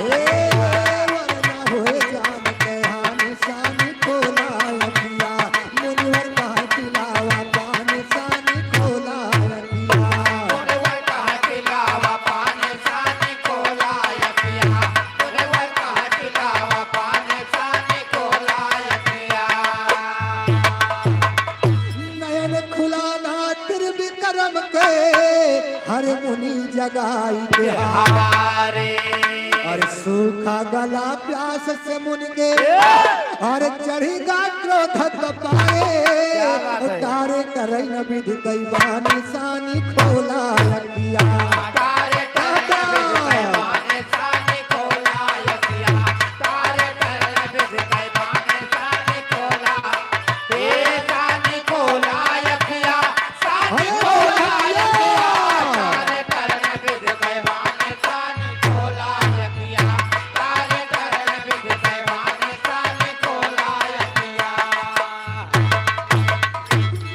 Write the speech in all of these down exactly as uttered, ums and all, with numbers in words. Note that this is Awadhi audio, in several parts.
ए, वरना होए जान के हानि, सानी खोला अखिया, मुनिवर कहा खिलावा पानी, सानी खोला अखिया। मुनिवर कहा खिलावा पानी, सानी खोला अखिया, मुनिवर कहा खिलावा पानी, सानी खोला अखिया। नयन खुला ना त्रिविक्रम के, हर मुनि जगाई के हारे। अरे सूखा गला प्यास से मुनि के, अरे चढ़ी गा क्रोध कपारे। क्या बात है? तारे करई न विधि कई बानी, सानी खोला अखिया। तारे करई न विधि कई बानी, सानी खोला अखिया। तारे करई न विधि कई बानी, सानी खोला। ए सानी खोला अखिया, सानी खोला अखिया। तारे करई न विधि कई बानी, सानी खोला अखिया। तारे करई न विधि कई बानी, सानी खोला अखिया।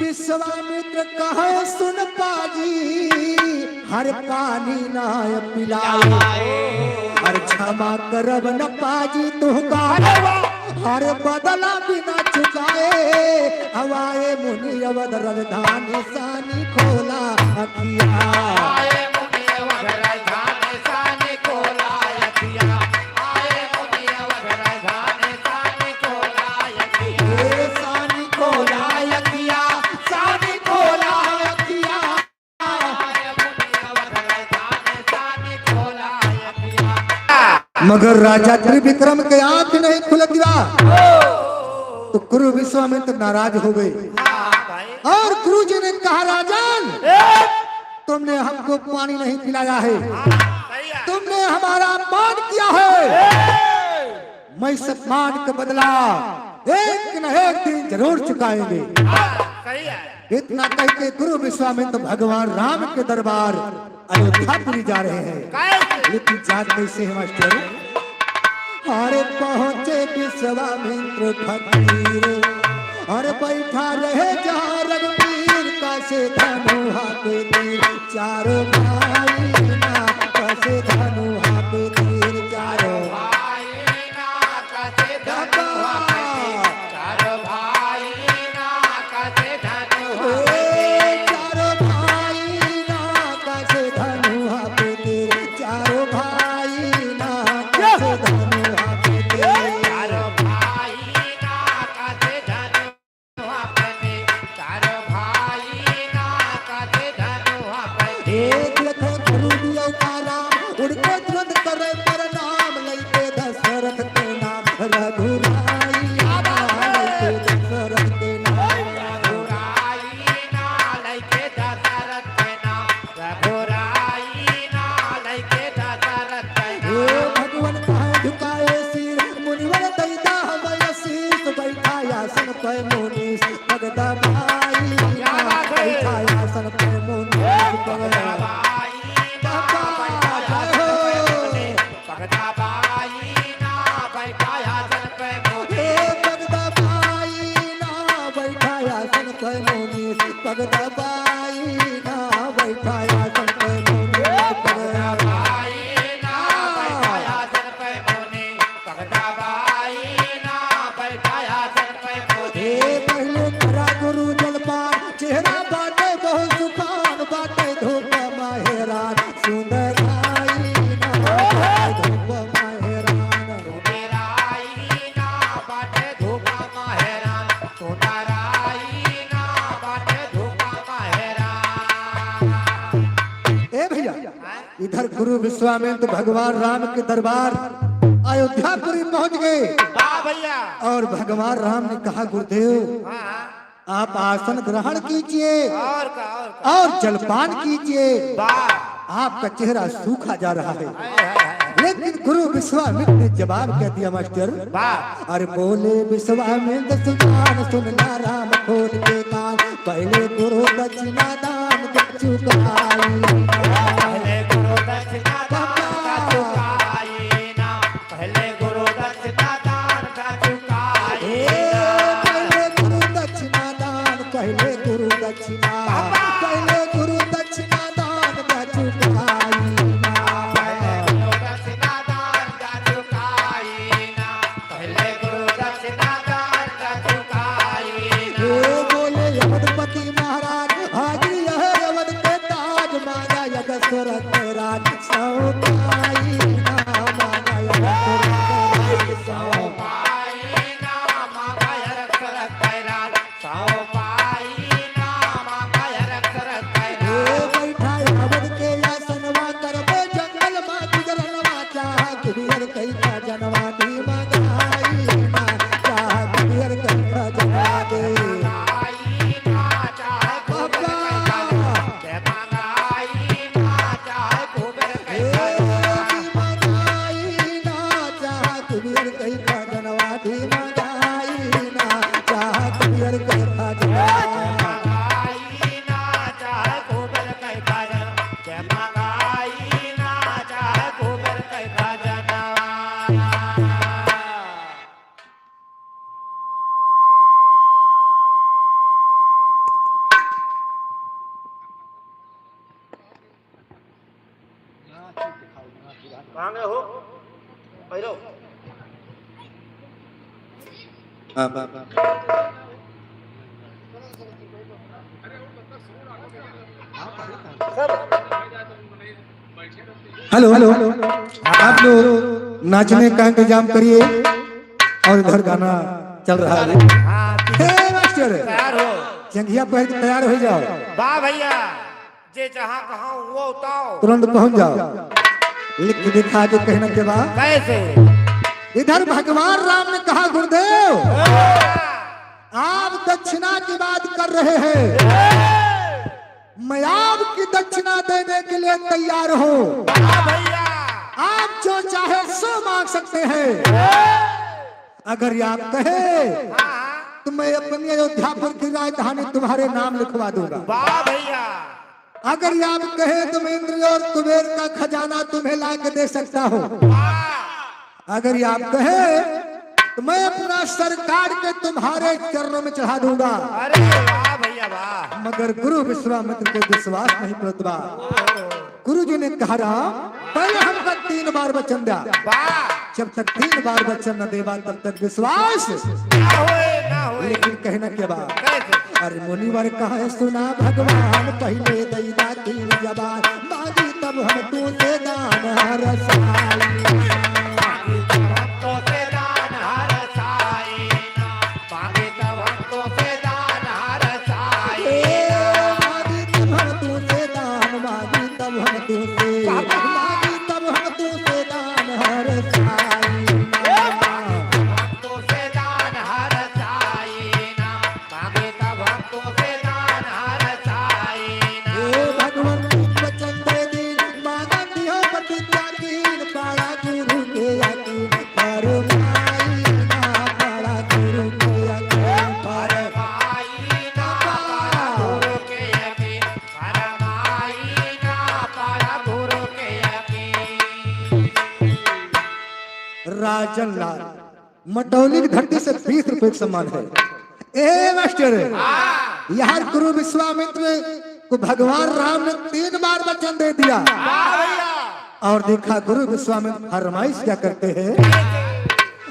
विश्वामित्र कहे सुन पाजी, हर पानी ना पिलाए। हर क्षमा करब न पाजी तुहका, हर बदला बिना चुकाए। हवाए मुनि अवध राजधानी, सानी खोला अखिया। हवाए मुनि अवध राजधानी, सानी खोला अखिया। हवाए मुनि अवध राजधानी, सानी खोला अखिया। ए सानी खोला अखिया, सानी खोला अखिया। मगर राजा त्रिविक्रम के आंख नहीं खुलत बा। तो गुरु विश्वामित्र नाराज हो गए और गुरु जी ने कहा, राजन, तुमने हमको पानी नहीं पिलाया है, तुमने हमारा अपमान किया है। मैं इस अपमान का बदला एक न एक दिन जरूर चुकाएंगे। हाँ, सही है। इतना कह के गुरु विश्वामित्र भगवान राम के दरबार अयोध्यापुरी जा रहे हैं। कैसे? लेकिन जात कैसे है मास्टर? अरे पहुँचे विश्वामित्र फकीर, अरे बैठा रहे जहाँ रघुवीर, कसे धनुहा पे तीर चारों भाई ना, कसे धनुहा पे तीर चारों। चारों भाई ना कसे धनुहा पे तीर, चारों भाई ना कसे धनुहा पे तीर। ए, चारों भाई ना कसे धनुहा पे तीर, चारों भाई ना कसे धनुहा पे तीर। चारों भाई ना कसे धनुहा पे तीर, चारों भाई ना कसे धनुहा पे तीर। ए, देखो गुरु दियो का राम, उड़ के तुरंत करे प्रणाम, लइके दशरथ के नाम रघुराई ना, लइके दशरथ के नाम। रघुराई ना लइके दशरथ के नाम, रघुराई ना लइके दशरथ के नाम। हे भगवान कहाँ झुकाए सिर, मुनिवर दैदा हमें आशीष, बैठा आसन पे मुनीश, पग दबाई ना, क्या बात है? बैठा आसन पे मुनीश, पग दबाई ना, बाबा, बैठा आसन पे मुनीश। पग दबाई ना, बैठा आसन पे मुनीश। ए, पग दबाई ना, बैठा आसन पे मुनीश। पग दबाई ना, बैठा आसन पे मुनीश। पग दबाई ना, बैठा आसन पे मुनीश। पग दबाई ना, बैठा आसन पे मुनीश। ए, पहिले करा गुरु जलपान, चेहरा बाटे बहुत सुखान, बाटे धूप मा हैरान, सुंदर आई ना, धूप मा हैरान। सुंदर आई ना, बाटे धूप मा हैरान, सुंदर आई ना, बाटे धूप मा हैरान। ए भैया, इधर गुरु विश्वामित्र भगवान राम के दरबार अयोध्यापुरी पहुंच गए। वाह भैया। और भगवान राम ने कहा, गुरुदेव, हाँ, हाँ। आप आसन ग्रहण कीजिए और का, और का। और जलपान कीजिए। वाह। आपका चेहरा सूखा जा रहा है। हाय, हाय, हाय। लेकिन गुरु विश्वामित्र ने जवाब क्या दिया मास्टर? वाह। अरे बोले विश्वामित्र सुजान, सुन ला राम खोल के कान, पहले गुरु दक्षिणा दान का चुकाई। पहले गुरु दक्षिणा दान का चुकाई ना। पहले गुरु दक्षिणा दान का चुकाई ए, ना। पहले गुरु दक्षिणा दान, पहले गुरु दक्षिणा, बाबा। पहले गुरु दक्षिणा दान का चुकाई ना। पहले गुरु दक्षिणा दान का कुबेर कई खजानवा दी मंगाई ना, चाहे कुबेर कई खजानवा दे। कहाँ गए हो? भैरव। हाँ, हाँ, हाँ। हेलो, हेलो, आप लोग नाचने का इंतजाम करिए और इधर गाना चल रहा है। हाँ, हे मास्टर, तैयार हो। चंगिया पहन के तैयार हो जाओ। वाह भैया, जे जहाँ कहाँ हुआ उताओ। तुरंत पहुँच जाओ। लिख के दिखा दे कहना के बाद। कैसे? इधर भगवान राम ने कहा, गुरुदेव, आप दक्षिणा की बात कर रहे हैं, मैं आपकी दक्षिणा देने के लिए तैयार हूँ। वाह भैया। आप जो चाहे सो मांग सकते हैं। अगर आप कहे हाँ। तो मैं अपनी अयोध्यापुर की राजधानी तुम्हारे नाम लिखवा दूंगा। वाह भैया। अगर आप कहे तो मैं इंद्र और कुबेर का खजाना तुम्हें ला के दे सकता हूँ। वाह। अगर आप कहे तो मैं अपना सरकार के तुम्हारे चरणों में चढ़ा दूंगा। अरे वाह भैया वाह। मगर गुरु विश्वामित्र के विश्वास नहीं पड़त बा। गुरु जी ने कहा, राम, पहले हमका तीन बार वचन द्या। वाह। जब तक तीन बार वचन न देबा, तब तक विश्वास ना होए, ना होए। लेकिन कहना के बाद, कैसे? अरे मुनिवर कहे, सुना भगवान, पहले दई दा तीन जबान, मांगी तब हम तू से दान हरसाई। मांगी तब हम तू से दान हरसाई। मांगी तब हम तोसे दान हरसाई। ए, मांगी तब हम तोसे दान, मांगी तब हम तोसे, बाबा। मांगी तब हम तोसे दान हरसाई। ए, मांगी तब हम तोसे दान हरसाई ना। मांगी तब हम तोसे दान हरसाई ना। ए, भगवान वचन दे दी, मांगत हो प्रतिज्ञा कीन, पाड़ा गुरु के यकीन। फरमाई ना बड़ा गुरु के यकीन, फरमाई ना बड़ा गुरु के यकीन, फरमाई ना बड़ा गुरु के यकीन। राजन लाल, मटौली की धरती से बीस रुपए का सम्मान है। ए मास्टर, हाँ। यार गुरु विश्वामित्र को भगवान राम ने तीन बार वचन दे दिया। वाह भैया। और देखा गुरु विश्वामित्र फरमाइश क्या करते हैं।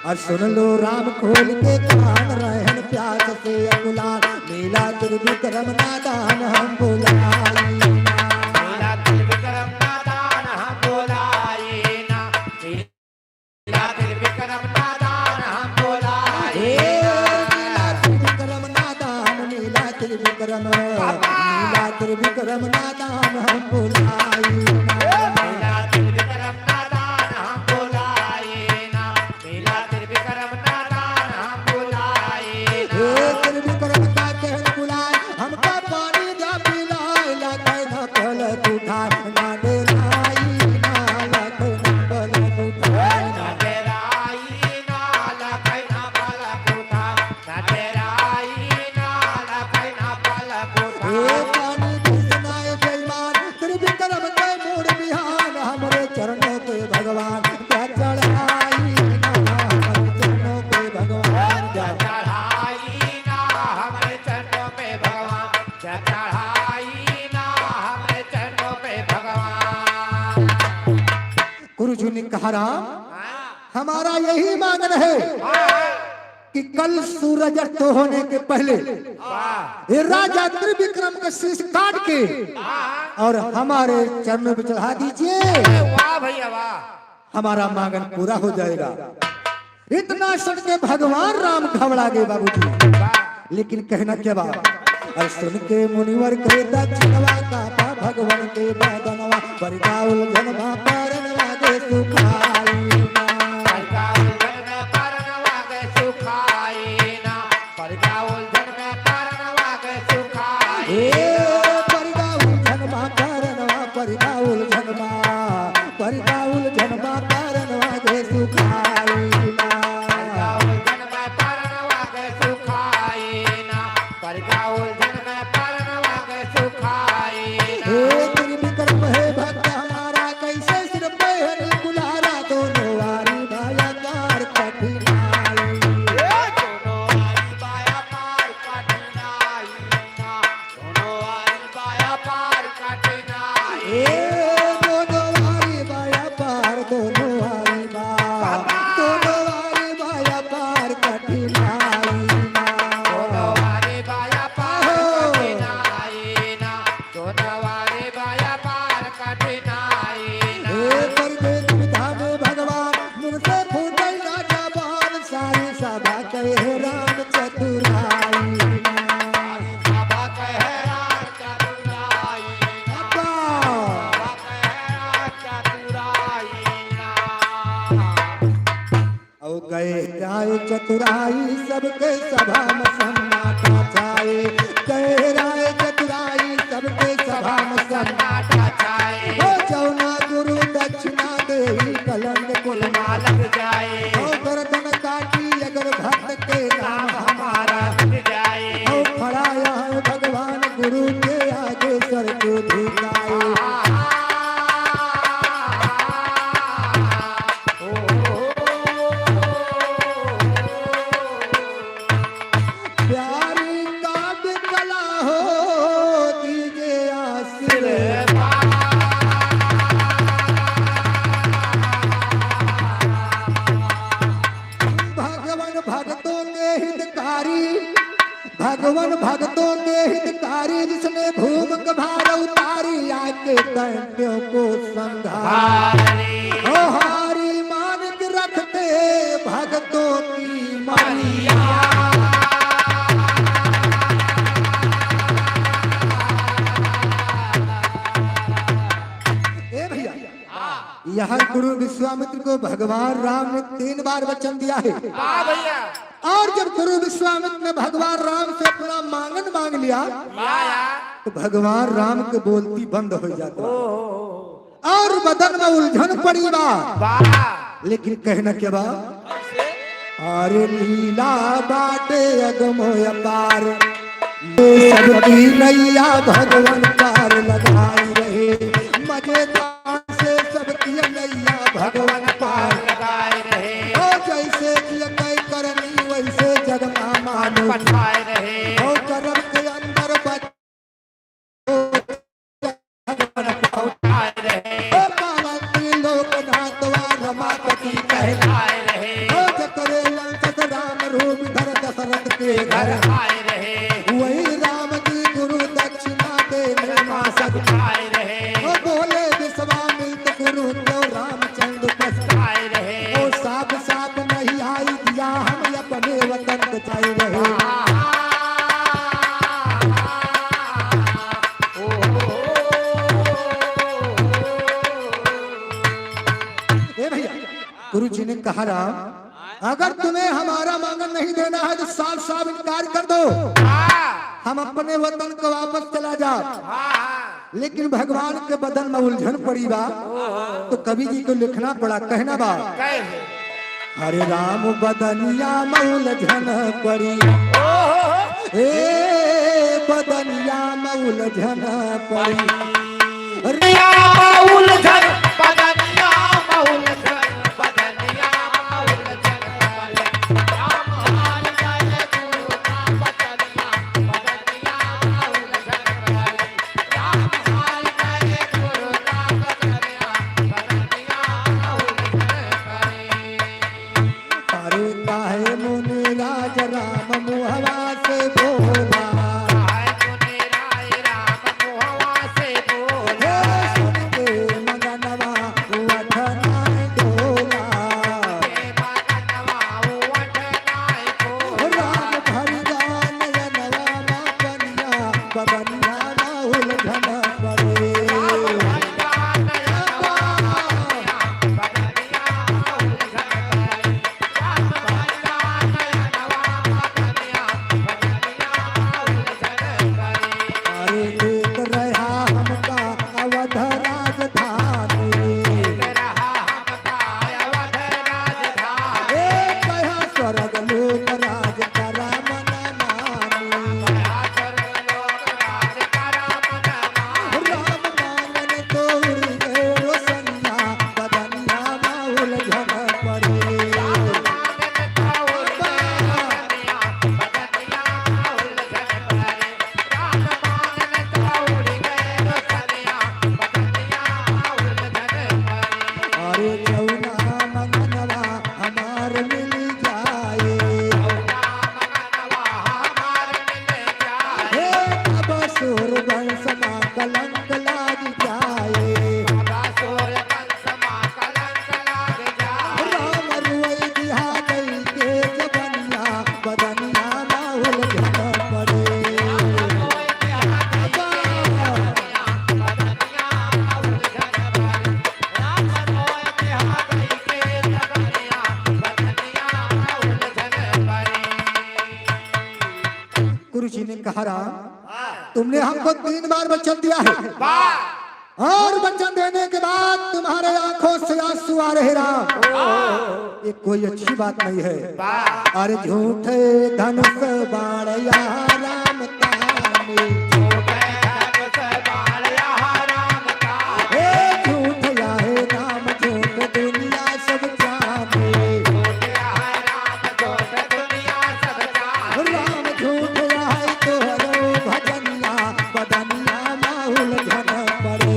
और सुन लो राम खोल के कान, रहन प्यास से अकुलाल, मिला त्रिविक्रम नादान हम बुलाई ना। मिला त्रिविक्रम नादान हम बुलाई ना। मिला त्रिविक्रम नादान हम बुलाई ना। मिला त्रिविक्रम नादान, मिला त्रिविक्रम। बाबा। मिला त्रिविक्रम नादान हम बुलाई ना। मिला त्रिविक्रम नादान हम बुलाई ना। मिला त्रिविक्रम नादान हम बुलाई ना। हे त्रिविक्रम का कहन बुलाए, हमका पानी जा पिलाए, लखन पलक उठाए, ना डेराई ना लखन पलक उठाए। ना डेराई ना लखन पलक उठाए, ना डेराई ना लखन पलक उठाए। हे पानी घुसनाए बेईमान, त्रिविक्रम के मूड़ बिहान, हमरे चरणों पे भगवान, जा चढ़ाई ना, हमरे चरणों पे भगवान, जा चढ़ाई ना, हमरे चरणों पे भगवान, जा चढ़ाई ना, हमरे चरणों पे भगवान। गुरु जी ने कहा, राम, हाँ। हमारा यही मांगन है। हाँ। कि कल सूरज अस्त होने के पहले वाह। ये राजा त्रिविक्रम के शीश काट के वाह। और हमारे चरणों पे चढ़ा दीजिए। अरे वाह भैया वाह। हमारा मांगन पूरा हो जाएगा। इतना सुन के भगवान राम घबरा गए बाबूजी। वाह। लेकिन कहना क्या बात, और सुन के मुनिवर के दक्षिणवा कापा भगवान के बदनवा, बरदा उलझनवा परनवा दे सुखाई। दोनों वारी बा, दोनों वारी बा अपार कठिनाई ना। दोनों वारी बा अपार कठिनाई ना। दोनों वारी बा अपार कठिनाई ना। हे परदेस विधा में भगवान, मुँह से फूटल ना जबान, सारी सभा कहे राम चतुराई ना। सारी सभा कहे राम चतुराई ना। अब्बा। औ गहराए चतुराई सबके सभा में सन्नाटा छाए। गहराए चतुराई सबके सभा में सन्नाटा छाए। ओ जौना गुरु दक्षिणा देही कलंक कुल मालक जाए। ओ गर्दन काटी अगर भक्त के नाम हमारा मिट जाए। ओ खड़ा यहाँ भगवान गुरु के आगे सर को झुकाए। प्यारी काव्य कला हो दीजे आशीर्वाद। भगवन भगतों के हितकारी, भगवन भगतों के हितकारी, जिसने भूम का भार उतारी, आके दैत्यों को संहारी। ओ हारी मानिक रखते भगतों की मरिया। ए भैया, यहाँ गुरु विश्वामित्र को भगवान राम ने तीन बार वचन दिया है। हाँ भैया। और जब गुरु विश्वामित्र ने भगवान राम से अपना मांगन मांग लिया, वाह यार। तो भगवान राम के बोलती बंद हो जाता है। ओहो। और बदन में उलझन पड़ी बा। वाह। लेकिन कहना क्या बा? कैसे? अरे लीला बाटे अगम अपार, सबकी नैया भगवन पार लगाई रहे। मजेदार से सबकी नैया भगवन पार लगाई रहे। ओ जैसे जिय कई करनी वैसे जग मा मानुष। पठाए रहे। ओ करम के अंदर बच-, ओ पावन त्रिलोकनाथ वा रमापति कहलाए रहे। ओ जकरे लंकस राम रूप धर दशरथ के घर आए रहे। वही राम जी गुरु दक्षिणा देने माँ सब आए रहे। ओ बोले विश्वामित्र गुरु को रामचंद्र पछताए रहे। ओ साफ साफ नहीं आई दिया हम अपने वतन को जाए रहे। ए भैया, गुरु जी ने कहा, राम, अगर तुम्हें हमारा मांगन नहीं देना है तो साफ साफ इनकार कर दो। हम अपने वतन को वापस चला जाओ। लेकिन भगवान के बदन में उलझन पड़ी बा, तो कवि जी को लिखना पड़ा, कहना बा। कैसे? हरे राम बदनिया में उलझन पड़ी, ओहो। ए बदनिया में उलझन पड़ी। बदनिया में उलझन, बदनिया में उलझन, बदनिया में उलझन पड़ी। राम हार गए गुरु का बदनिया, बदनिया में उलझन पड़ी। अरे काहे मुनिराज राम मुहवा से बोला। हे सुन के मगनवा उठना राम, तुमने हमको तीन बार वचन दिया है, और वचन देने के बाद तुम्हारे आंखों से आंसू आ रहे राम। ये कोई अच्छी बात नहीं है। अरे झूठे धनुष बाण या राम ताने। हे झूठ या है राम, झूठ दुनिया सब जाने। राम झूठ या है तोहरो भजनिया, बदनिया माहुल झन पड़े।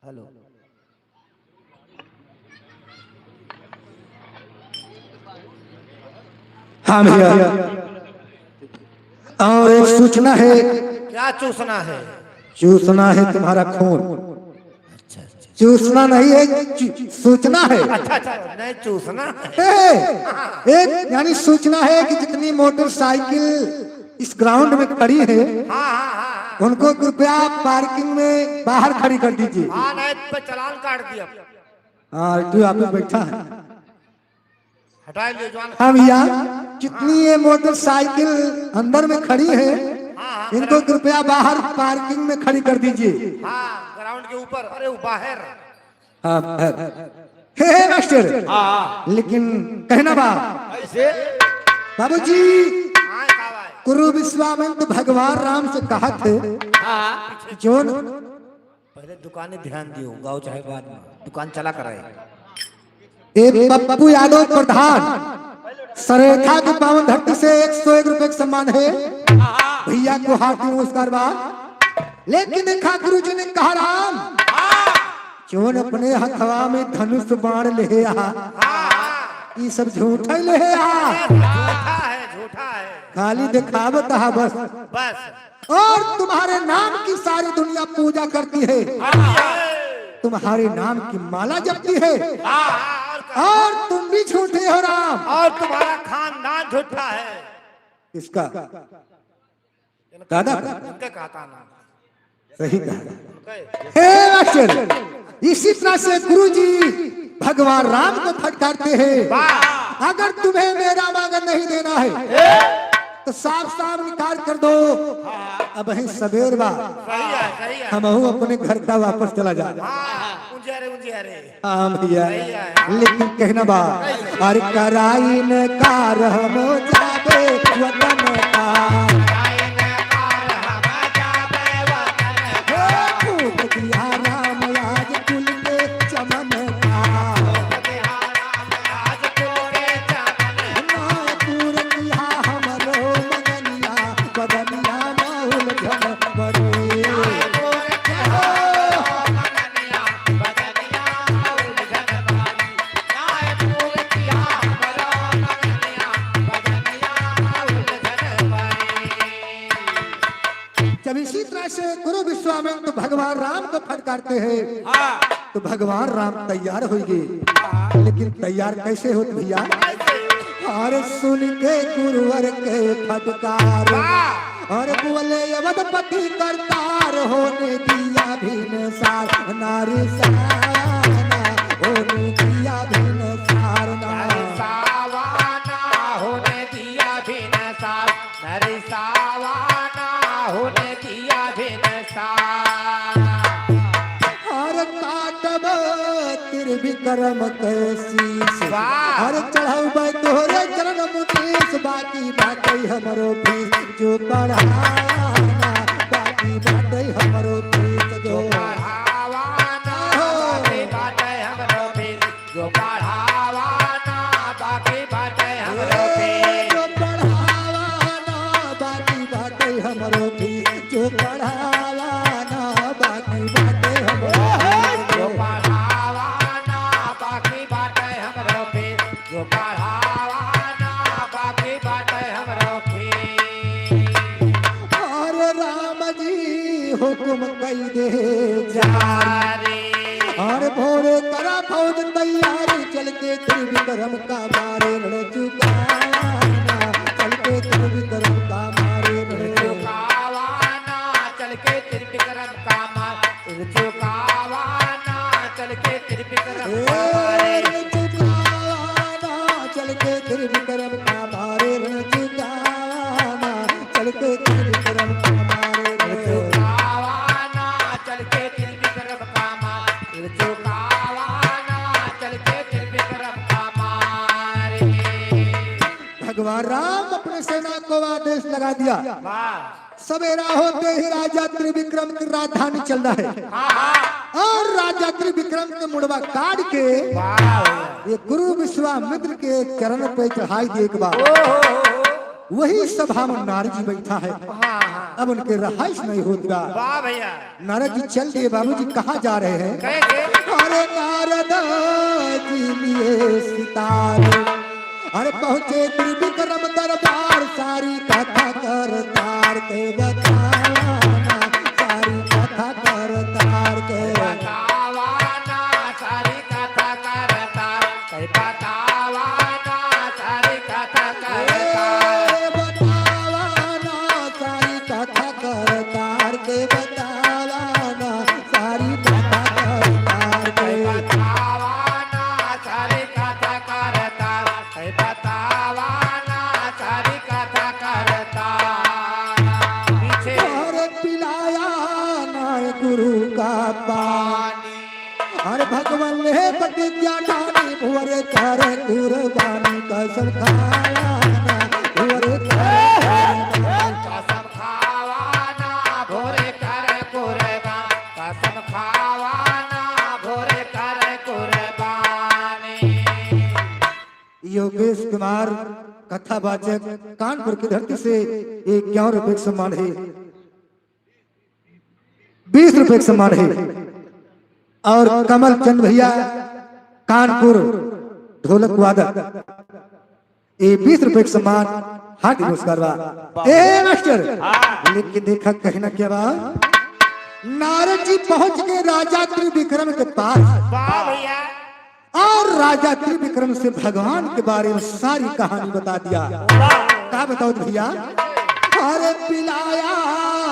हेलो। हाँ भैया, और एक सूचना है। क्या चूसना है? चूसना है तुम्हारा खून। अच्छा, अच्छा। चूसना नहीं है, चू-, सूचना है। अच्छा, अच्छा, नहीं, चूसना है। ए, एक यानी सूचना है कि जितनी मोटरसाइकिल इस ग्राउंड में खड़ी है, हाँ, हाँ, हाँ, हाँ। उनको कृपया पार्किंग में बाहर खड़ी कर दीजिए। हाँ, नहीं तो चालान काट दिया। हाँ, आरटीओ ऑफिस बैठा है। हटाए ले जवान। हाँ भैया, जितनी ये मोटरसाइकिल अंदर में खड़ी है, हाँ, हाँ, इनको कृपया बाहर पार्किंग में खड़ी कर दीजिए। हाँ, ग्राउंड के ऊपर, अरे वो बाहर। हाँ, बाहर। हे, हे मास्टर, हाँ, हाँ। लेकिन कहना बा, कैसे? बाबूजी, हाँ, का बा? गुरु विश्वामित्र भगवान राम से कहा थे, हाँ। जोन पहले दुकाने ध्यान दियो, गाँव चाहे बाद में, दुकान चला कराए। ए पप्पू यादव प्रधान, सरेठा की पावन धरती से एक सौ एक रुपए का सम्मान है। भैया को हार्दिक नमस्कार बा। लेकिन देखा गुरु जी ने कहा राम, जोन अपने हथवा में धनुष बाण ले आ, ई सब झूठा ही ले आ। झूठा है, झूठा है। खाली दिखावत हा बस। बस। और तुम्हारे नाम की सारी दुनिया पूजा करती है, तुम्हारे नाम की माला जपती है, और तुम भी झूठे हो राम। और तुम्हारा खानदान झूठा है। इसका दादा इनके कहता ना। सही कहा। हे मास्टर, इसी तरह से गुरु जी भगवान राम को फटकारते हैं, अगर तुम्हें मेरा मांगन नहीं देना है तो साफ साफ इनकार कर दो। अब ही सबेर बा, सही है, सही है। हमहू अपने घर का वापस चला जा। हाँ, उंजिया रे, उंजिया रे। हाँ भैया, सही है। लेकिन कहना बा, अरे कराई इनकार हम जाबे वतन का। फूट दिया राम आज कुल के चमन का। ना पूर किया हमरो मगनिया, बदनिया माहुल झन बरे। जब इसी तरह से गुरु विश्वामित्र भगवान राम को फटकारते हैं, हाँ। तो भगवान राम तैयार होइगे। हाँ। लेकिन तैयार कैसे होत भैया? कैसे? और सुन के गुरुवर के फटकार, हाँ। और बोले अवधपति करतार, होने दिया भिनसार नारी साना, होने दिया भिनसार ना। नारी सावाना, होने दिया भिनसार। नरिसावाना होने दिया भिनसार। हर काटब त्रिविक्रम के शीश। वाह। हर चढ़ाउब तोहरे चरण मुनीस, बाकी बाटे हमरो फीस जो पढ़ावाना, बाकी बाटे हमरो फीस जो जो पढ़ावाना, बाकी बाटे हमरो फीस। जो पढ़ावाना बाकी बाटे हमरो फीस। जो पढ़ावाना बाकी बाटे हमरो फीस। जो पढ़ावाना बाकी बाटे हमरो फीस। जो पढ़ावाना बाकी बाटे हमरो फीस। जो पढ़ावाना बाकी बाटे हमरो फीस। अरे राम जी हुकुम कई दे जारी। और भोरे करा फौज तैयारी, चल के त्रिविक्रम का मारे रण चुकाना, चल के त्रिविक्रम का मारे रण चुकाना। ऋण चुकावा ना, चल के त्रिविक्रम का मारे ऋण चुकावा ना, चल के त्रिविक्रम का मारे ऋण चुकावा ना, चल के त्रिविक्रम का मारे ऋण चुकावा ना, चल के त्रिविक्रम का मारे। भगवान राम अपने सेना को आदेश लगा दिया। वाह। सवेरा होते ही राजा त्रिविक्रम की राजधानी चल रहा है। हाँ, हाँ। और राजा त्रिविक्रम के मुड़वा काट के वाह। ये गुरु विश्वामित्र के चरण पे चढ़ाई दे एक बार। ओहो। वही सभा में नारद जी बैठा है। हाँ, हाँ। अब उनके रहाइश नहीं होत बा। वाह भैया। नारद जी चल दिए बाबूजी, कहाँ जा रहे हैं? कहे थे? अरे नारद जी लिए सितार, अरे पहुँचे त्रिविक्रम दरबार, सारी कथा करतार के बतावा ना, सारी कथा करतार के बतावा ना, सारी कथा करतार के बतावा ना, सारी कथा करतार। ए, बतावा ना, सारी कथा करतार के बतावा ना, सारी कथा करतार के बतावा ना, सारी कथा करतार के बतावा ना, सारी कथा करतार। पीछे। अरे पिलाया ना गुरु का पानी। अरे भगवान ले प्रतिज्ञा ठानी, भोरे करे कुर्बानी, कसम खावा ना, भोरे करे कुर्बानी। कसम खावा ना, भोरे करे कुर्बानी, कसम खावा ना, भोरे करे कुर्बानी। योगेश कुमार, कथावाचक, कानपुर की धरती से इक्यावन रुपये का सम्मान है। बीस रुपए का सम्मान है। और कमल चंद भैया, कानपुर, ढोलक वादक, ये बीस रुपए का सम्मान, हार्दिक नमस्कार बा। ए मास्टर, हाँ। लेकिन देखा कहीं ना क्या बा, नारद जी पहुंच गए राजा त्रिविक्रम के पास। वाह भैया। और राजा त्रिविक्रम से भगवान के बारे में सारी कहानी बता दिया। वाह। का बताओ भैया? अरे पिलाया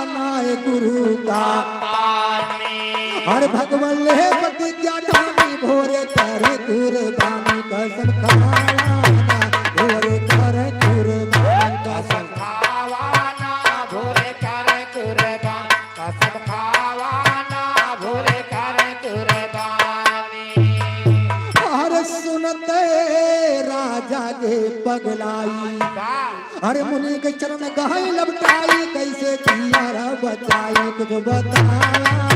ना गुरु का पानी। अरे भगवान ले प्रतिज्ञा ठानी, भोरे करे कुर्बानी, कसम खावा ना, भोरे करे कुर्बानी, कसम खावा ना, भोरे करे कुर्बानी। कसम खावा ना भोरे करे कुर्बानी। अरे सुनते राजा के पगलाई। वाह। अरे मुनि के चरण गहई लपटाई, कैसे जियरा बचाई, कुछ बतावा ना,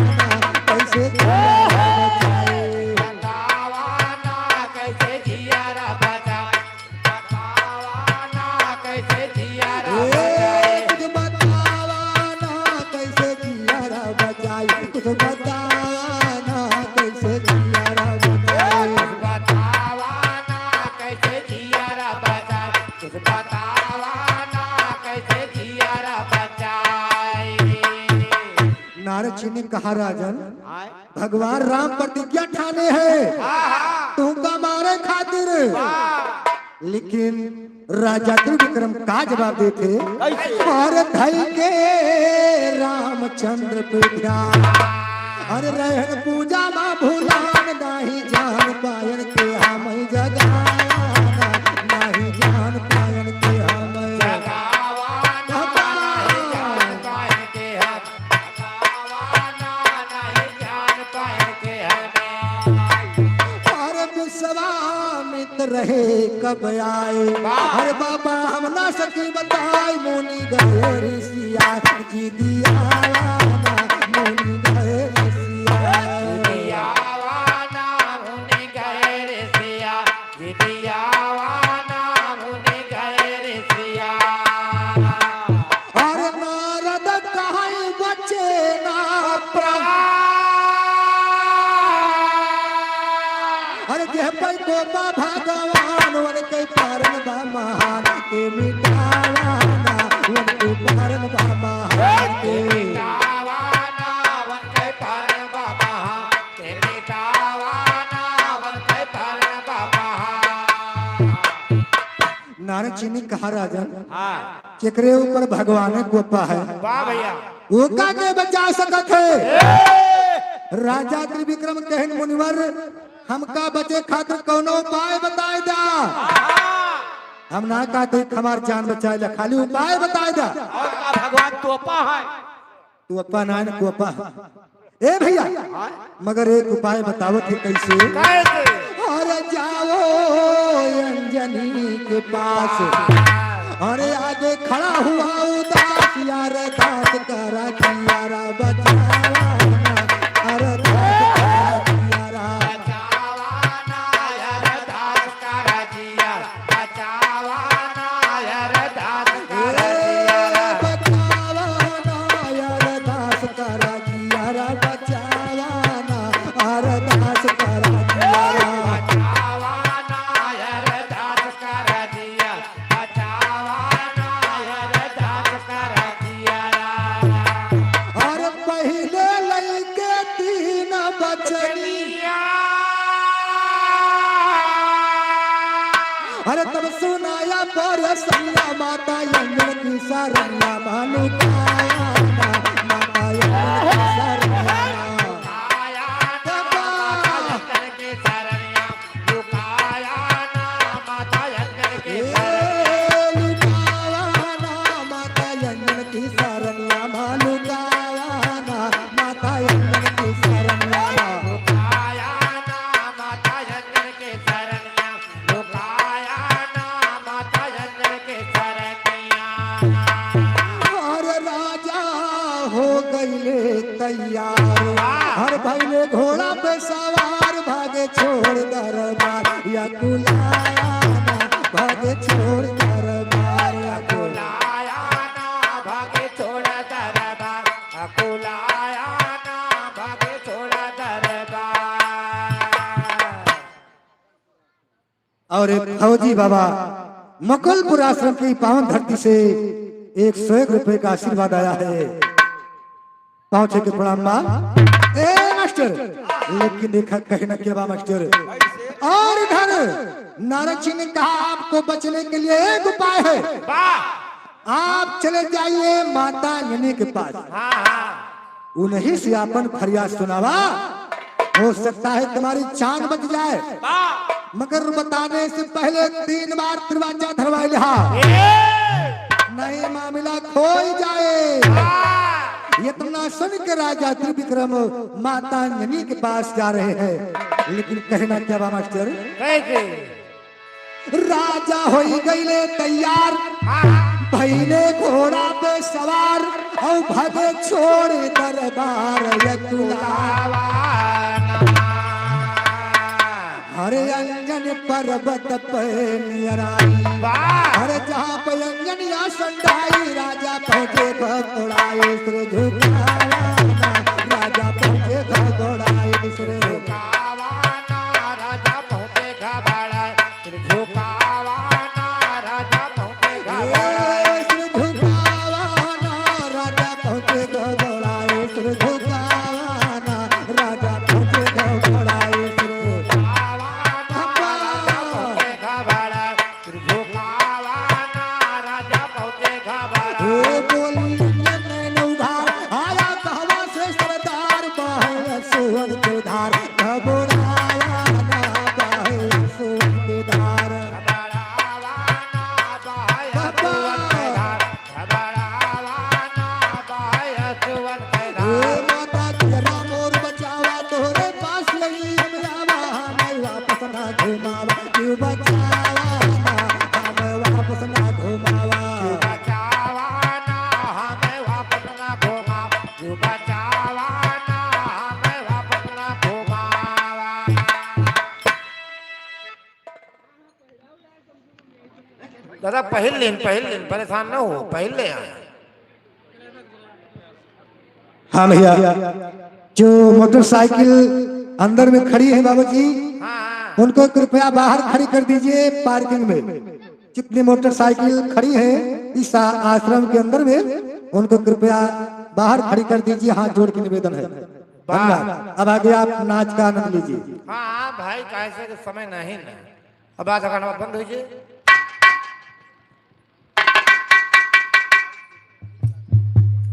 कैसे जियरा बचाई। बतावा ना, कैसे जियरा बचाई। बतावा ना कैसे जियरा ए, बचाई। कुछ बतावा ना कैसे जियरा बचाई, कुछ बतावा ना कैसे जियरा बचाई। कुछ बतावा ना कैसे जियरा बचाई, कुछ बतावा ना कैसे जियरा बचाई। नारद जी ने कहा, राजन, आय। भगवान राम प्रतिज्ञा ठाने हैं हाँ, हाँ। तुमका मारे खातिर। हाँ। लेकिन राजा त्रिविक्रम का जवाब देते? कैसे? और धई के रामचंद्र पे ध्यान। और रहन पूजा मा भूलान, नाही जान पायन के हम जगाना, नाही जान पायन के हम जगावा ना, नाही जान पायन के हम बतावा ना, नाही जान पाए के हमें। अरे विश्वामित्र रहे कब आए? वाह। अरे बाबा हम ना सकी बताए, मुनि गए ऋषिया, जिदिया वाला, मुनि गए ऋषिया। जिदिया वाला, मुनि गए ऋषिया। जिदियावा ना मुनि गए ऋषिया। अरे नारद कहै बचे ना प्राण। अरे जेह पै कोपा भगवान, वन के पारन बा महान, के मिटावा ना, वन के पारन बा महान, के मिटावा ना, वन के पारन बा महान। के मिटावा ना, वन के पारन बा महान। नारद जी ने कहा, राजन, हाँ। जेकरे ऊपर भगवान के कृपा है, वाह भैया। ओका के बचा सकत है? ए! राजा त्रिविक्रम कहन, मुनिवर, हमका बचे खातिर कौनो उपाय बताए दा। हम ना कहते कि हमार जान बचाए ला, खाली उपाय बताए दा। और का भगवान तोपा है? तोपा ना है, कोपा। ए भैया, मगर एक उपाय बतावत है कैसे? कैसे? अरे जाओ अंजनी के पास, अरे आगे खड़ा हुआ उदास, यार दास करा जियारा बचावा ना, अरे दास करा जियारा। बचावा ना यार दास करा जियारा, बचावा ना यार दास करा जियारा। बचावा ना यार दास करा जियारा, बचावा ना यार दास करा जियारा। बचावा ना यार दास करा जियारा, बचावा ना यार दास करा जियारा। और पहिले लइके तीन बचनिया। अरे तब सुनाया पर सैया माता अंजन की सरनिया मालू काया ना, माता अंजन की सरनिया। ए, लुकावा ना माता अंजन की सरनिया, माँ लुकावा ना माता अंजन की सरनिया। लुकाया ना माता अंजन की सरनिया, लुकाया ना माता अंजन की सरनिया। अरे राजा हो गइले तैयार, हर भइले घोड़ा पे सवार, भागे छोड़ दरबार, या कुलाया ना, भागे छोड़ दरबार, या कुलाया ना, भागे छोड़ दरबार, या कुलाया ना, भागे छोड़ दरबार। और एक फौजी बाबा मुकुलपुर आश्रम की पावन धरती से एक सौ एक रुपए का आशीर्वाद आया है। पहुंचे के प्रणाम बा। ए मास्टर, लेकिन देखा कहे ना क्या बा मास्टर। और इधर नारद जी ने कहा, आपको बचने के लिए एक उपाय है। वाह। आप चले जाइए माता अंजनी के पास। हाँ, हाँ। उन्हीं से आपन फरियाद सुनावा, हो सकता है तुम्हारी जान बच जाए। वाह। मगर बताने से पहले तीन बार तिरवाचा धरवाई लिहा। ए! नहीं मामला खोई जाए। वाह। इतना सुन के राजा त्रिविक्रम माता अंजनी के पास जा रहे हैं, लेकिन कहना क्या बा मास्टर? कैसे? राजा होई गईले तैयार, भइले घोड़ा पे सवार, औ भगे छोड़ दरबार यतुलावा। हरे अंजन पर्वत पे नियराई, वाह। हरे जहाँ पे अंजन आसन ढाई, राजा पहुँचे घबराए, सिर झुकावा ना, राजा पहुँचे घबराए, सिर झुकावा ना, राजा पहुँचे घबराए। सिर झुकावा ना, राजा पहुँचे घबराए। ए, सिर झुकावा ना, राजा पहुँचे घबराए। सिर झुकावा ना, राजा पहुँचे घबराए। सिर झुकावा ना, राजा पहुँचे घबराए। सिर झुकावा ना, राजा पहुँचे घबराए। ए, बोली नैन उधार, आया कहवा से सरदार, बहे सुवन के धार। घबरावा ना बहे सुवन के धार। घबरावा ना बहे सुवन के धार। घबरावा ना बहे सुवन के धार। हे माता तेरा मोर बचावा, तोहरे पास लगी हम आवा, हमें वापस ना घुमावा। क्यों बचावा ना, हमें वापस ना घुमावा। क्यों बचावा ना, हमें वापस ना घुमावा। क्यों बचावा ना, हमें वापस ना घुमावा। दादा, पहिर लेन, पहिर लेन, परेशान ना हो, पहिर ले आए। हाँ भैया, जो मोटरसाइकिल अंदर में खड़ी है बाबूजी, हाँ, हाँ। उनको कृपया बाहर खड़ी कर दीजिए पार्किंग में। जितनी मोटरसाइकिल खड़ी है इस आ-, आश्रम के अंदर में, उनको कृपया बाहर खड़ी कर दीजिए, हाथ जोड़ के निवेदन है। वाह। धन्यवाद। अब आगे आप नाच का आनंद लीजिए। हाँ, हाँ भाई, काहे से कि समय नहीं ना। अब आधा घंटा बाद बंद हो जाए।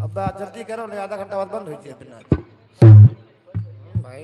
अब जल्दी करो, नहीं आधा घंटा बाद बंद हो जाए अपना। भाई।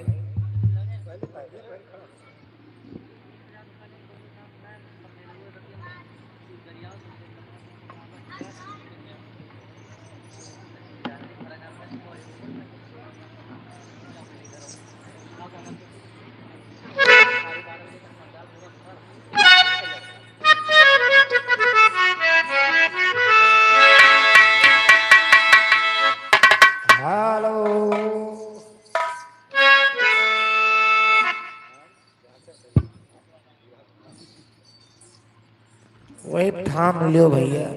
वही ठान लियो भैया।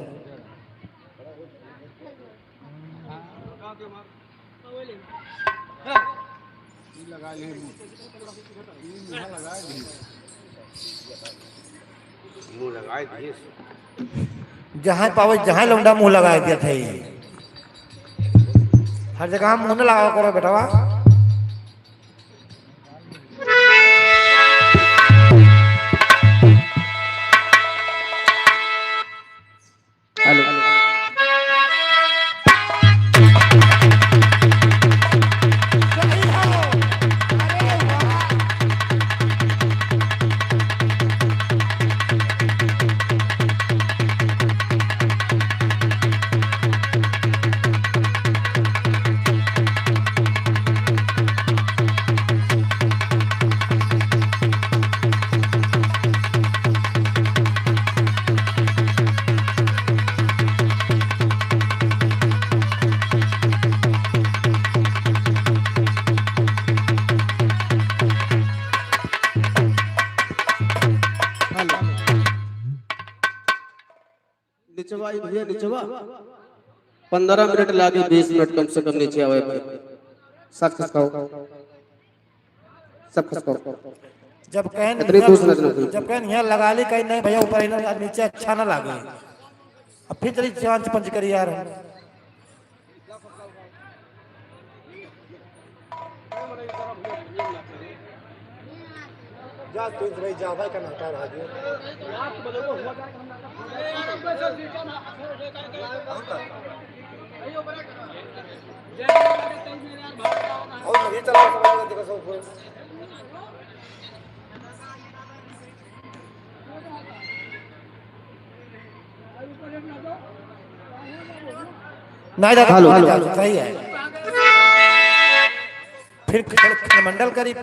मुंह लगाए दिए। जहाँ पावे, जहाँ लौंडा मुंह लगाए दिया था ये। हर जगह मुंह न लगावा करो बेटवा। हेलो। हेलो। निचवा आई भैया, निचवा। पन्द्रह मिनट लागे, बीस मिनट कम से कम नीचे आवे पे। सब खसकाओ, सब खसकाओ। जब कहन इतनी हियाँ, दूर से नजर नहीं। जब कहन हियाँ लगा ली, कहीं नहीं भैया, ऊपर ही ना, नीचे अच्छा ना लागे। अब फिर चली चांच पंच करी यार। जा तू भाई, जा भाई, का नाटक रहा दियो। और नहीं चला, सब देखो, सब। नहीं दादा, हेलो, हेलो। सही है। फिर खंड-, खंडमंडल करी।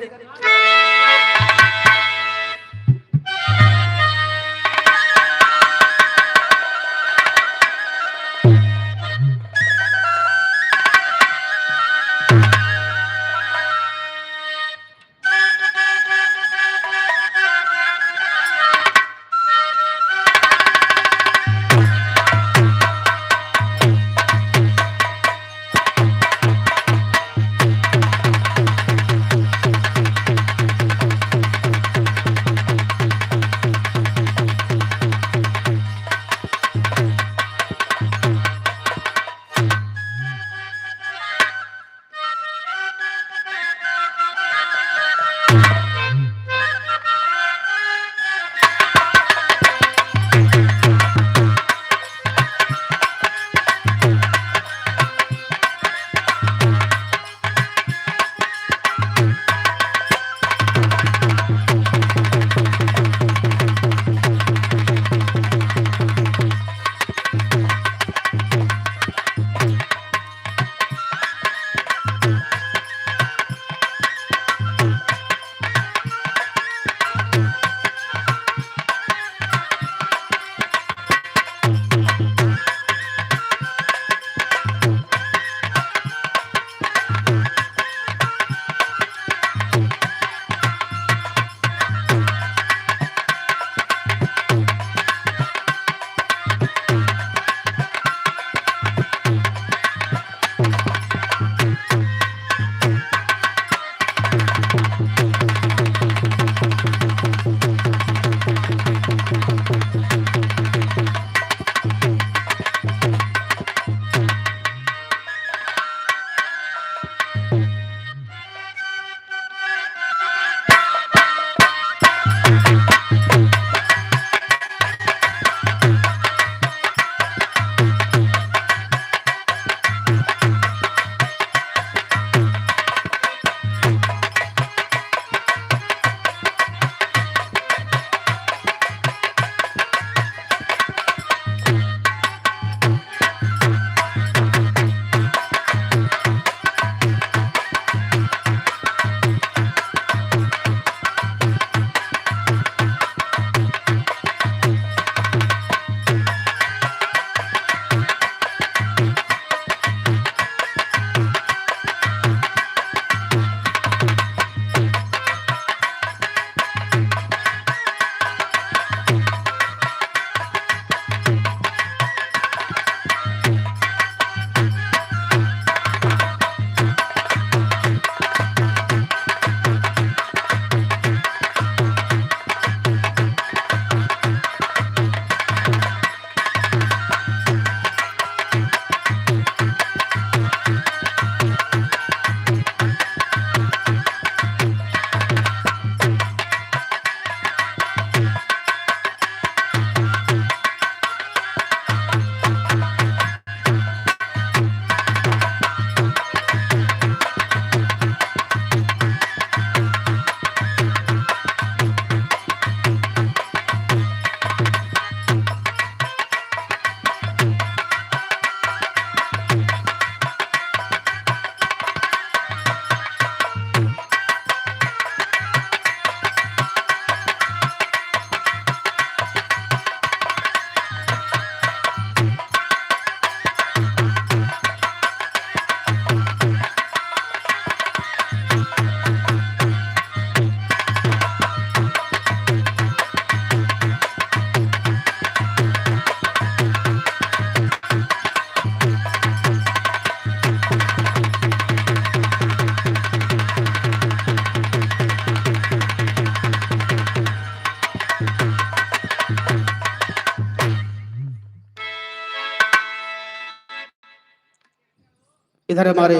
इधर हमारे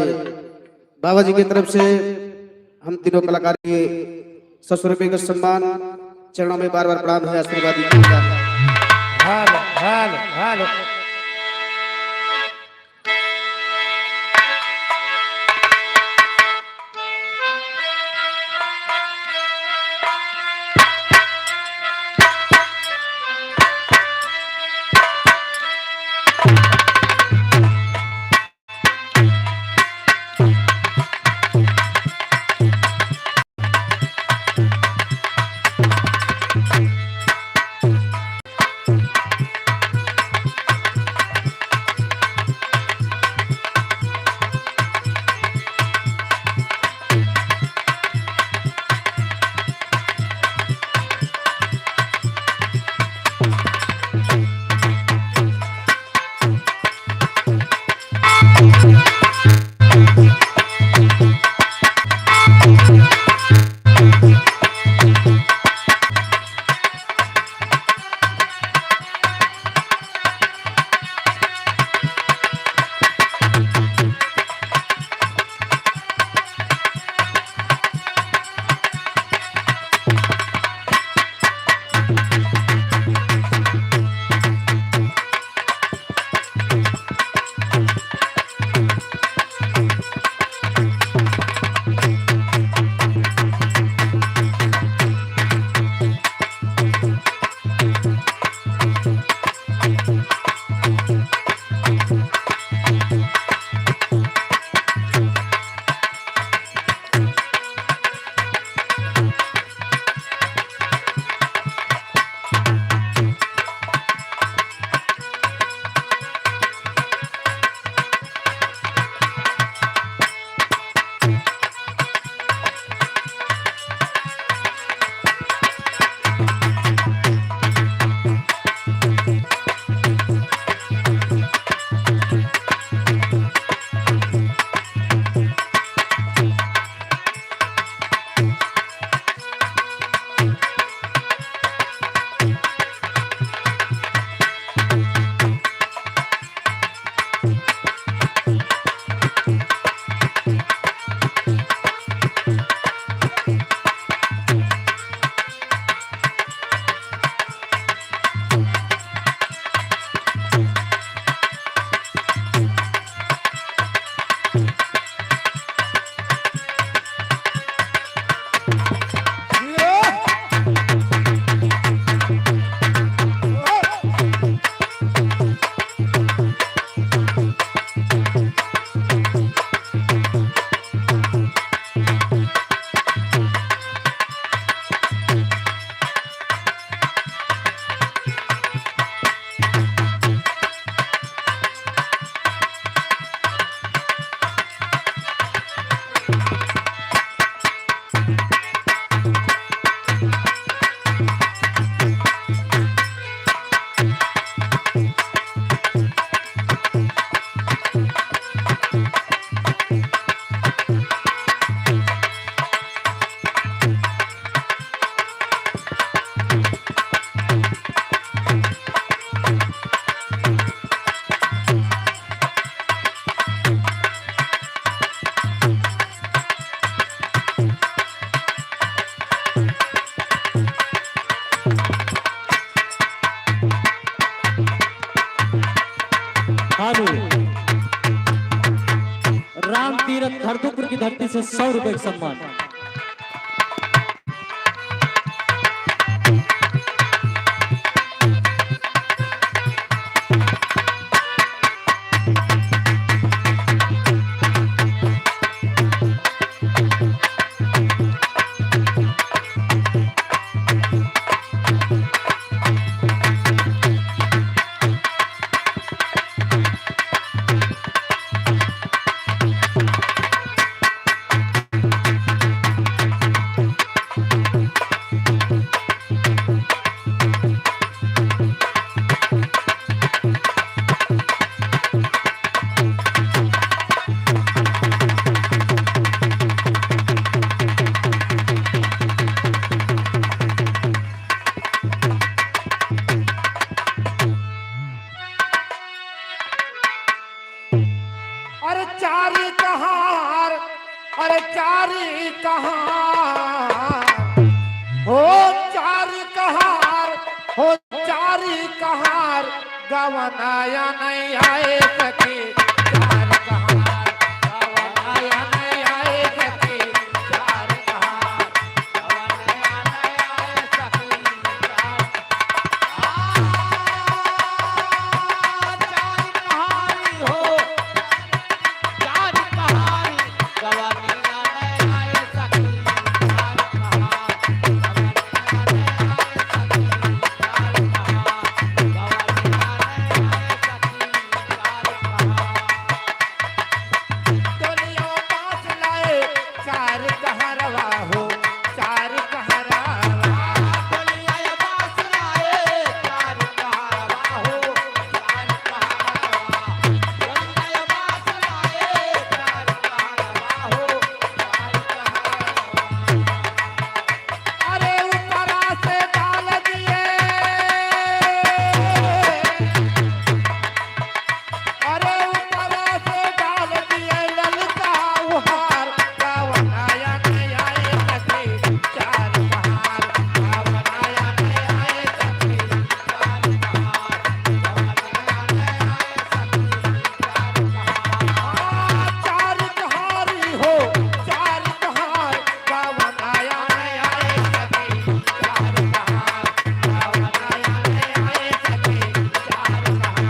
बाबा जी की तरफ से हम तीनों कलाकार के सौ सौ रुपये का सम्मान, चरणों में बार बार प्रणाम है, आशीर्वाद दीजिएगा। Hello, hello, hello. हाँ जी। राम तीरथ धरतुपुर की धरती से सौ रुपए का सम्मान। अरे चारी कहार हो, चारी कहार हो, चारी कहार गवनाया नहीं आए सखी। चार कहार गवनाया नहीं आए सखी। चार कहार गवनाया नहीं आए सखी। चार, आ, चार कहारी हो, चार कहारी गवनाया नहीं आए सखी। चार कहार अरे ऊपरा से डाल दिए, अरे ऊपरा से डाल दिए ललका उहार, गवनाया नहीं आए सखी। चार कहार गवनाया नहीं आए सखी। चार कहार गवनाया नहीं आए सखी। चार कहार, चार कहारी हो, चार कहार गवनाया नहीं आए सखी। चार कहार गवनाया नहीं आए सखी। चार कहार गवनाया नहीं आए सखी। चार कहार।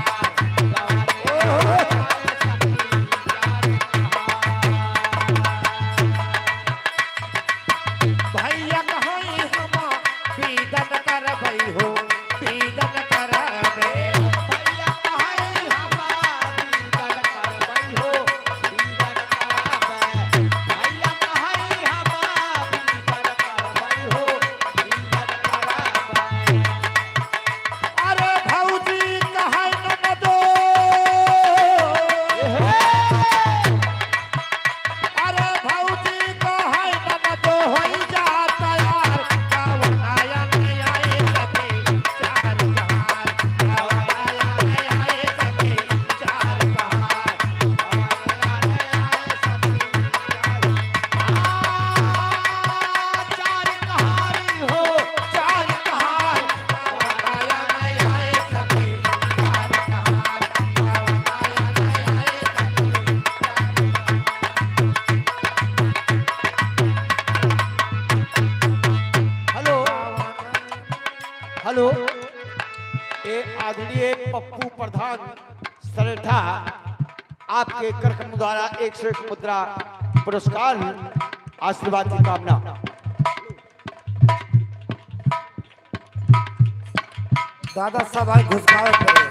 भैया कहाई हम पीदन करबै हो, पीदन करबै। भैया कहाई हम पीदन करबै हो, पीदन करबै। भैया कहाई हम पीदन करबै हो, पीदन करबै। अरे भौजी कहाई ननदो। अरे भौजी कहाई ननदो होई जा तैयार, गवनाया नहीं आए सखी। चार कहार गवनाया नहीं आए सखी। चार कहार गवनाया नहीं आए सखी। चार, आ, चार कहारी हो, चार कहार। हेलो, हेलो, ए आदरणीय पप्पू प्रधान सरेठा, आपके कार्यक्रम द्वारा एक सौ एक मुद्रा पुरस्कार, आशीर्वाद की कामना। दादा सब आई घुसकावे पड़े।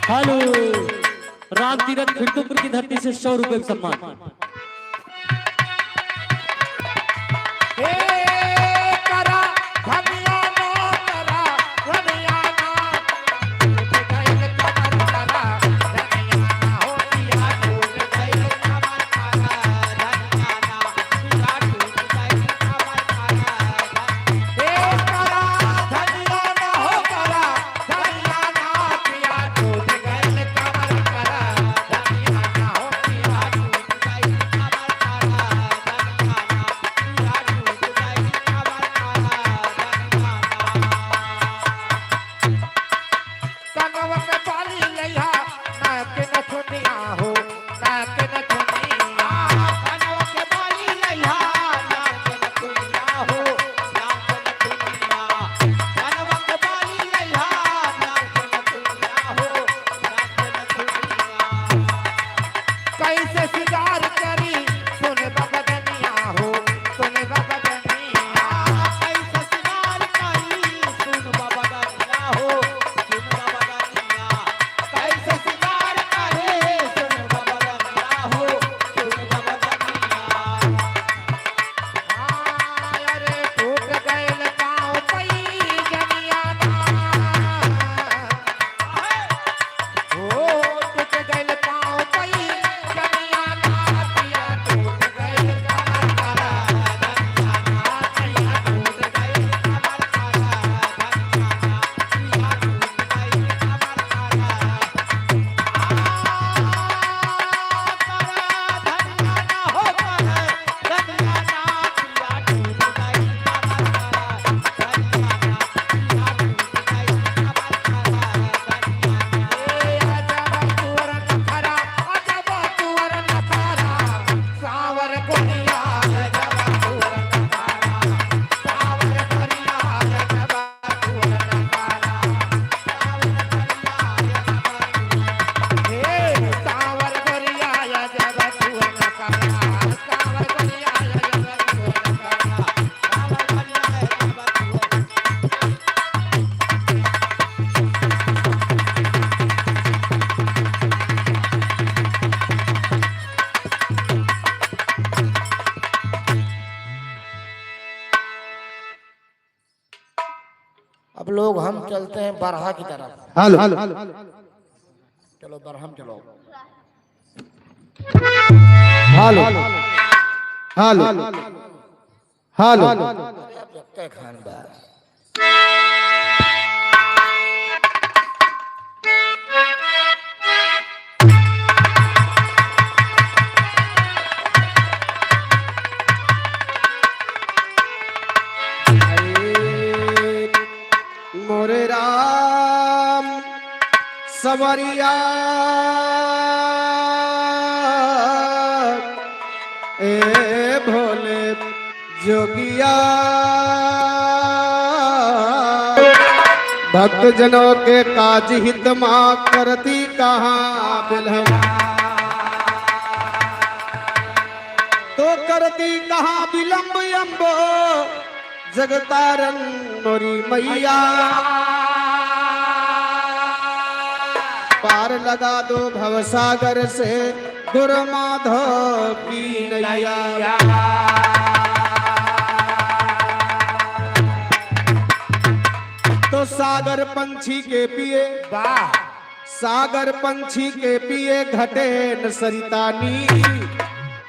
हेलो, राम तीरथ खिड़तुपुर की धरती से सौ रुपए का सम्मान। हे करा धनिया ना करा, धनिया ना, टूट गइल कमर करा, धनिया ना हो पिया, टूट गइल कमर करा, धनिया ना, पिया टूट गइल कमर करा, हे करा धनिया ना हो करा, धनिया ना पिया टूट गइल कमर करा, धनिया ना हो पिया टूट गइल लोग हम चलते हैं बरहा की तरफ। हेलो। चलो बरहम चलो। हेलो। हेलो। हेलो। अरे अब जगते खान बा। मोरे राम सवरिया, ए भोले जोगिया। भक्तजनों के काज हित मा करती कहाँ विलम्ब। तो करती कहाँ विलम्ब अम्बो जगतारन मोरी मैया। पार लगा दो भवसागर से गुरु माधव की नैया। तो सागर पंछी के पिए, वाह। सागर पंछी के पिए घटे न सरिता नीर।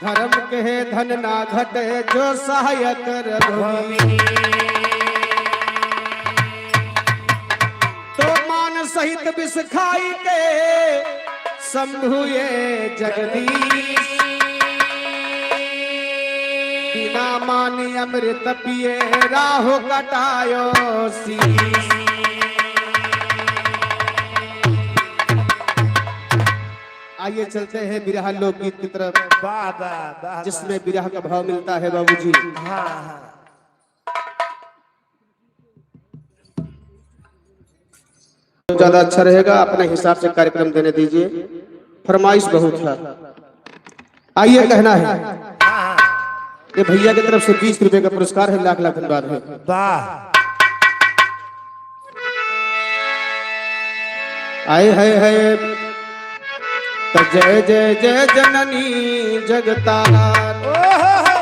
धर्म के धन ना घटे जो सहायक रघुवीर। तो मान सहित विष खाई के शंभु ये जगदीश। बिना मानी अमृत पिए राहु कटायो शीश। आइए चलते हैं बिरहा लोकगीत की तरफ, वाह, वाह, वाह, जिसमें वाह। बिरह का भाव मिलता है बाबूजी। हाँ, हाँ। ज्यादा अच्छा रहेगा, अपने हिसाब से कार्यक्रम देने दीजिए, फरमाइश बहुत है। आइए, कहना है, हाँ, हाँ। ये भैया की तरफ से बीस रुपए का पुरस्कार है, लाख लाख धन्यवाद है। वाह। आए है, है। तो जय जय जय जननी जगतारन। ओहो हो।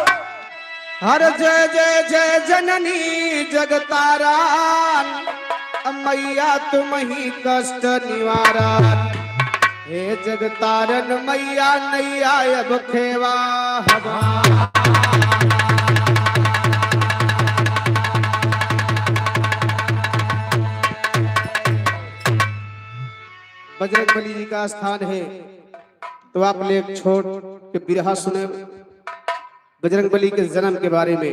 हर जय जय जय जननी जगतारन। मैया तुम ही कष्ट निवारन। हे जगतारन मैया नैया अब खेवा हमार। बजरंग बली जी का स्थान है, तो आप ले एक छोट के बिरहा सुने बजरंग बली के जन्म के बारे में।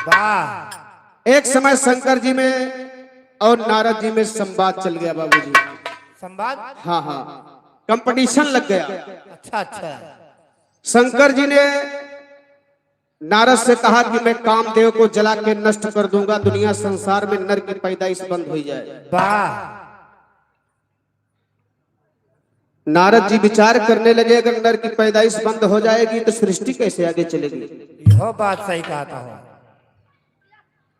वाह। एक समय शंकर जी में और नारद जी में संवाद चल गया बाबूजी। संवाद? हाँ, हाँ, कंपटीशन लग गया। अच्छा, अच्छा। शंकर जी ने नारद से कहा कि मैं कामदेव को जला के नष्ट कर दूंगा, दुनिया संसार में नर की पैदाइश बंद हो जाए। वाह। नारद जी विचार करने लगे, अगर नर की पैदाइश बंद हो जाएगी तो सृष्टि कैसे आगे चलेगी? यह बात सही कहत हो।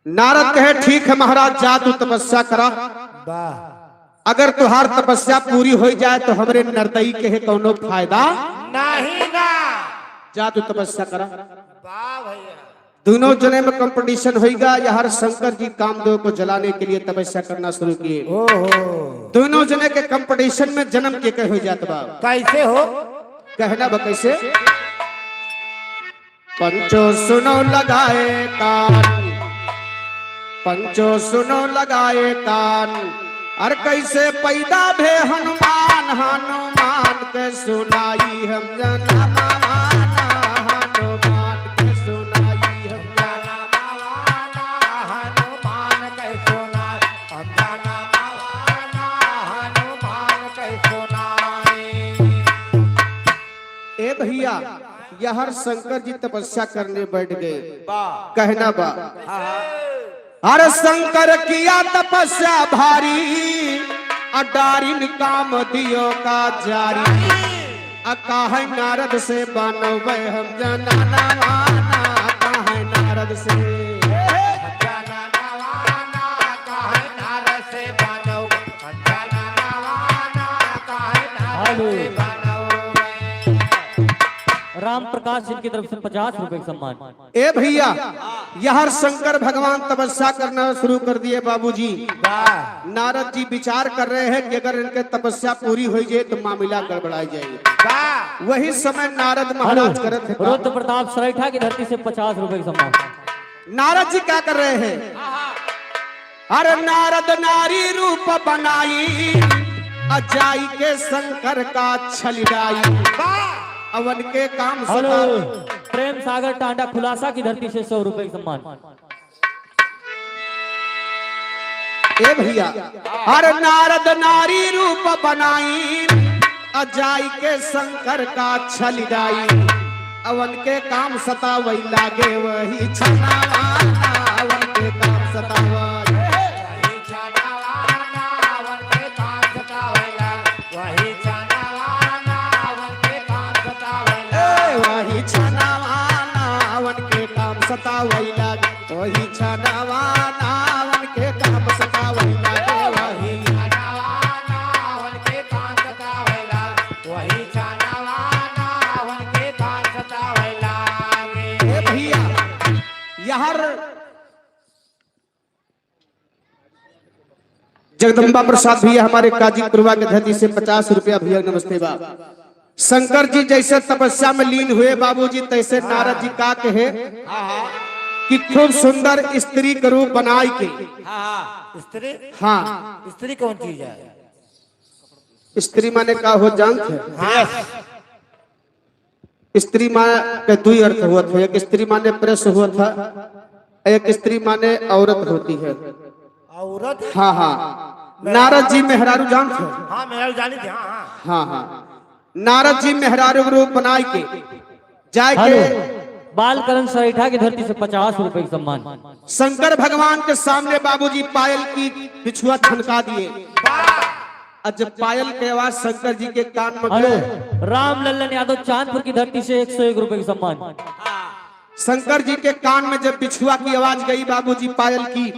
नारद कहे, ठीक है महाराज, जा तू तपस्या करा। वाह। अगर तुहार तपस्या पूरी हो जाए तो हमरे नरदई के है कौनो फायदा? नहीं ना। जा तू तपस्या करा। वाह भैया। दोनों जने में कंपटीशन होइगा, यार शंकर जी कामदेव को जलाने के लिए तपस्या करना शुरू किए। ओहो। दोनों जने के कंपटीशन में जन्म के कहे हो जात बा। कैसे हो? कहना बा कैसे? पंचो सुनो लगाए कान, पंचो सुनो लगाए कान, अरे कैसे पैदा भे हनुमान, हनुमान के सुनाई हम जनमवा ना, हनुमान के सुनाई हम जनमवा ना, हनुमान के सुनाई हम जनमवा ना, हनुमान के सुनाई। ए भैया, यहर शंकर जी तपस्या करने बैठ गए। वाह। कहना बा। हाँ। अरे शंकर किया तपस्या भारी, अ डारिन काम दियो का जारी। अ काहे नारद से बनवे हम जनमवा ना, काहे नारद से। हेलो। राम प्रकाश, इनकी तरफ से पचास रुपए का सम्मान। ए भैया, यार शंकर भगवान तपस्या करना शुरू कर दिए बाबूजी। वाह। नारद जी विचार कर रहे हैं कि अगर इनके तपस्या पूरी हो जाए तो मामला गड़बड़ाई जाए। वाह। वही समय नारद महाराज हेलो, करत है का? रुद्र प्रताप सरैठा की धरती से पचास रुपए का सम्मान। नारद जी क्या कर रहे हैं? अरे नारद नारी रूप बनाई, अ जाई के शंकर का छलिडाई। वाह। अवन के काम हेलो, सता प्रेम सागर टांडा खुलासा की धरती से सौ रुपए का सम्मान। ए भैया, अरे नारद नारी रूप बनाई, अ जाई के शंकर का छलिडाई। अवन के काम सतावै लागे वही छनावाना, अवन के काम सतावै। वही छनावाना, अवन के काम सतावै लागे, वही छनावाना, अवन के काम सतावै लागे। ए, वही छनावाना, अवन के काम सतावै लागे, वही छनावाना, अवन के काम सतावै लागे, वही छनावाना, अवन के काम सतावै लागे। वही छनावाना, अवन के काम सतावै लागे। ए भैया, यार जगदम्बा प्रसाद भैया हमारे काजी कुरवा के धरती से पचास रुपया भैया, नमस्ते बा। शंकर जी जैसे तपस्या में लीन हुए बाबूजी, तैसे नारद जी का कहे कि खूब सुंदर स्त्री के रूप बनाई के। हाँ, हाँ। स्त्री? हाँ। स्त्री कौन चीज है? स्त्री माने का हो जानत है? हाँ। स्त्री माँ के दुई अर्थ होत है, एक स्त्री माने प्रेस होत है, एक स्त्री माने औरत होती है। औरत? हाँ, हाँ। मेहरारू? नारद जी मेहरारू जानत है? हाँ, मेहरारू जानी थी, हाँ, हाँ। हाँ, हाँ। नारद जी मेहरारू के रूप बनाई के जाए के हेलो, बालकरण सरैठा की धरती से पचास रुपए का सम्मान। शंकर भगवान के सामने बाबूजी पायल की बिछुआ छनका दिए। वाह! और जब पायल के आवाज शंकर जी के कान में हेलो, गए, राम लल्लन यादव चांदपुर की धरती से एक सौ एक रुपए का सम्मान। शंकर जी के कान में जब बिछुआ की आवाज गई बाबूजी पायल की,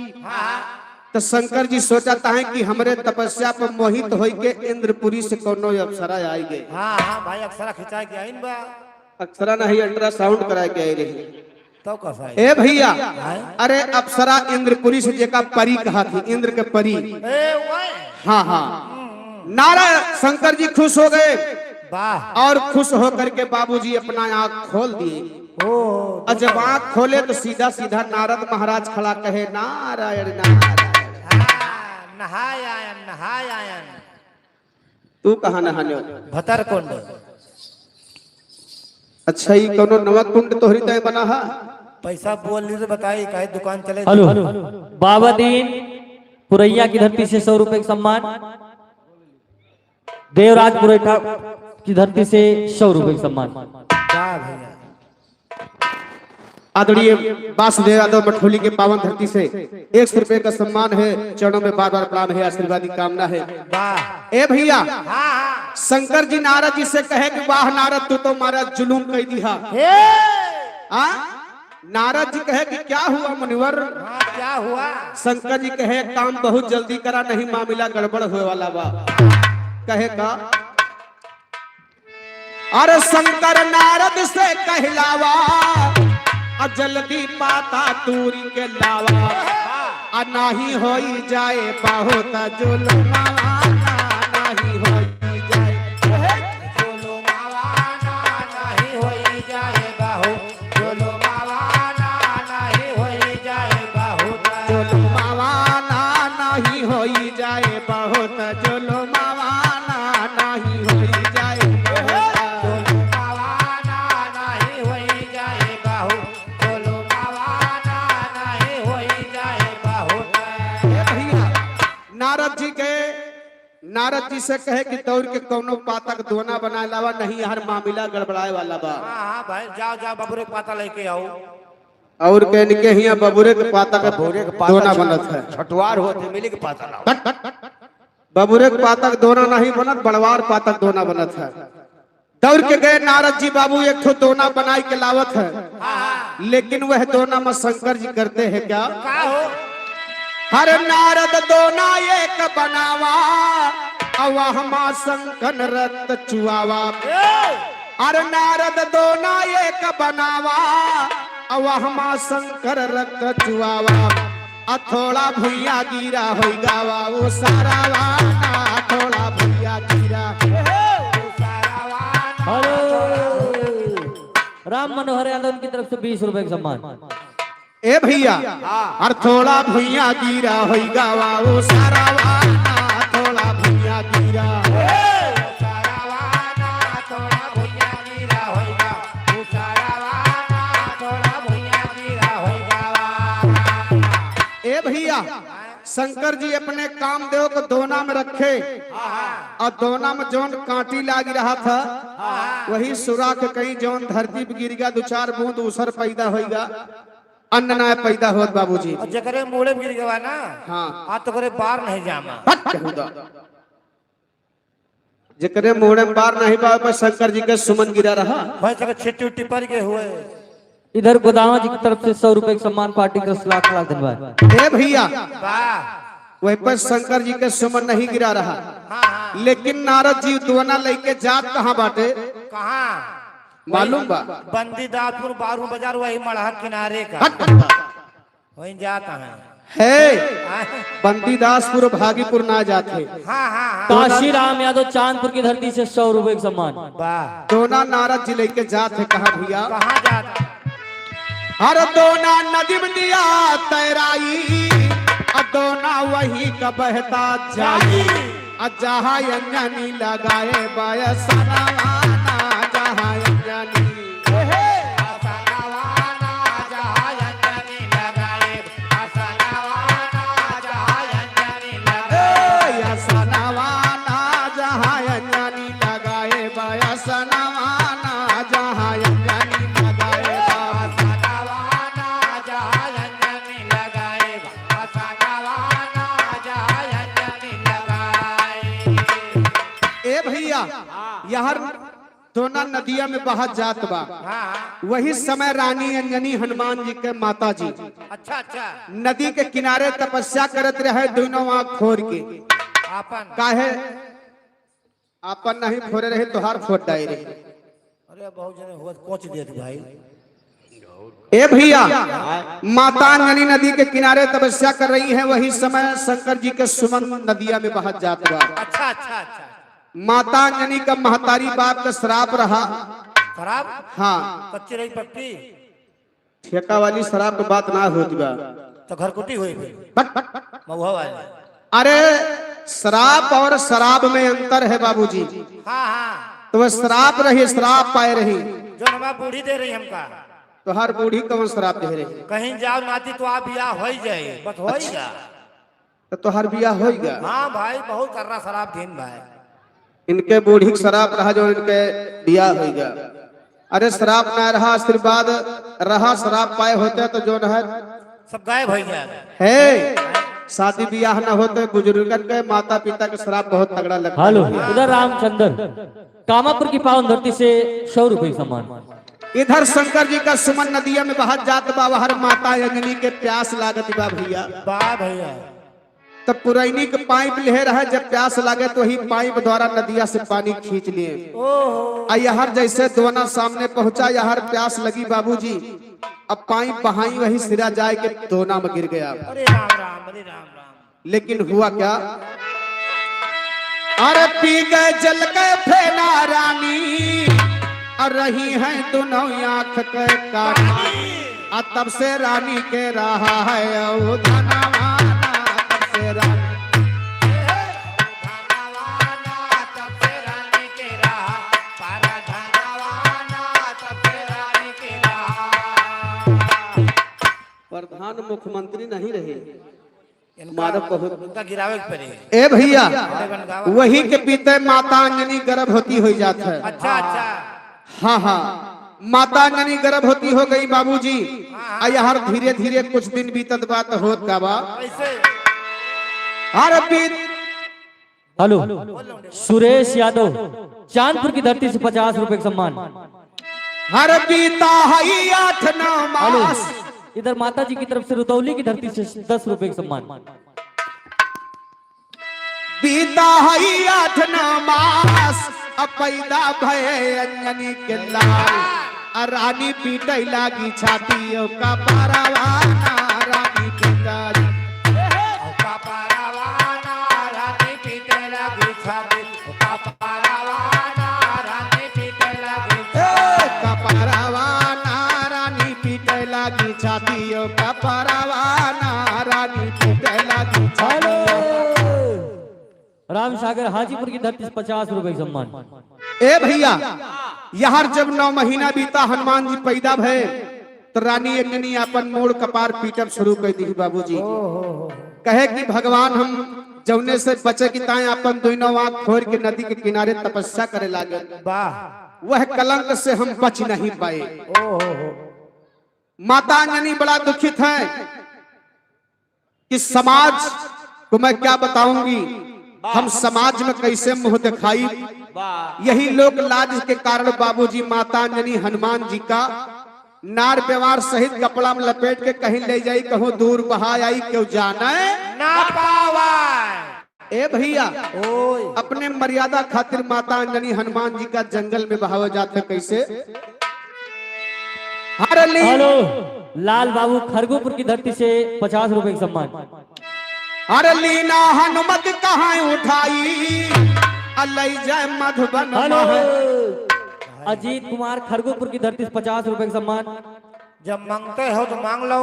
तो शंकर जी सोचत है कि हमरे तपस्या पर मोहित होई के इंद्रपुरी से कोनो अप्सरा आई गई। हाँ, हाँ, भाई, अप्सरा खिंचाए के आइन बा। अप्सरा नहीं, अल्ट्रासाउंड कराए के आई रही। तो कसा है? ए भैया, हैं? अरे अप्सरा इंद्रपुरी से जेका परी कहा थी, इंद्र के परी। ए, ओए। हाँ, हाँ। नारद शंकर जी खुश हो गए। वाह। और खुश होकर के बाबूजी अपना आँख खोल दिए। ओ। और जब आँख खोले तो सीधा सीधा नारद महाराज खड़ा कहे, "नारायण, नारायण।" हाँ, नहाय आयन, नहाय आयन। तू कहाँ नहाने हो? भतर कुंड। अच्छा, ई कौनो नवा कुंड तोहरी तय बना हा? पैसा बोल ली तो बताई, काहे दुकान चले हेलो, दी। बाबा दीन पुरैया की धरती से सौ रुपए का सम्मान, देवराज पुरैठा की धरती से सौ रुपए का सम्मान। वाह भैया। आदरणीय वासुदेव यादव मठोली के पावन धरती से एक सौ रुपए का सम्मान है, चरणों में बार बार प्रणाम है, आशीर्वाद की कामना है। वाह। ए भैया, हाँ, हाँ। शंकर जी नारद जी से कहे कि वाह नारद, तू तो मारा जुलूम कई दिहा। हे। हाँ? नारद जी कहे कि क्या हुआ मुनिवर? हाँ, क्या हुआ? शंकर जी कहे, काम बहुत जल्दी करा, नहीं मामला गड़बड़ होए वाला बा। कहे का? अरे शंकर नारद से कहलावा, आ जल्दी पाता तूरी के लावा, आ नाही होई जाए बहुत जुलमावा, नाही होई जाए। जुलमावा ना, नाही होई जाए बहुत, जुलमावा ना, नाही होई जाए बहुत। जुलमावा ना, नाही होई जाए बहुत, जुलमावा ना, नाही होई जाए बहुत। जुलमावा ना, नाही होई जाए बहुत, जुलमावा ना, नाही होई जाए बहुत। ए भैया, नारद जी के नारद जी से कहे कि दौड़ के कौनो पातक दोना बनाए लावा, नहीं यार मामला गड़बड़ाए वाला बा। हाँ, हाँ भाई, जाओ, जाओ, बबुरे के पाता लेके आओ। और कहने के हिया बबुरे के पातक बबुरे के पाता दोना छ-, बनत है। छटवार होते मिली के पाता लाओ। हट, हट, हट। बबुरे के पातक दोना नहीं बनत, बड़वार पातक दोना बनत है। दौड़ के गए नारद जी बाबू, एक ठो दोना बनाई के लावत है। हाँ, हाँ। लेकिन वह दोना में शंकर जी करते हैं क्या? का हो? हर नारद दोना एक बनावा, अवहमा शंकर रक्त चुआवा। ए! अरे नारद दोना एक बनावा, अवहमा शंकर रक्त चुआवा, अ थोड़ा भुइया गिरा होई गावा, ओ सारावा ना, थोड़ा भुइया गिरा। हेलो। राम मनोहर यादव की तरफ से बीस रुपए का सम्मान। ए भइया, हाँ। अरे थोड़ा भुइया गिरा होई गावा, ओ सारावा ना, थोड़ा भुइया गिरा। ए, सारावा ना, थोड़ा भुइया गिरा होई गा, ओ सारावा ना, थोड़ा भुइया गिरा होई गावा। ए भइया, शंकर जी अपने कामदेव को दोना में रखे, हाँ, हाँ। और दोना में जौन कांटी लाग रहा था, हाँ, हाँ। वही सुराख कहीं जौन धरती पे गिर गया, दो चार बूंद उसर पैदा होई गा। अन्न नाय पैदा होत बाबूजी। और जेकरे मूड़े में गिर गवा ना, हाँ। आ तो करे बार नहीं जामा। हट, कहूदा। जेकरे मूड़े में बार नहीं बा, पर शंकर जी के सुमन गिरा रहा। भाई सके छिट्टी उट्टी पड़ गए हुए। इधर गोदामा जी की तरफ से सौ रुपए का सम्मान पार्टी का लाख लाख धन्यवाद। ए भइया, वाह। वही पर शंकर जी के सुमन नहीं गिरा रहा। हाँ, हाँ। लेकिन नारद जी दोना लेके जात कहाँ बाटे? कहाँ? मालूम बा? बंदीदासपुर बारू बाजार, वही मड़हा किनारे का। हट। वहीं जात हैं। है। आए। बंदीदासपुर, भागीपुर ना जात है। हाँ, हाँ, हाँ। काशीराम यादव चांदपुर की धरती से सौ रुपए का सम्मान। वाह। दोना नारद जी लेके जात है कहाँ भइया? कहाँ जात? हर दोना नदी में दिया तैराई, अ दोना वही का बहता जाई। जाई। अ जहाँ अंजनी लगाए बा असनवा ना, जहाँ अंजनी। हे, हे। असनवा ना, जहाँ अंजनी लगाए, असनवा ना, जहाँ अंजनी लगाए। ए, असनवा ना, जहाँ अंजनी लगाए बा, असनवा ना, जहाँ अंजनी लगाए बा। असनवा ना, जहाँ अंजनी लगाए बा। ए भइया, हाँ। यहर दोना नदिया में बहत जात बा। हाँ, हाँ। वही समय रानी अंजनी हनुमान जी के माता जी अच्छा, अच्छा। नदी के किनारे तपस्या करत रहे, दोनों आँख फोर के। आपन। काहे? आपन नहीं फोरे रहे, तोहार फोर डाई रहे। अरे, बहुत जने हुआ, कोच देत भाई। ए भइया, माता अंजनी नदी के किनारे तपस्या कर रही हैं, वही समय शंकर जी के सुमन नदिया में बहत जात बा। अच्छा, अच्छा, अच्छा। माता अंजनी का महतारी बाप का श्राप रहा। श्राप? हाँ। कच्ची रही पक्की? ठेका वाली शराब के बात ना होत बा। तो घरकुटी हुई फिर। But, but, but. महुआ वाली। अरे, श्राप और शराब में अंतर है बाबूजी। हाँ, हाँ। तो वह श्राप रही, श्राप पाए रही। जो हमार बूढ़ी दे रही हमका। तोहार बूढ़ी कौन श्राप दे रही? कहीं जाओ नाती तो आप बियाह होई जाए, बस होई अच्छा। जा। तो तोहार बियाह होई गा? हाँ भाई, बहुत कर्रा श्राप दिन भाई। इनके बूढ़ी के श्राप रहा जो इनके बियाह होई गा। अरे श्राप ना रहा, आशीर्वाद रहा, श्राप पाए होते तो जो है सब गायब हो जाए। है, शादी बियाह ना होते, बुजुर्गन के, माता पिता के श्राप बहुत तगड़ा लगता हेलो, है। इधर रामचंद्र, कामापुर की पावन धरती से सौ रुपए सम्मान। इधर शंकर जी का सुमन नदिया में बहत जात बा, वहर माता अंजनी के प्यास लागत बा भइया। बा भइया। तब पुरैनी के पाइप लिहे रहे, जब प्यास लागे तो वही पाइप द्वारा नदिया से पानी खींच लिए। ओहो। आ यहर जैसे दोना सामने पहुंचा, यहर प्यास लगी बाबूजी, अब पाइप बहाई वही सिरा जाए के दोना में गिर गया। अरे राम राम, अरे राम राम। लेकिन हुआ क्या? अरे पी गए जल के फेना रानी, और रही हैं दोनों आँख के कानी। आ तब से रानी के रहा है ओ धनवाना, तब से रानी। प्रधान मुख्यमंत्री नहीं रहे। इनका मारब बहुत। इनका गिरावे के पड़ी। ए भइया, अरे बन गावा। वही के पीते माता अंजनी गर्भवती हो जात है। अच्छा, अच्छा। हाँ, हाँ, माता अंजनी गर्भवती हो गई बाबूजी। हाँ, हाँ। आ यहर धीरे धीरे कुछ दिन बीतत बा त होत का बा? कैसे? हर बीत हेलो, सुरेश यादव, चांदपुर की धरती से पचास रुपए का सम्मान। हर बीता है आठ नौ हेलो, मास। इधर माता जी की तरफ से रुतौली की धरती से दस रुपए का सम्मान। बीता है आठ नौ मास, अब पैदा भये अंजनी के लाल, आ रानी पीटे लागी छाती, ओ कपारवा ना रानी पीटे। ओ कपारवा ना रानी पीटे लागी छाती, ओ कपारवा ना रानी पीटे लागी ए, छाती। कपारवा ना रानी पीटे लागी छाती, ओ कपारवा ना रानी पीटे लागी छाती। हेलो। राम सागर हाजीपुर की धरती से पचास रुपए का सम्मान। ए भइया, यार जब नौ महीना बीता, हनुमान जी पैदा भए, तो रानी अंजनी आपन मूड़ कपार पीटब शुरू कर दी बाबूजी। कहे कि भगवान, हम जौने से बचे की ताए आपन दोनों आँख फोर के नदी के किनारे तपस्या करे लागे। वाह। वह कलंक से हम बच नहीं पाए। माता अंजनी बड़ा दुखित है कि समाज को मैं क्या बताऊंगी, वाह। हम समाज में कैसे मुंह दिखाई। वाह। यही लोक लाज के कारण बाबूजी माता अंजनी हनुमान जी का नार व्यवहार सहित कपड़ा में लपेट के कहीं ले जाई, कहूँ दूर बहा आई, क्यों जाने ना पावा। ए भइया, ओए। अपने मर्यादा खातिर माता अंजनी हनुमान जी का जंगल में बहावे जात है। कैसे? हर ली हेलो, लाल बाबू खरगोपुर की धरती से पचास रुपए का सम्मान। हर लीना हनुमत कहाँ उठाई, आ लई जाए मधुबन हेलो, महल। अजीत कुमार खरगोपुर की धरती से पचास रुपए का सम्मान। जब मांगते हो तो मांग लो।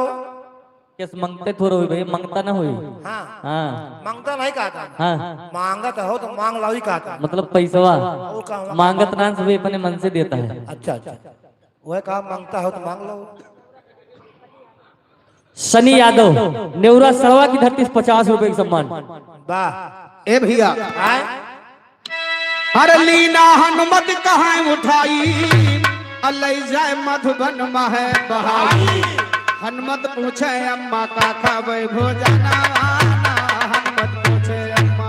कैसे मंगते थोड़े हुई भइया, मंगता ना हुई। हाँ। हाँ। मंगता नहीं कहता। हाँ। मांगत हो तो मांग लो ही कहता। मतलब पैसवा। वो कहवा मांगत ना, सभी अपने मन से देता है। अच्छा, अच्छा। वह कहा, मांगता हो तो मांग लो। सनी यादव, नेवरा सड़वा की धरती से पचास रुपए का सम्मान। वाह। ए भइया। आए? हर लीना हनुमत कहाँ उठाई, आ लई जाए मधुबन महल बहाई। हनुमत पूछे अम्मा का खावे भोजनवा ना, हनुमत पूछे अम्मा।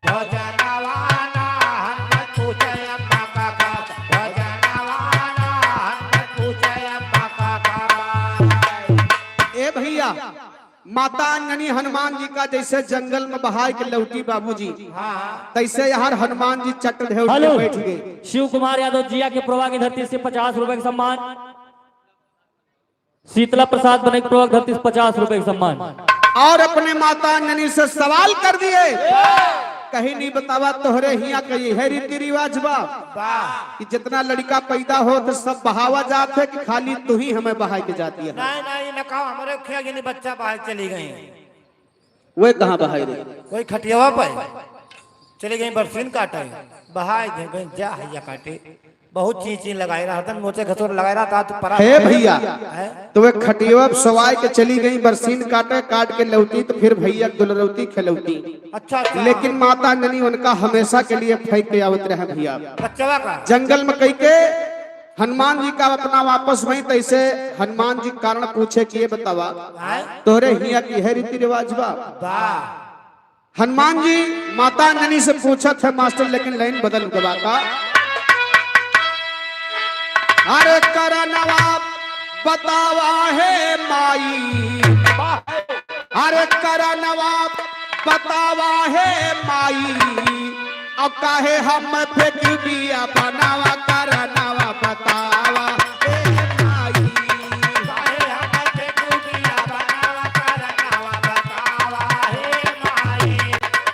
भोजनवा ना, हनुमत पूछे अम्मा का खावे भोजनवा ना, हनुमत पूछे अम्मा का खावे। ए भइया, माता अंजनी हनुमान जी का जैसे जंगल में बहाय के लौटी बाबूजी, हाँ। तैसे यार हनुमान जी चट ढेव के हेलो। बैठ गए। शिव कुमार यादव जिया के प्रवाह की धरती से पचास रुपए का सम्मान। शीतला प्रसाद बने के प्रवाह की धरती से पचास रुपए का सम्मान। और अपने माता अंजनी से सवाल कर दिए, कहीं नहीं बतावा तोहरे हिया का यह रीति रिवाज बा। वाह। कि जितना लड़का पैदा होत सब बहावा जात है कि खाली तू ही हमें बहाय के जाती है? नहीं, नहीं, न कहो, हमरे खिया यानी बच्चा बाहर चली गई। वे कहाँ बहाई रही? कोई खटियावा पे चली गई बरसीन काटे, बहाई दे गई, जा हैया काटे। बहुत चीज चीज लगाए रहा था, नोचे खसोर लगाए रहा था, तो परा हे भइया, हैं? तो वे खटियावा पे सवाई के चली गई बरसीन काटे, काट के लौटी तो फिर भइया दुलरौती खिलौती। अच्छा, अच्छा। लेकिन माता अंजनी उनका हमेशा के लिए फेंक के आवत रहे भइया। बच्चवा का? जंगल में कई के हनुमान जी का अपना वापस वहीं तैसे हनुमान जी कारण पूछे कि ये बतावा, हैं? तोहरे हिया की है रीति रिवाज बा? वाह। हनुमान जी माता अंजनी से पूछत है मास्टर, लेकिन लाइन बदल गवा का। अरे करनवा बतावा हे माई, अरे करनवा बतावा हे माई, अब काहे हम फेंक बिया बनावा करनवा बतावा हे माई। काहे हम फेंक बिया बनावा करनवा बतावा हे माई।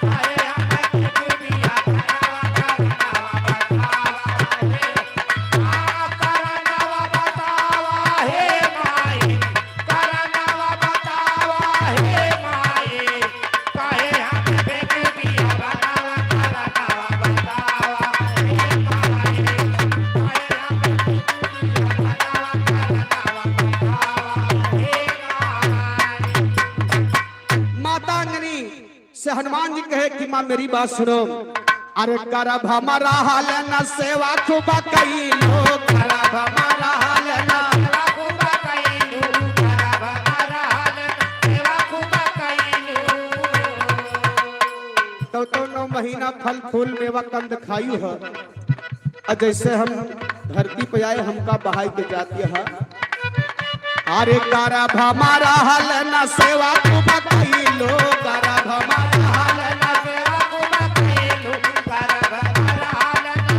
काहे हम फेंक बिया बनावा करनवा बतावा हे, आ करनवा बतावा हे माई। करनवा बतावा हे माई, काहे हम फेंक बिया बनावा, करनवा बतावा हे माई, काहे हम फेंक बिया बनावा, करनवा बतावा हे माई। माता अंजनी से हनुमान जी कहे कि माँ मेरी बात सुनो, अरे करब हमारा हाल न सेवा खूब कइलू, करब हमारा हाल न सेवा खूब कइलू, करब हमारा हाल न सेवा खूब कइलू। तो, तो नौ महीना फल फूल मेवा कंद खायु है, और जैसे हम धरती पे आए हमका बहाई के जाती है। अरे करब हमारा हाल न सेवा खूब कइलू, करब हमारा हाल न सेवा खूब कइलू, करब हमारा हाल न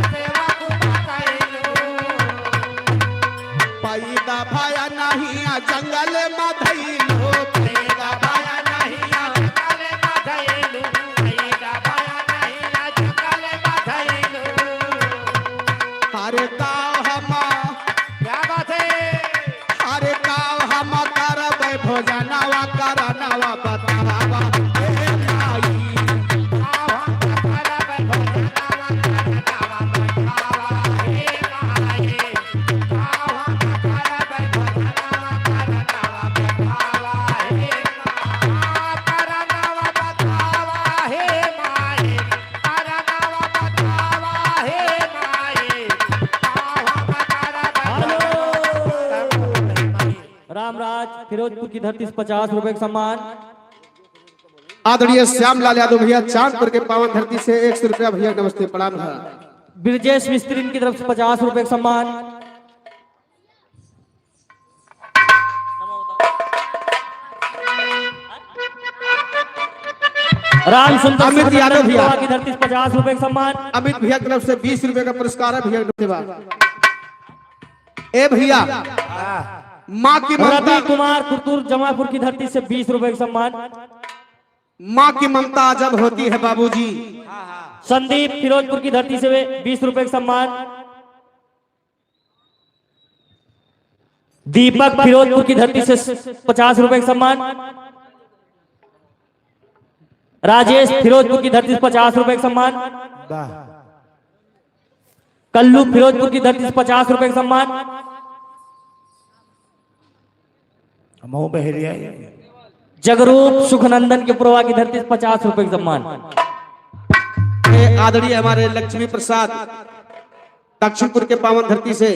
फिरोजपुर की धरती से पचास रुपए का सम्मान। आदरणीय श्यामलाल यादव भैया, चांदपुर के पावन धरती से एक सौ रुपया भैया, नमस्ते, प्रणाम है। ब्रजेश मिस्त्री इनकी तरफ से पचास रुपए का सम्मान। राम सुंदर अमित सिंह यादव भैया। की धरती से पचास रुपए का सम्मान। अमित भैया की तरफ से बीस रुपए का पुरस्कार है भैया, नमस्ते बा। ए भैया, माँ की ममता। रवि कुमार कुरतुर जमापुर की धरती से बीस रुपए का सम्मान। माँ की ममता अजब होती है बाबूजी। संदीप फिरोजपुर की धरती से बीस रुपए का सम्मान। दीपक फिरोजपुर की धरती से पचास रुपए का सम्मान। राजेश फिरोजपुर की धरती से पचास रुपए का सम्मान। वाह। कल्लू फिरोजपुर की धरती से पचास रुपए का सम्मान। मऊ बहरिया। जगरूप सुखनंदन के पुरवा की धरती से पचास रुपए का सम्मान। ये आदरणीय हमारे लक्ष्मी प्रसाद दक्षिणपुर के पावन धरती से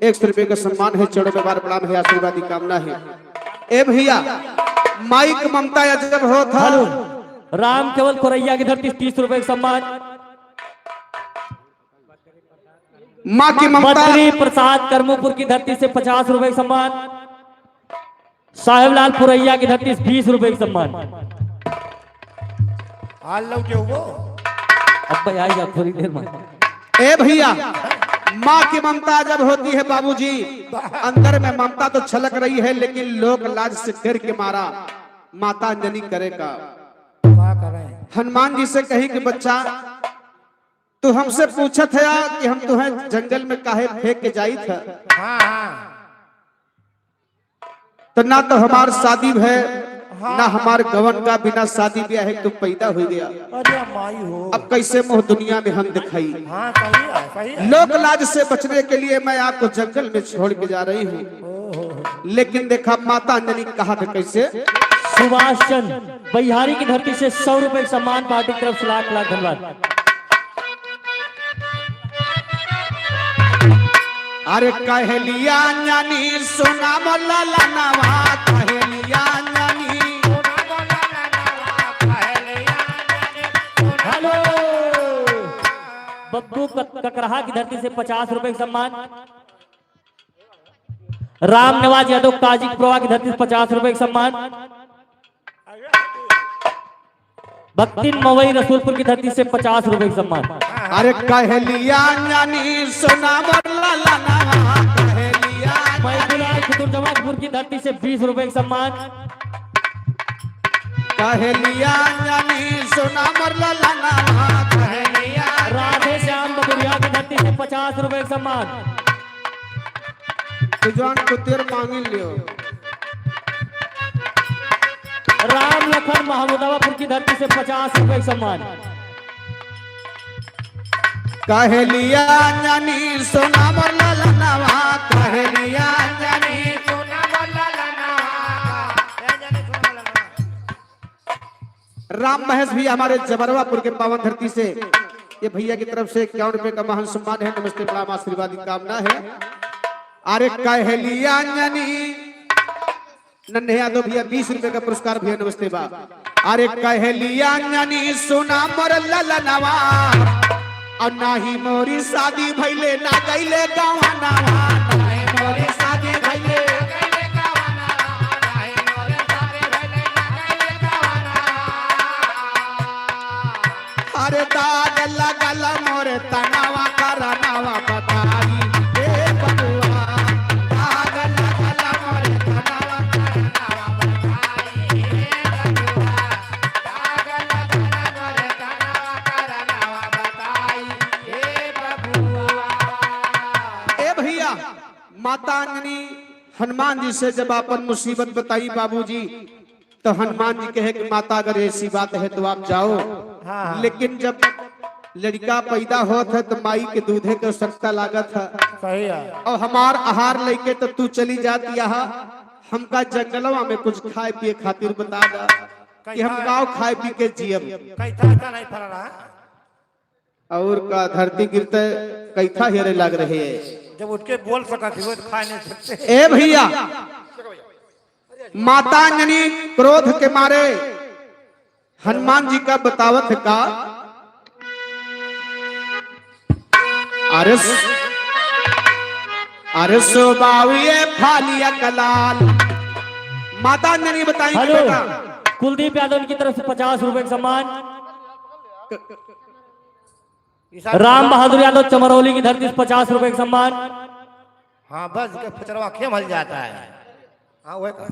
एक सौ रुपए का सम्मान है, चरणों में बार प्रणाम है, आशीर्वाद की कामना है। ए भैया, माई की ममता या जब हो था। हेलो, राम केवल कोरैया की धरती से तीस रुपए का सम्मान। माँ की ममता। बद्री प्रसाद करमूपुर की धरती से पचास रुपए का सम्मान। साहेबलाल पुरैया की धरती से बीस रुपए का सम्मान। हाल लौटे हो। अब भाई आई जा थोड़ी देर में। ए भैया, माँ की ममता जब होती है बाबूजी, अंदर में ममता तो छलक रही है, लेकिन लोक लाज से डर के मारा माता अंजनी करे का। का करें? हनुमान जी से कही कि बच्चा, तू हमसे पूछत है कि हम तुहें जंगल में काहे फेंक के जाइत है? हाँ, हाँ। तो ना तो हमार शादी भय, हाँ। ना हमार गवन का, बिना शादी ब्याह है तो पैदा हो गया। अरे माई हो। अब कैसे मुंह दुनिया में हम दिखाई? हाँ, सही है, सही है। लोक लाज से बचने के लिए मैं आपको जंगल में छोड़ के जा रही हूँ। ओहो। लेकिन देखा माता अंजनी कहा था कैसे? सुभाष चंद बैहारी की धरती से सौ रुपए का सम्मान, पार्टी की तरफ से लाख लाख धन्यवाद। अरे कहलिया अंजनी सुना मोर ललनवा, कहलिया अंजनी। हेलो, बब्बू कक-, ककरहा की धरती से पचास रुपए का सम्मान। राम निवास यादव काजी प्रवाह की धरती से पचास रुपए का सम्मान। भक्तिन मवई रसूलपुर की धरती से पचास रुपए का सम्मान। अरे कहलिया अंजनी सुना मोर ललनवा, कहलिया अंजनी। महबूबलाल खुदुर जमालपुर की धरती से बीस रुपए का सम्मान। कहलिया अंजनी सुना मोर ललनवा, कहलिया। राधे श्याम बबुरिया की धरती से पचास रुपए का सम्मान। तू जौन कुतेर मांगी लियो। राम लखन महमूदाबापुर की धरती से पचास रुपए सम्मान। कहलिया अंजनी सुना मोर ललनवा, कहलिया अंजनी सुना मोर ललनवा। राम महेश भैया हमारे जबरवापुर के पावन धरती से, ये भैया की तरफ से इक्यावन रुपए का महान सम्मान है। नमस्ते, प्रणाम, आशीर्वाद की कामना है। अरे कहलिया अंजनी, नन्हे यादव भैया, बीस रुपए का पुरस्कार भैया, नमस्ते बा। अरे कहलिया अंजनी सुना मोर ललनवा, और नाही मोरी शादी भइले ना गइले गवनवा, नाही मोरी शादी भइले। अरे दाग लगल मोरे तनवा करनवा बताई, हे बबुआ। दाग लगल मोरे तनवा करनवा बताई, हे बबुआ। दाग लगल मोरे तनवा करनवा बताई, हे बबुआ। ए भैया, माता अंजनी हनुमान जी से जब आपन मुसीबत बताई बाबूजी, तो हनुमान जी कहे कि माता अगर ऐसी बात है तो आप जाओ। हाँ, हाँ। लेकिन जब लड़का पैदा होत है तो माई के दूधे के आवश्यकता लागत है। सही है। और हमार आहार लेके तो तू चली जाती है, हमका जंगलवा में कुछ खाए पिए खातिर बता दा कि हम कैसा गाँव खाए पी के जियब। कैसा, ऐसा नहीं फरा रहा। और का धरती गिरते कैथा हेरे लाग रहे है। जब उठ के बोल सकत ही, वो तो खा नहीं सकते। ए भैया, माता अंजनी क्रोध के मारे हनुमान जी का बतावत है का? अरे स-, अरे सो बाऊ ये फालिया कलाल। माता अंजनी बताई कि हेलो, बेटा। कुलदीप यादव की तरफ से पचास रुपए का सम्मान। राम बहादुर यादव चमरौली की धरती से पचास रुपए का सम्मान। हाँ, बस के फचरवा खेमल जाता है। हाँ, वह का।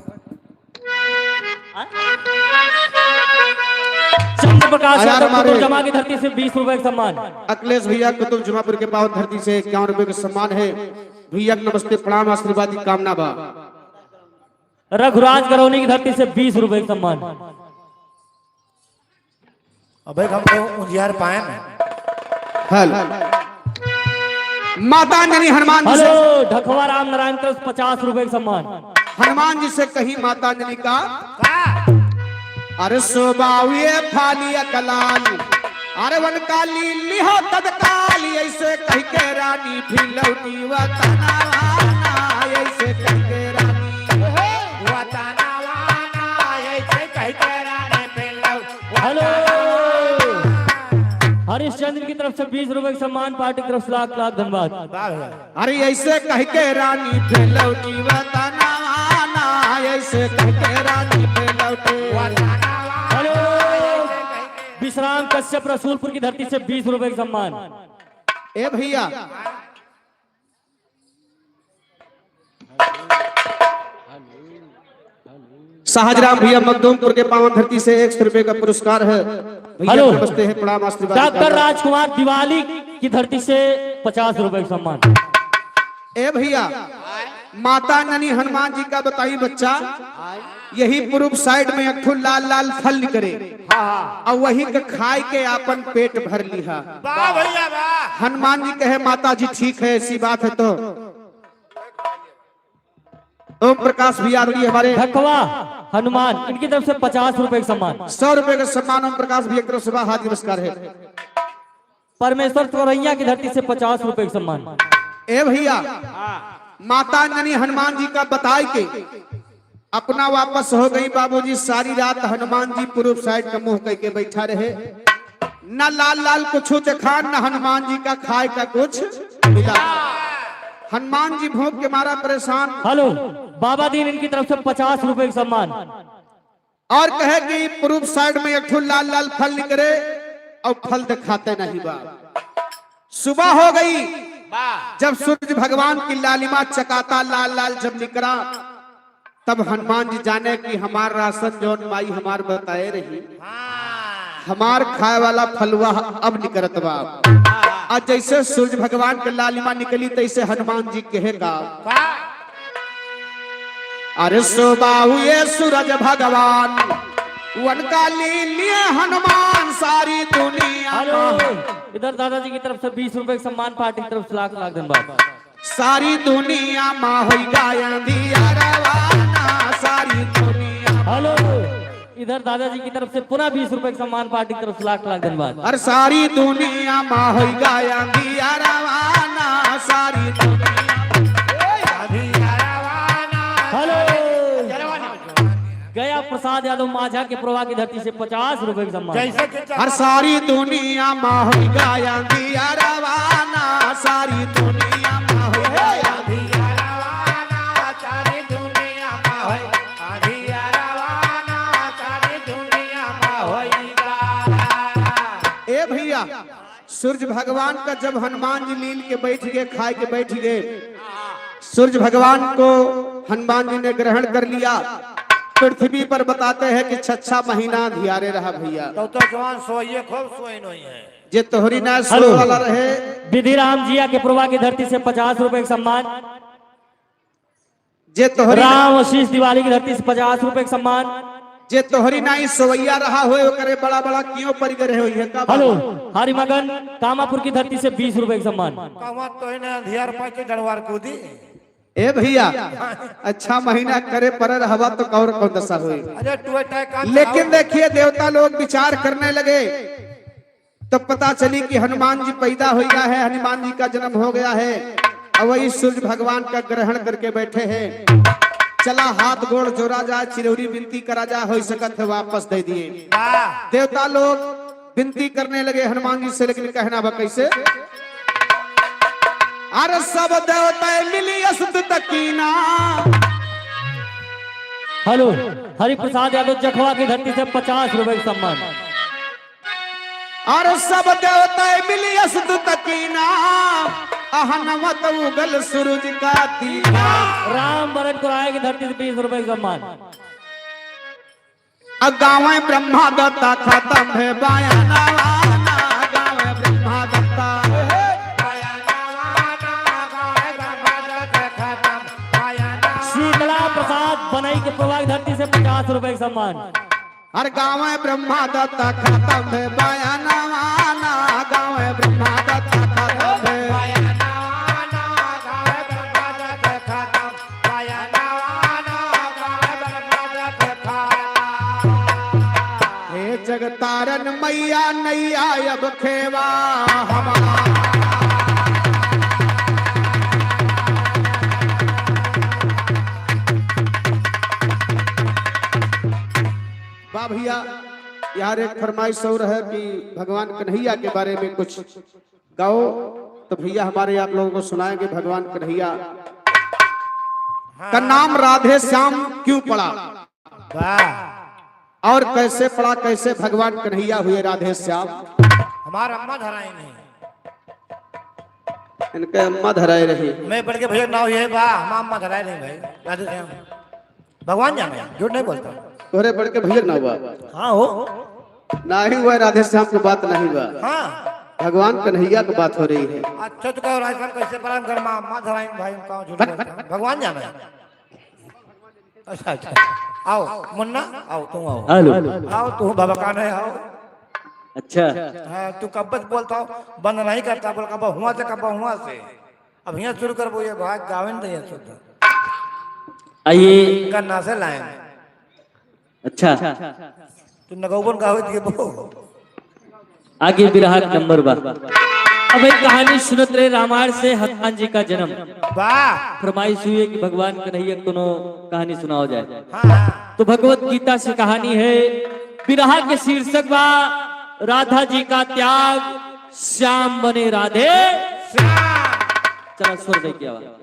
चंद्र प्रकाश अरे यादव हमारे कुतुब जमा की धरती से बीस रुपए का सम्मान। अखिलेश भैया कुतुब जमापुर के पावन धरती से इक्यावन रुपए का सम्मान है। भैया के नमस्ते, प्रणाम, आशीर्वाद की कामना बा। रघुराज करौली की धरती से बीस रुपए का सम्मान। अबे, हम तो उजियार पाए ना। हेलो। माता अंजनी हनुमान जी से हेलो, ढकवा राम नारायण तरफ पचास रुपए का सम्मान। हनुमान जी से कही माता अंजनी का? का? अरे सो बाऊ ये फालिया कलाल, अरे वन काली लिहो तत्काल, ऐसे कह के रानी फिर लौटी वतनवा ना, ऐसे कह के रानी। वतनवा ना, ऐसे कह के रानी फिर लौटी हेलो। हरिश्चंद्र की तरफ से बीस रुपए का सम्मान, पार्टी की तरफ से लाख लाख धन्यवाद। वाह भैया। अरे ऐसे कह के रानी फिर लौटी वतनवा ना, ऐसे कह के रानी फिर लौटी। हेलो, विश्राम कश्यप रसूलपुर की धरती से बीस रुपए का सम्मान। ए भैया, शाहजराम भैया मखदूमपुर के पावन धरती से एक सौ रुपए का पुरस्कार है। भैया हेलो। नमस्ते है, प्रणाम, आशीर्वाद डॉक्टर कामना। राजकुमार दिवाली की धरती से पचास रुपए का सम्मान। ए भैया, माता अंजनी हनुमान जी का बताई बच्चा, यही पूर्व साइड में एक ठो लाल लाल फल निकरे, हाँ, हाँ। और वही के खाए के आपन पेट भर लिहा। वाह भैया वाह। हनुमान जी कहे, माता जी ठीक है, ऐसी बात है तो। ओम प्रकाश भैया आदरणीय हमारे ढकवा हनुमान, इनकी तरफ से पचास रुपए का सम्मान। सौ रुपए का सम्मान ओम प्रकाश भैया की तरफ से बा, हार्दिक नमस्कार है। परमेश्वर चौरैया की धरती से पचास रुपए का सम्मान। ए भैया, माता अंजनी हनुमान जी का बताए के अपना वापस हो गई बाबूजी। सारी रात हनुमान जी पूर्व साइड का मुंह करके बैठा रहे, न लाल लाल कुछ देखा, न हनुमान जी का खाए का कुछ मिला। हनुमान जी भूख के मारा परेशान। हेलो, बाबा दीन इनकी तरफ से पचास रुपए का सम्मान। और कहे कि पूर्व साइड में एक ठो लाल लाल फल निकरे और फल दिखाते नहीं बा। सुबह हो गई, वाह। जब सूरज भगवान की लालिमा चकाता लाल लाल जब निकरा, तब हनुमान जी जाने कि हमार राशन जौन माई हमार बताए रही, हाँ। हमार खाए वाला फलवा अब निकरत बा। हाँ। और जैसे सूरज भगवान के लालिमा निकली, तैसे हनुमान जी कहे का? का? अरे सो बाऊ ये सूरज भगवान, उनका लीन लिए हनुमान सारी दुनिया हेलो, में। इधर दादाजी की तरफ से बीस रुपए का सम्मान, पार्टी की तरफ से लाख लाख धन्यवाद। सारी दुनिया मा होई गा अंधियारवा ना, सारी दुनिया। हेलो, इधर दादाजी की तरफ से पुनः बीस रुपए का सम्मान, पार्टी की तरफ से लाख लाख धन्यवाद। अरे सारी दुनिया मा होई गा अंधियारवा ना, सारी दुनिया। हेलो, गया प्रसाद यादव माझा के प्रवाह की धरती से पचास रुपए का सम्मान। जैसे कि हर सारी दुनिया मा होई गा अंधियारवा ना, सारी दुनिया मा होई गा अंधियारवा ना, सारी दुनिया मा होई अंधियारवा ना, सारी दुनिया मा होई गा। ए भैया, सूरज भगवान का जब हनुमान जी लीन के बैठ गए, खाए के बैठ गए, सूरज भगवान को हनुमान जी ने ग्रहण कर लिया। पृथ्वी पर बताते हैं कि छह छह महीना अंधियारे रहा भैया। तो, तो जवान सोइए, खूब सोइन होई है। जे तोहरी ना हेलो। सोए वाला रहे। विधि राम जिया के प्रवाह की धरती से पचास रुपए का सम्मान। जे तोहरी राम आशीष दिवाली की धरती से पचास रुपए का सम्मान। जे तोहरी नाई सवैया रहा होए, ओकरे बड़ा बड़ा कियो परि गए होई है का हेलो, बाबा? हरिमगन कामापुर की धरती से बीस रुपए का सम्मान। कहवा तो इन्हें अंधियार पाके डरवार कूदी। ए भैया, अच्छा महीना करे पर रहवा तो कौर कौन दशा होई। अरे टुए टाय काम लेकिन चलाओ। देखिए, देवता लोग विचार करने लगे, तब पता चली कि हनुमान जी पैदा हो गया है, हनुमान जी का जन्म हो गया है। और वही सूरज भगवान का ग्रहण करके बैठे हैं। चला हाथ गोड़ जोड़ा जाए, चिरौरी विनती करा जाए, होइ सकत है वापस दइ दिए। वाह। देवता लोग विनती करने लगे हनुमान जी से, लेकिन कहना बा कैसे? अरे सब देवता मिली अस्तुत कीना। हेलो, हरिप्रसाद यादव जखवा की धरती से पचास रुपए का सम्मान। अरे सब देवता मिली अस्तुत कीना, अहनवत उगल सूरज का दीना। राम बरन कुराए की धरती से बीस रुपए का सम्मान। अ गावे ब्रह्मा दत्ता खतम है बयानवाना, गावे ब्रह्मा दत्ता। शीतला प्रसाद बनई के पुरवा की धरती से पचास रुपए का सम्मान। अरे गावे ब्रह्मा दत्ता खतम है बयानवाना, गावे ब्रह्मा दत्ता खतम है। हे जगतारन मैया नैया अब खेवा हमार। वाह भैया, यार एक फरमाइश और है कि भगवान कन्हैया के बारे में कुछ गाओ, तो भैया हमारे आप लोगों को सुनाएंगे भगवान कन्हैया का नाम राधे श्याम क्यों पड़ा। वाह। और कैसे पड़ा, कैसे भगवान कन्हैया हुए राधे श्याम। हमार अम्मा धराइन है। इनके अम्मा धराए रही। मैं बड़के भैया नाव ये बा, हम अम्मा धराए रही भाई, राधे श्याम। भगवान जाने, झूठ नहीं बोलता। तोहरे बड़के भैया नाव बा। हाँ हो। नाही हुआ राधे श्याम की बात नहीं बा। हाँ। भगवान कन्हैया की बात हो रही है। अच्छा तो कहो राधे श्याम कैसे पड़ा, घर में अम्मा धराइन भाई, हम कहाँ झूठ बोलता हूँ। भगवान जाने। अच्छा, अच्छा। आओ, मुन्ना, आओ, तू आओ। हेलो। आओ, तू बाबा का नहीं आओ। अच्छा। हाँ, तू कब से बोलता हो, बंद नहीं करता, बोल, कब हुआ से, कब हुआ से। अब यहाँ शुरू करबो, ये भाई गावे नहीं है शुद्ध। आइए। गन्ना से लाए। अच्छा। तू नगौबन गावे दिए बो। आगे बिरहा के नंबर बा। अब एक कहानी सुनत रहे रामायण से हनुमान जी का जन्म। वाह। फरमाइश हुई है कि भगवान कन्हैया कोनो कहानी सुनाओ जाए। हाँ। तो भगवत गीता से कहानी है, बिरहा के शीर्षक बा राधा जी का त्याग, श्याम बने राधे। श्याम। चला सुर दे क्या बा।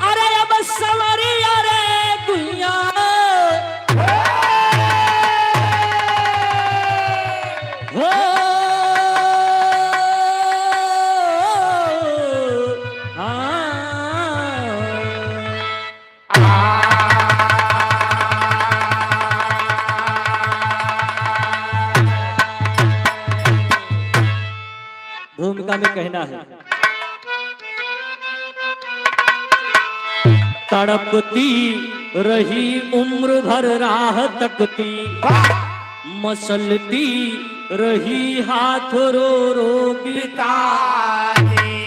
अरे अब सवरिया रे गुइया। हो। हाँ। भूमिका में कहना है, तड़पती रही उम्र भर राह तकती, मसलती रही हाथ रो रो बिताती।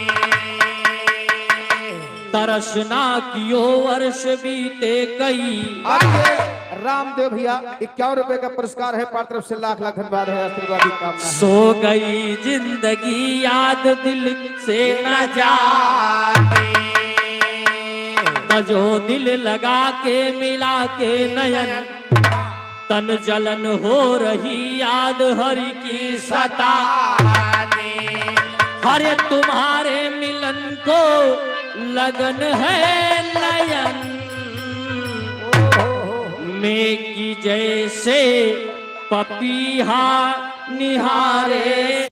तरसना कियो वर्ष बीते कई। आइए, रामदेव भैया, इक्यावन रुपए का पुरस्कार है, पात्र तरफ से लाख लाख धन्यवाद है, आशीर्वाद की कामना है। सो गई जिंदगी याद दिल से न जाती, तजो दिल लगा के मिला के नयन। तन जलन हो रही याद हरि की सतानी। हरे तुम्हारे मिलन को लगन है नयन में कि जैसे पपीहा निहारे।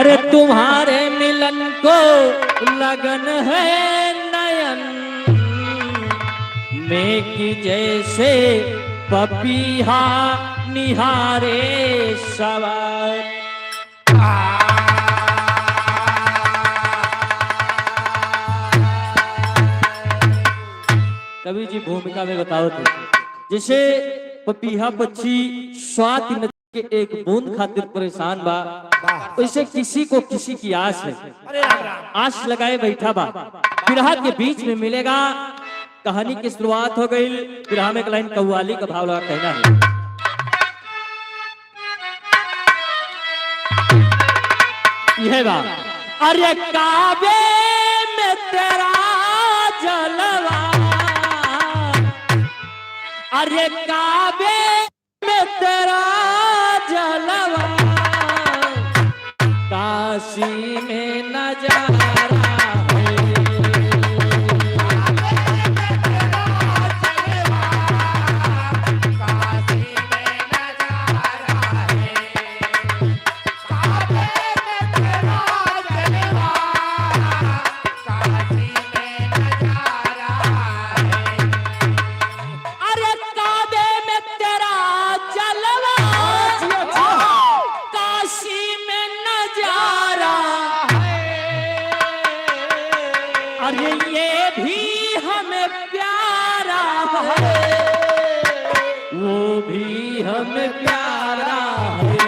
अरे तुम्हारे मिलन को लगन है नयन में कि जैसे पपीहा निहारे सवार। कवि जी भूमिका में बतावत है, जैसे पपीहा पक्षी स्वाति नदी के एक बूंद खातिर परेशान बा, वाह। वैसे किसी को किसी की आस है, अरे राम राम। आस लगाए बैठा बा, बिरहा के बीच में मिलेगा। कहानी की शुरुआत हो गई, बिरहा में एक लाइन कव्वाली का भाव लगा कहना है। यह बा, अरे काबे में तेरा जलवा, अरे काबे में तेरा जलवा, काशी में नजारा है। अरे काबे में तेरा जलवा, काशी में नजारा। अरे ये भी हमें प्यारा है, वो भी हमें प्यारा है।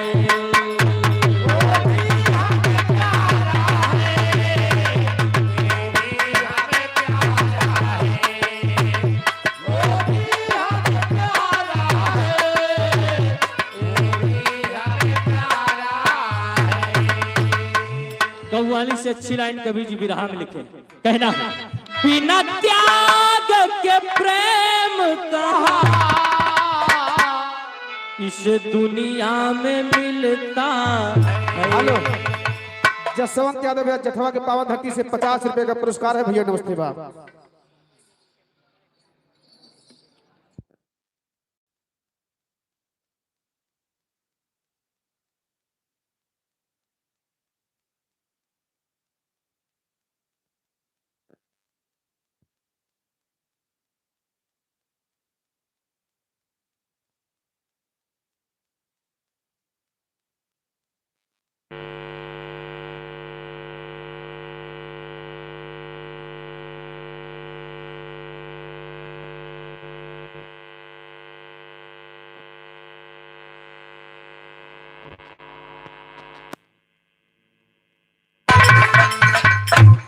कव्वाली से अच्छी लाइन कवि जी बिरहा में लिखे, कहना है, बिना त्याग के प्रेम कहाँ इस दुनिया में मिलता है। हेलो, जसवंत यादव भैया, जठवा के पावन धरती से पचास रुपए का पुरस्कार है भैया, नमस्ते बा।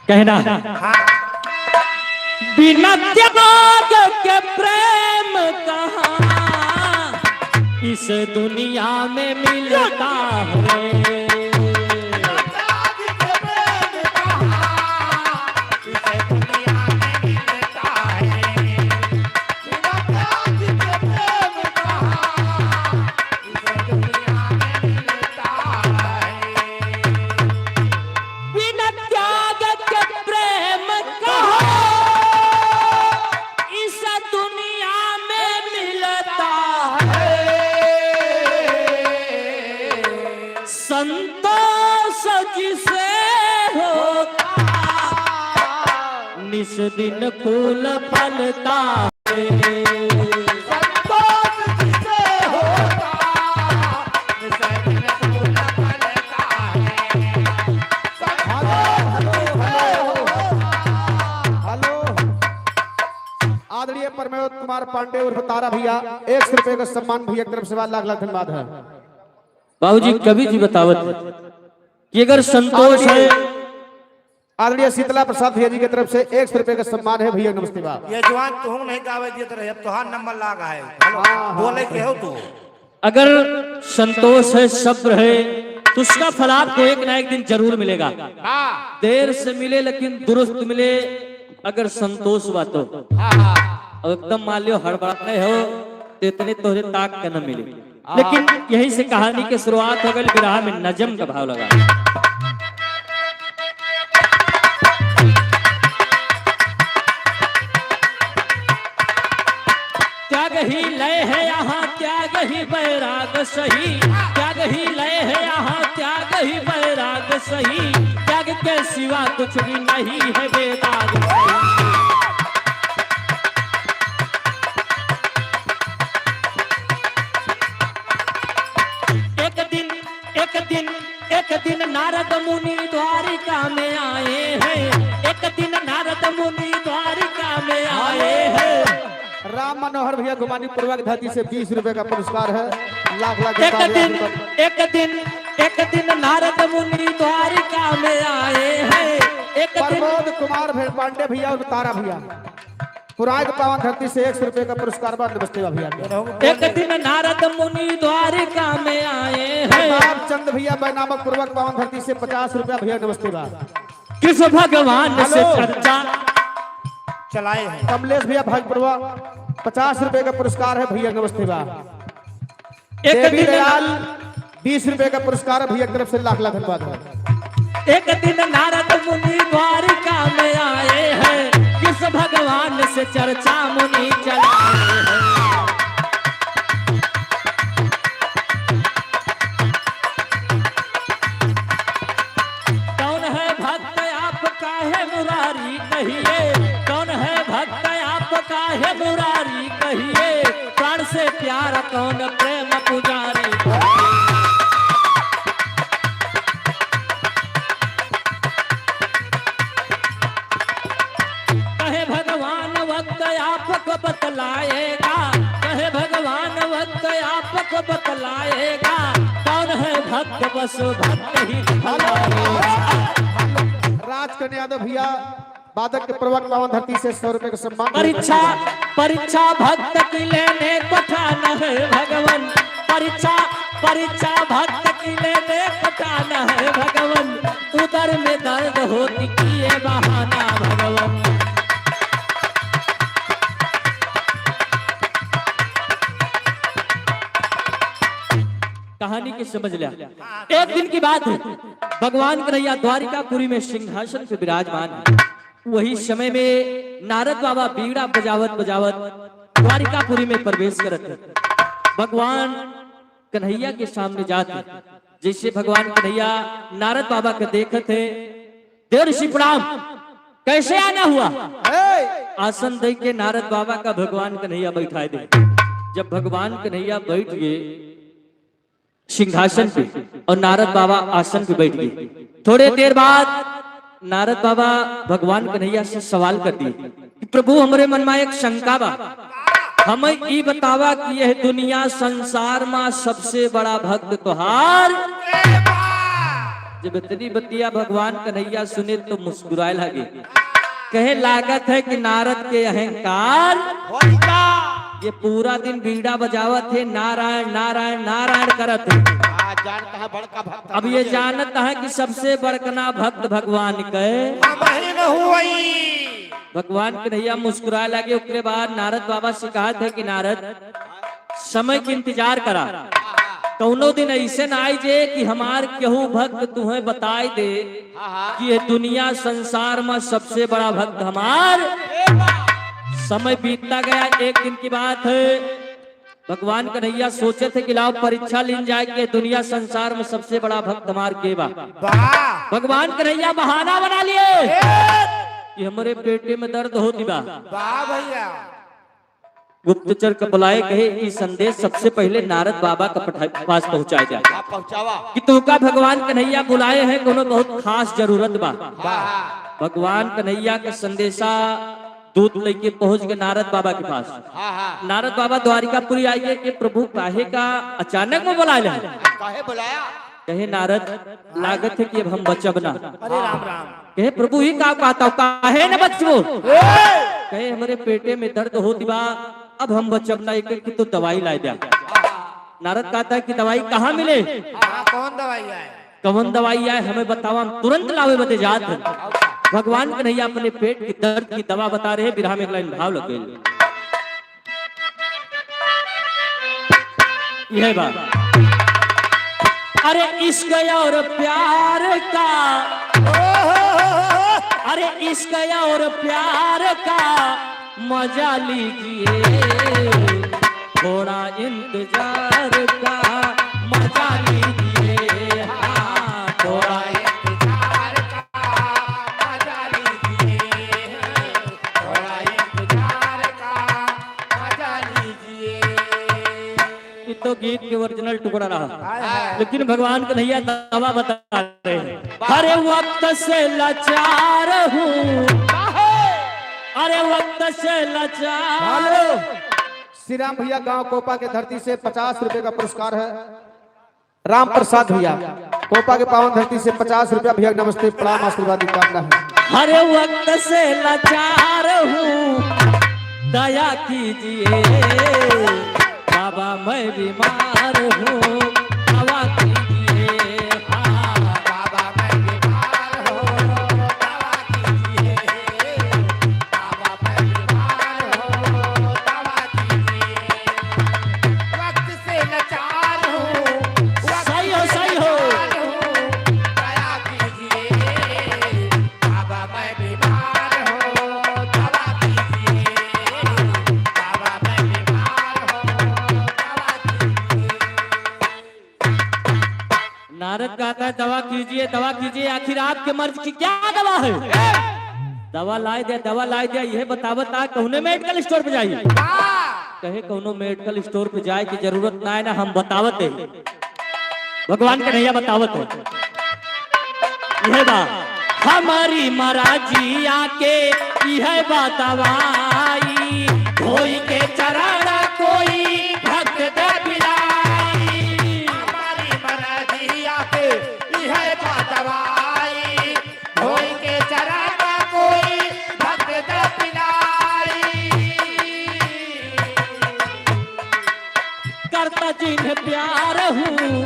कहना, हाँ। बिना त्याग के प्रेम कहाँ इस दुनिया में मिलता है। बिना त्याग के प्रेम कहाँ इस दुनिया में मिलता है। संतोष जिसे होता, निस दिन फूल फलता है। संतोष जिसे होता, निस दिन फूल फलता है। संतोष जिसे होता। हेलो, आदरणीय प्रमोद कुमार पांडे उर्फ तारा भैया, एक सौ रुपए का सम्मान भैया की तरफ से बा, लाख लाख धन्यवाद है। बाबूजी, कवि जी बतावत है कि अगर संतोष है। आदरणीय शीतला प्रसाद भैया जी की तरफ से एक सौ रुपए का सम्मान है भैया, नमस्ते बा। ये जवान तुहूँ नहीं गावे दिए तो रहे, अब तोहार नंबर लाग है। हेलो, हाँ, हाँ। बोले के हो तू? अगर संतोष है, सब्र है, तो उसका फल आपको एक ना एक दिन जरूर मिलेगा। हाँ। देर से मिले लेकिन दुरुस्त मिले, अगर संतोष बा तो। हाँ, हाँ। अब एकदम मान लियो हड़बड़ा नहीं हो, तो इतने तोहरे ताक के न मिले। हाँ। लेकिन यहीं से कहानी के शुरुआत हो गई, बिरहा में नजम का भाव लगा। त्याग ही लय है यहाँ त्याग ही बैराग सही, त्याग ही लय है यहाँ, त्याग ही बैराग सही, त्याग के सिवा कुछ भी नहीं है बेदाग सही। एक दिन, एक दिन, एक दिन नारद मुनि द्वारिका में आए हैं, एक दिन नारद मुनि द्वारिका में आए हैं। राम मनोहर भैया गुमानी पूर्वक धरती से बीस रुपए का पुरस्कार है। लाख लाख एक धन्यवाद दिन, भैया। एक दिन, एक दिन नारद मुनि द्वारिका में आए हैं। एक दिन प्रमोद कुमार भे-, पांडे भैया और तारा भैया, पुराग पावन धरती से एक सौ रुपए का पुरस्कार बा, नमस्ते बा भैया। एक दिन नारद मुनि द्वारिका में आए हैं। प्रताप चंद भैया बैनामक पूर्वक पावन धरती से पचास रुपया भैया, नमस्ते बा। कृष्ण भगवान से हेलो। चर्चा। चलाए हैं। कमलेश भैया भाजपुरवा, पचास रुपए का पुरस्कार है भैया, नमस्ते बा। एक देवी दिन दयाल, बीस रुपए का पुरस्कार है भैया की तरफ से, लाख लाख धन्यवाद है। एक दिन नारद मुनि द्वारिका में आए हैं, कृष्ण भगवान से चर्चा मुनि चलाए हैं। कौन है भक्त आपका है मुरारी कहिए, कौन है भक्त आपका है मुरारी कहिए, प्राण से प्यारा कौन प्रेम पुजारी। कहे भगवान वक्त आपको बतलाएगा, कहे भगवान वक्त आपको बतलाएगा, कौन है भक्त बस भक्त ही दिखलाएगा। राजकन्या यादव भैया, वादक के प्रवक्ता पावन धरती से सौ रुपए का सम्मान। परीक्षा, परीक्षा भक्त की लेने को ठान है भगवन, परीक्षा, परीक्षा भक्त की लेने को ठान है भगवन, उदर में दर्द होती किए बहाना भगवन। कहानी के समझ लिया। एक दिन की बात है, भगवान कन्हैया द्वारिकापुरी में सिंहासन पे विराजमान है। वही समय में नारद बाबा बीड़ा बजावत बजावत द्वारिकापुरी में प्रवेश करत है। भगवान कन्हैया के सामने जात है। जैसे भगवान कन्हैया नारद बाबा के देखत है, "देव ऋषि प्रणाम, कैसे आना हुआ?" ए! आसन दे के नारद बाबा का भगवान कन्हैया बैठाए दे। जब भगवान कन्हैया बैठ गए सिंहासन पे और नारद बाबा आसन पे बैठ गए। थोड़े देर बाद नारद बाबा भगवान कन्हैया से सवाल कर दिए कि "प्रभु, हमरे मन में एक शंका बा, हमें ई बतावा कि यह दुनिया संसार में सबसे बड़ा भक्त तोहार?" जब इतनी बतिया भगवान कन्हैया सुने तो मुस्कुराए लगे, कहे, "लागत है कि नारद के अहंकार होई का?" ये पूरा दिन बीड़ा बजावत है, नारायण, नारायण, नारायण करत है। आ, जानता है बड़का भक्त अब ये हमारे। जानता है कि सबसे बड़कना भक्त भगवान के हम ही न हुई। भगवान कन्हैया मुस्कुराए लगे। ओकरे बाद नारद बाबा से कहत है कि नारद, समय के इंतजार करा, कौनो दिन ऐसे ना आई जे कि हमार केहू भक्त तुहें बताए दे हाँ, हाँ। कि ये दुनिया संसार में सबसे बड़ा भक्त हमार। ए बा। समय बीतता गया। एक दिन की बात है, भगवान कन्हैया सोचे थे कि लाओ परीक्षा लीन जाए कि ये दुनिया संसार में सबसे बड़ा भक्त हमार के बा। वाह। भगवान कन्हैया बहाना बना लिए ए! कि हमरे पेटे में दर्द होती बा। वाह भैया। गुप्तचर के बुलाए, कहे, "ई संदेश सबसे पहले नारद बाबा के पठा-, पास पहुंचाए जाए आप पहुंचावा। कि तोका भगवान कन्हैया बुलाए हैं, कोनो बहुत खास जरूरत बा।" वाह। भगवान कन्हैया के संदेशा दूत लेके पहुंच गए नारद बाबा के पास। हाँ, हाँ। नारद बाबा द्वारिकापुरी आइए कि "प्रभु, काहे का अचानक में बुलाए हैं?" काहे बुलाया? कहे, "नारद, लागत है कि अब हम बचब ना।" अरे राम राम। कहे, "प्रभु, ही का कहता हो, काहे न बचबो?" ए! कहे, "हमरे पेटे में दर्द होती बा, अब हम बचब ना, एक, एक तो दवाई लाए द्या।" नारद कहता है कि "दवाई कहाँ मिले?" हाँ, कौन दवाई आए? "कौन दवाई आए, हमें बतावा, हम तुरंत लावे बदे जात हैं।" भगवान कन्हैया अपने पेट के दर्द की दवा बता रहे, बिरहा में एक लाइन भाव लग गई। यह बात। अरे इश्क और प्यार का, अरे इश्क और प्यार का मजा लीजिए। थोड़ा इंतजार का मजा लीजिए, हाँ, थोड़ा इंतजार का मजा लीजिए, थोड़ा इंतजार का मजा लीजिए। ये तो गीत के ओरिजिनल टुकड़ा रहा, हाय, हाय। लेकिन भगवान कन्हैया दवा बता रहे हैं। हर वक्त से लाचार हूँ, अरे वक्त से लाचार। हेलो, श्री राम भैया गांव कोपा के धरती से पचास रुपए का पुरस्कार है। राम प्रसाद भैया, कोपा के पावन धरती से पचास रुपया भैया, नमस्ते, प्रणाम, आशीर्वाद की कामना है। हर वक्त से लाचार हूँ, दया कीजिए, बाबा मैं बीमार हूँ, दवा कीजिए। हाँ, बाबा मैं बीमार हूँ, दवा कीजिए। बाबा मैं बीमार हूँ, दवा कीजिए। वक्त से लाचार हूँ, वक्त सही हो, से सही हो। लाचार हूँ, दया कीजिए। बाबा मैं बीमार हूँ, दवा कीजिए। बाबा मैं बीमार हूँ, दवा कीजिए। नारद कहता है, "दवा कीजिए, दवा कीजिए, आखिर आपके मर्ज की क्या दवा है?" दवा लाए दे, दवा लाए दे, यह बतावत आ, कौने मेडिकल स्टोर पे जाई? कहे, "कौनो मेडिकल स्टोर पे जाए की जरूरत ना है ना, हम बतावत है।" भगवान कन्हैया बतावत है, यह बा, हमारी मराजिया के यह बा दवाई, धोई के चरण कोई भक्त दे बिलाई। हमारी मराजिया के यह बा दवाई, धोई के चरण कोई भक्त दे बिलाई। करता जिन्हें प्यार हूँ,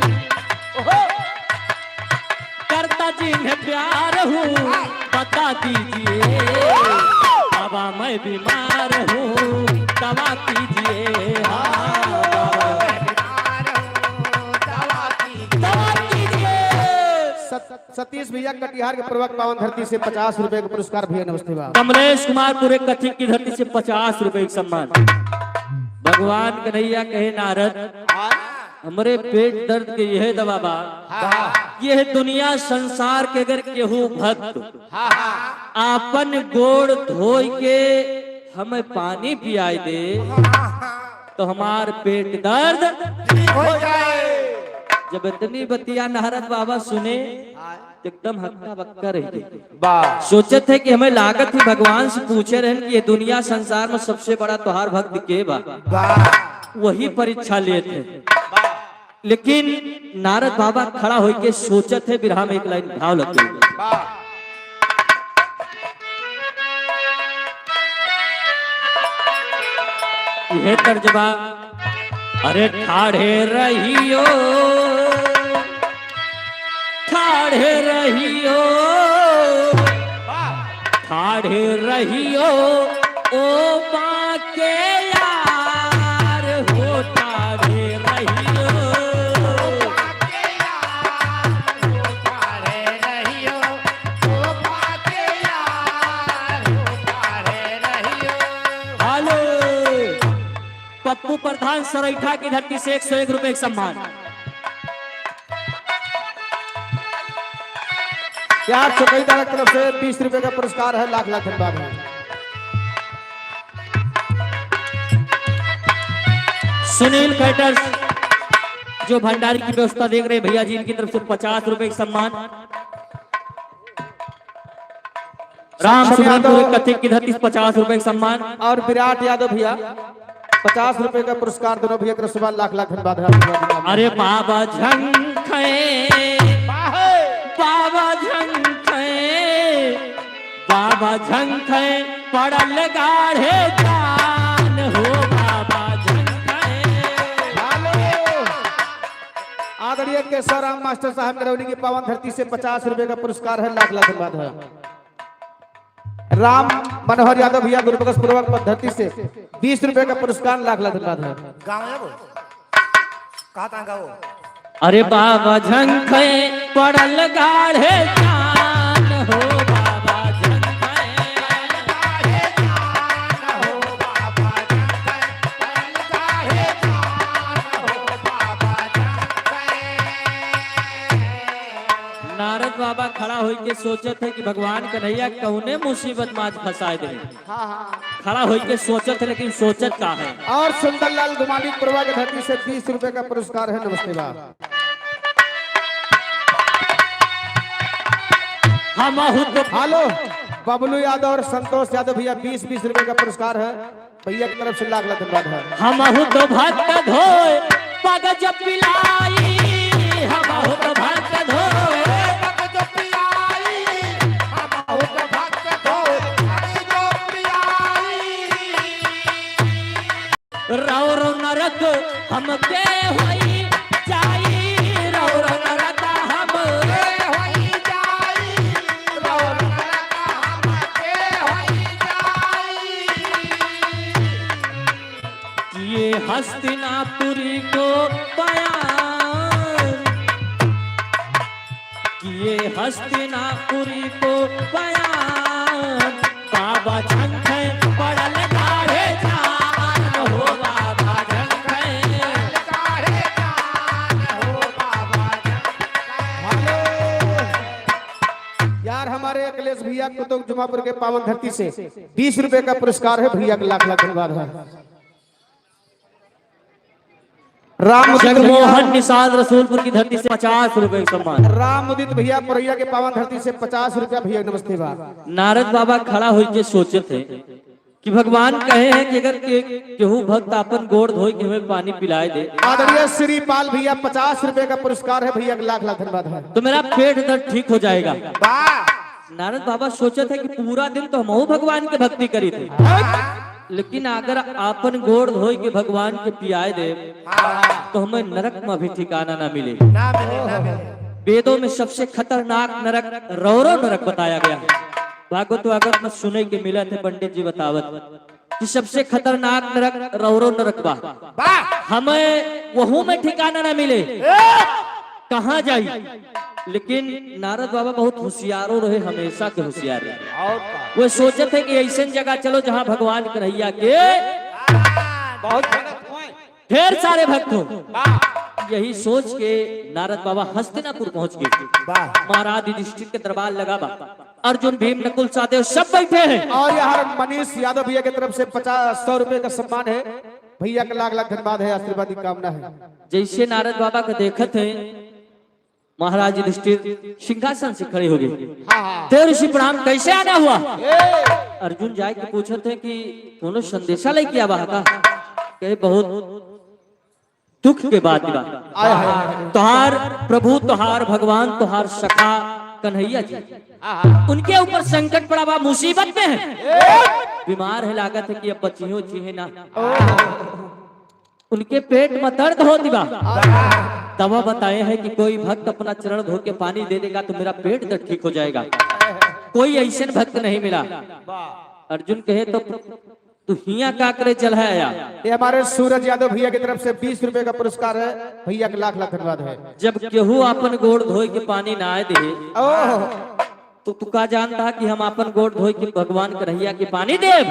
ओहो। करता जिन्हें प्यार हूँ, बता दीजिए। बाबा मैं बीमार हूँ, दवा कीजिए। हाँ, बाबा मैं बीमार हूँ, दवा कीजिए। दवा कीजिए। सत-, सतीश भैया कटिहार के प्रवक्ता पावन धरती से पचास रुपए का पुरस्कार भैया, नमस्ते बा। कमलेश कुमार पूरे कथित की धरती से पचास रुपए का सम्मान। भगवान कन्हैया कहे, नारद, हमरे पेट दर्द के यह दवा बा। हाँ। यह दुनिया संसार के अगर केहू भक्त हाँ, हाँ। आपन गोड़ धोई के हमें पानी पियाई दे, हाँ, हाँ। तो हमार पेट दर्द ठीक हो जाए। जब इतनी बतिया नारद बाबा सुने, हाँ। एकदम हक्का बक्का रह गए। वाह। सोचत है कि हमें लागत ही भगवान से पूछे रहन कि ये दुनिया संसार में सबसे बड़ा तोहार भक्त के बा? वाह। वही परीक्षा लेत है। वाह। लेकिन नारद बाबा खड़ा होके सोचत है, बिरहा में एक लाइन भाव लगे। वाह। यह तर्जबा, अरे ठाढ़े रहियो, ठाढ़े रहियो, ठाढ़े रहियो, ओ बाके यार हो, ठाढ़े रहियो। हेलो, पप्पू प्रधान सरैठा की धरती से एक सौ एक रुपए का सम्मान। प्यार चौकीदार की तरफ से बीस रुपए का पुरस्कार है, लाख लाख धन्यवाद है। सुनील कैटर्स जो भंडारी की व्यवस्था देख रहे भैया जी, इनकी तरफ से पचास रुपए का सम्मान। राम सक्षम सुमन यादव। पूरे कथित की धरती से पचास रुपए का सम्मान। और विराट यादव भैया, पचास रुपए का पुरस्कार, दोनों भैया तरफ से लाख लाख धन्यवाद है, आशीर्वाद देना। अरे बाबा झंखे, बाबा झंखे, बाबा झंखे, पड़ल गाढ़े जान हो बाबा झंखे। हेलो। आदरणीय केशव राम मास्टर साहब करौली की पावन धरती से पचास रुपए का पुरस्कार है, लाख लाख धन्यवाद है। राम मनोहर यादव भैया गुरुबख्श पूर्वक पद्धति से बीस रुपए का पुरस्कार, लाख लाख धन्यवाद है। गाँव है वो? कहाँ तहाँ गाँव? अरे बाबा झंखे पड़ल गाढ़े जान हो बाबा झंखे। पड़ल गाढ़े जान हो बाबा झंखे, पड़ल गाढ़े के सोचत है कि भगवान कन्हैया कौने मुसीबत में आज फंसाए दे। हाँ, हाँ। खड़ा होइके सोचत है, लेकिन सोचत का है? और सुंदरलाल गुमानी पुरवा के धरती से बीस रुपए का पुरस्कार है। नमस्ते बा। हम बहुत हेलो, बबलू यादव और संतोष यादव भैया, बीस बीस रुपए का पुरस्कार है। भैया की तरफ से लाख लाख धन्यवाद है। हमहु तो भक्त धोए पग जब पिलाई, हमहु तो भक्त धोए पग जब पिलाई, हमहु तो भक्त धोए पग जब पिलाई। रौरो नरक हमके होई जाई, रौरो नरक हमके होई जाई, रौरो नरक हमके होई जाई। ये हस्तिनापुरी को बयान, ये हस्तिनापुरी को बयान, बाबा झंखे पड़ल गाढ़े जान हो, बाबा झंखे पड़ल गाढ़े जान हो, बाबा झंखे। हेलो। यार, हमारे अखिलेश भैया कुतुब जमापुर के पावन धरती से बीस रुपए का पुरस्कार है, भैया का लाख लाख धन्यवाद है। राम उदित भैया, जगमोहन निषाद रसूलपुर की धरती से पचास रुपए का सम्मान। राम उदित भैया पुरैया के पावन धरती से पचास रुपया भैया, नमस्ते बा। नारद बाबा खड़ा होइके सोचत है कि भगवान कहे हैं कि अगर के, केहू भक्त आपन गोड़ धोइके हमें पानी पिलाए दे। आदरणीय श्री पाल भैया, पचास रुपए का पुरस्कार है भैया, लाख लाख धन्यवाद है। तो मेरा पेट दर्द ठीक हो जाएगा। वाह। नारद बाबा सोचत है कि पूरा दिन तो हमहू भगवान के भक्ति करी थे, लेकिन अगर आपन गोड़ धोइके भगवान के पियाए दे, हाँ। तो हमें नरक में भी ठिकाना ना मिले। ना मिले, ना मिले। वेदों में सबसे खतरनाक नरक रौरो नरक बताया गया है। भागवत वागवत में सुने के मिलत है, पंडित जी बतावत कि सबसे खतरनाक नरक रौरो नरक बा। बा। हमें वहू में ठिकाना ना मिले। ए! कहाँ जाई? लेकिन नारद बाबा बहुत होशियारो रहे, हमेशा के होशियार रहे। और का? वो सोचत है कि ऐसन जगह चलो जहाँ भगवान कन्हैया के बहुत भगत होए। ढेर सारे भक्त हो। वाह। यही सोच के नारद बाबा हस्तिनापुर पहुंच गए। वाह। महाराज युधिष्ठिर के दरबार लगा बा। अर्जुन, भीम, नकुल, सहदेव सब बैठे हैं। और यहाँ मनीष यादव भैया की तरफ से पचास, सौ रुपए का सम्मान है। भैया का लाख लाख धन्यवाद है, आशीर्वाद की कामना है। जैसे नारद बाबा को देखत है, महाराज युधिष्ठिर सिंहासन से खड़े हो गए। हाँ, हाँ। देव ऋषि प्रणाम, कैसे आना हुआ? ए! अर्जुन जाए के पूछत है कि कोनो संदेशा लेके आवा है का? कहे बहुत दुख के बात बा। आय हाय। तोहार प्रभु, तोहार भगवान, तोहार सखा कन्हैया जी, हाँ, हाँ। उनके ऊपर संकट पड़ा बा, मुसीबत में है, ए! बीमार है, लागत है कि अब बचियो उचिहे ना। ओ। उनके पेट में दर्द होत बा। दवा बताए हैं कि कोई भक्त अपना चरण धो के पानी दे देगा तो मेरा पेट दर्द ठीक हो जाएगा। कोई ऐसे भक्त नहीं मिला। अर्जुन कहे तो तू हिया का करे चल है आया। ये हमारे सूरज यादव भैया की तरफ से बीस रुपए का पुरस्कार है। भैया का लाख लाख धन्यवाद है। जब केहू अपन गोड़ धोए के पानी ना आए दे, ओह। तो तू का जानता कि हम आपन गोड़ धोए के भगवान कन्हैया के पानी देब?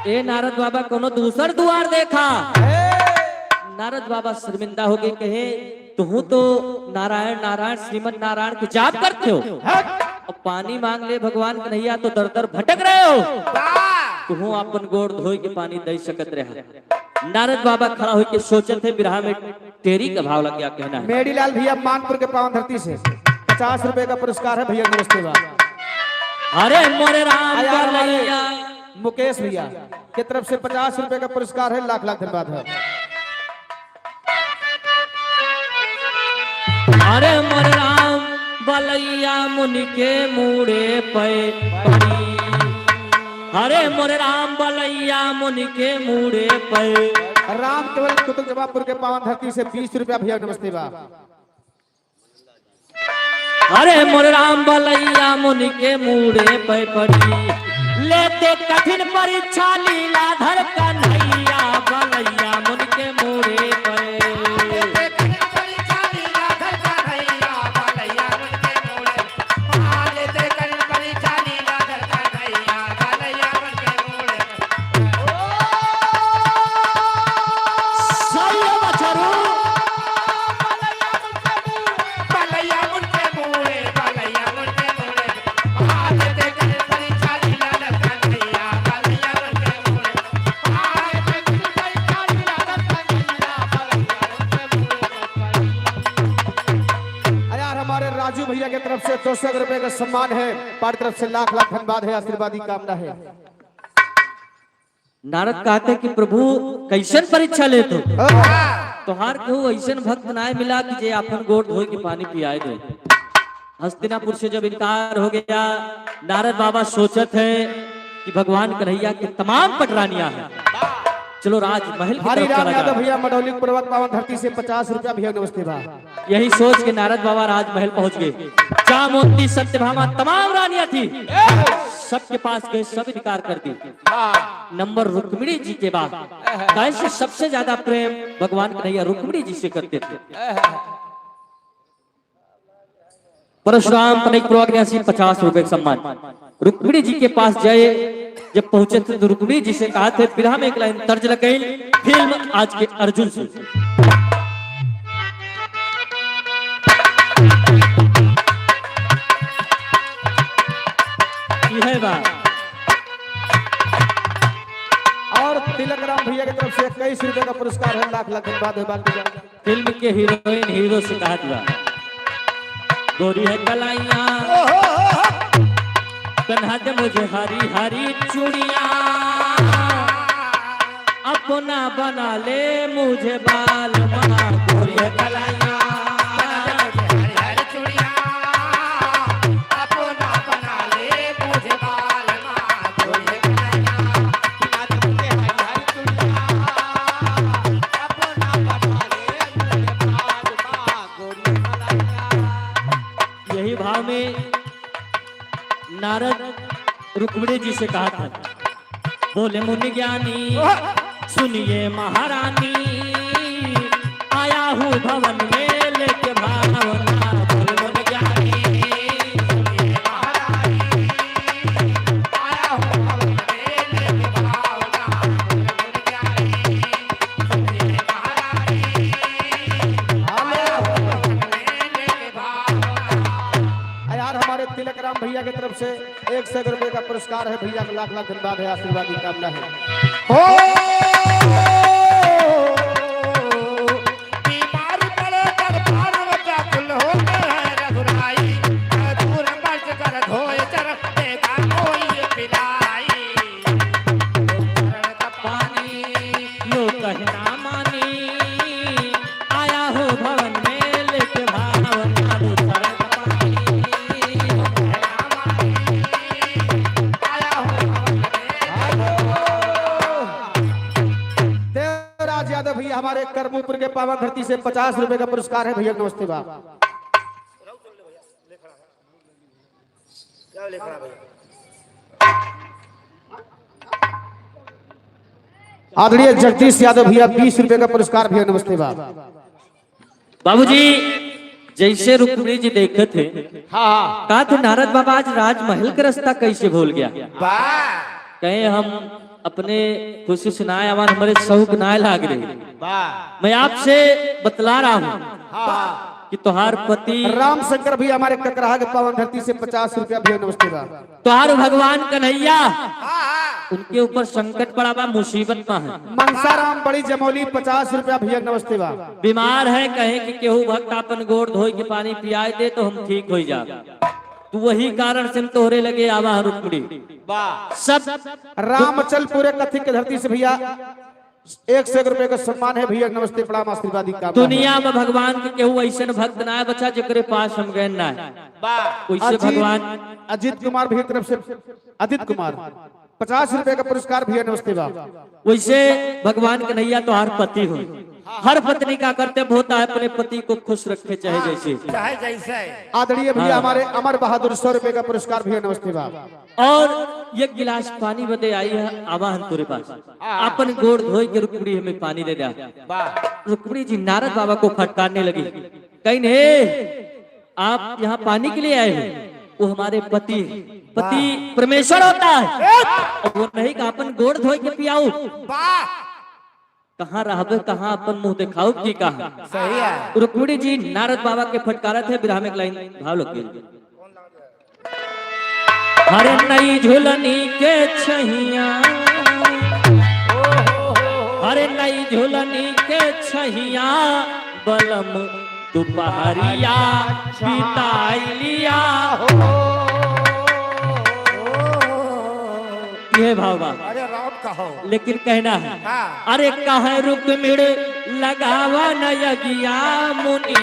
ए नारद बाबा, कोनो दूसर दुआर देखा। नारद बाबा शर्मिंदा हो गए, कहे, "तुहू तो नारायण, नारायण, श्रीमन नारायण के जाप करते हो, अब पानी मांग ले भगवान कन्हैया, तो दर दर भटक रहे हो। तुहू आपन गोड़ धोए के पानी दे सकत रहा।" नारद बाबा खड़ा होके सोचत है, बिरहा में टेरी का भाव लग गया कहना है। मेड़ीलाल भैया मानपुर के पावन धरती से पचास रुपए का पुरस्कार है भैया, नमस्ते बा। अरे मोरे राम अरे यार, हमारे बलैया। मुकेश भैया की तरफ से पचास रुपए का पुरस्कार है, लाख लाख धन्यवाद है। अरे मोरे राम बलैया मुनि के मूड़े पे पड़ी। अरे मोरे राम बलैया मुनि के मूड़े पे। राम केवल कुतुब जमापुर के पावन धरती से बीस रुपया भैया, नमस्ते बा। अरे मोरे राम बलैया मुनि के मूड़े पे पड़ी। लेते कठिन परीक्षा लीलाधर कन्हैया बलैया मुनि के मूड़े पे। तरफ से दो सौ रुपए का सम्मान है, पार्टी तरफ से लाख लाख धन्यवाद है, आशीर्वाद की कामना है। नारद कहते कि प्रभु, कैसन परीक्षा लेत हो? तोहार केहू ऐसन भक्त नाय मिला कि जे आपन गोड़ धोए के पानी पियाए दे। हस्तिनापुर से जब इनकार हो गया, नारद बाबा सोचत है कि भगवान कन्हैया के तमाम पटरानियां हैं, चलो राजमहल की हरि तरफ राम चला यादव जाए। भैया, मडौली प्रवत पावन धरती से पचास रुपया भैया, नमस्ते बा। यही सोच के नारद बाबा राजमहल पहुंच गए। जामवंती, सत्यभामा, तमाम रानियां थी, सबके पास गए, सब इनकार कर दी। नंबर रुक्मिणी जी के बाद, कैसे सबसे ज्यादा प्रेम भगवान कन्हैया रुक्मिणी जी से करते थे। परशुराम पनई प्रवत न्यासी, पचास रुपए का सम्मान। रुक्मिणी जी के पास जाए, जब पहुंचे थे तो रुक्मिणी जी से कहा थे, बिरहा में एक लाइन तर्ज लगाई, फिल्म आज के अर्जुन से। यह बात। और तिलक राम भैया की तरफ से इक्कीस रुपए का पुरस्कार है, लाख लाख धन्यवाद है। बाकी फिल्म के हीरोइन हीरो से कहत बा, गोरी है कलाइयाँ, पहना दे मुझे हरी हरी चूड़ियाँ, अपना बना ले मुझे बालमा। गोरी है कलाइयाँ, पहना दे मुझे हरी हरी चूड़ियाँ, अपना बना ले मुझे बालमा। गोरी है कलाइयाँ, पहना दे मुझे हरी हरी चूड़ियाँ, यही भाव में नारद रुक्मिणी जी से कहा था, बोले मुनि ज्ञानी, सुनिए महारानी, आया हूँ भवन में लेके भावना। बोले मुनि ज्ञानी, सुनिए महारानी, आया हूँ भवन में लेके भावना। बोले मुनि ज्ञानी, आ यार, हमारे तिलक राम भैया की तरफ से एक सौ रुपए का पुरस्कार है भैया, लाख लाख धन्यवाद है, आशीर्वाद की कामना है। हो। बीमार पड़े पर पार्वती कुल होते हैं रघुराई, दूर मत कर धोए चर देगा कोई पिलाई। पानी लो कहना मानी, आया हो भवन में लेके भावना। लो कहना मानी, आया हो भवन में। देवराज यादव भैया हमारे करमूपुर के पावन धरती से पचास रुपए का पुरस्कार है भैया, नमस्ते बा। आदरणीय जगदीश यादव भैया, बीस रुपए का पुरस्कार भैया, नमस्ते बा। बाबूजी, जैसे रुक्मिणी जी देखत है, हाँ, हाँ। कहा थे नारद बाबा आज राजमहल के रास्ता कैसे भूल गया? बा। कहे हम अपने खुशी से ना आए, हमारे शौक ना लाग रहे। बा। मैं आपसे बतला रहा हूँ हाँ। कि तोहार पति राम शंकर भी हमारे ककराहा के पावन धरती से पचास रुपया भैया, नमस्ते बा। तोहार भगवान कन्हैया, हाँ, हाँ। उनके ऊपर संकट पड़ा बा, मुसीबत में है। मनसाराम बड़ी जमौली पचास रुपया भैया, नमस्ते बा। बीमार है, कहे कि केहू भक्त आपन गोड़ धोई के पानी पियाए दे तो हम ठीक होई जा। तू वही कारण से हम तोहरे लगे आवा है रुक्मिणी। बा। सब रामचलपुरे कथी के धरती से भैया, एक सौ एक रुपए का सम्मान है भैया, नमस्ते प्रणाम आशीर्वाद की कामना है। दुनिया में भगवान के केहू ऐसन भक्त ना है बचा जेकरे पास हम गए ना है। बा। वैसे अजीत, भगवान अजीत कुमार भैया की तरफ से, अजीत कुमार, पचास रुपए का पुरस्कार भैया, नमस्ते बा। वैसे भगवान कन्हैया तोहार पति हो, हर पत्नी का कर्तव्य होता है अपने पति को खुश रखे, चाहे हाँ, जैसे। चाहे जैसे। आदरणीय भैया हाँ। हमारे अमर बहादुर सौ रुपए का पुरस्कार भैया, नमस्ते बा। और एक गिलास पानी बदे आई है, आवा हम तोरे पास। हाँ। अपन गोड़ धोई के रुक्मिणी हमें पानी दे द्या। वाह। रुक्मिणी जी नारद बाबा को फटकारने लगी, कहीं, "हे, आप यहाँ पानी के लिए आए हो? वो हमारे पति हैं। पति वाह। परमेश्वर होता है। एक। और वो नहीं कहा अपन गोड़ धोई के पियाऊ।" वाह। कहाँ रहबे, कहाँ अपन मुँह देखाउब की कहा। सही है। रुक्मिणी जी नारद बाबा के फटकारत है, बिरहा में एक लाइन भाव लग गई। हरे नई झुलनी के छैया, हरे नई झुलनी के छैया, बलम दुपहरिया बिताई लिया हो। ये भाव बा। अरे राम कहो। लेकिन कहना है, हाँ। अरे कहे रुक्मिण लगावा न अगिया मुनि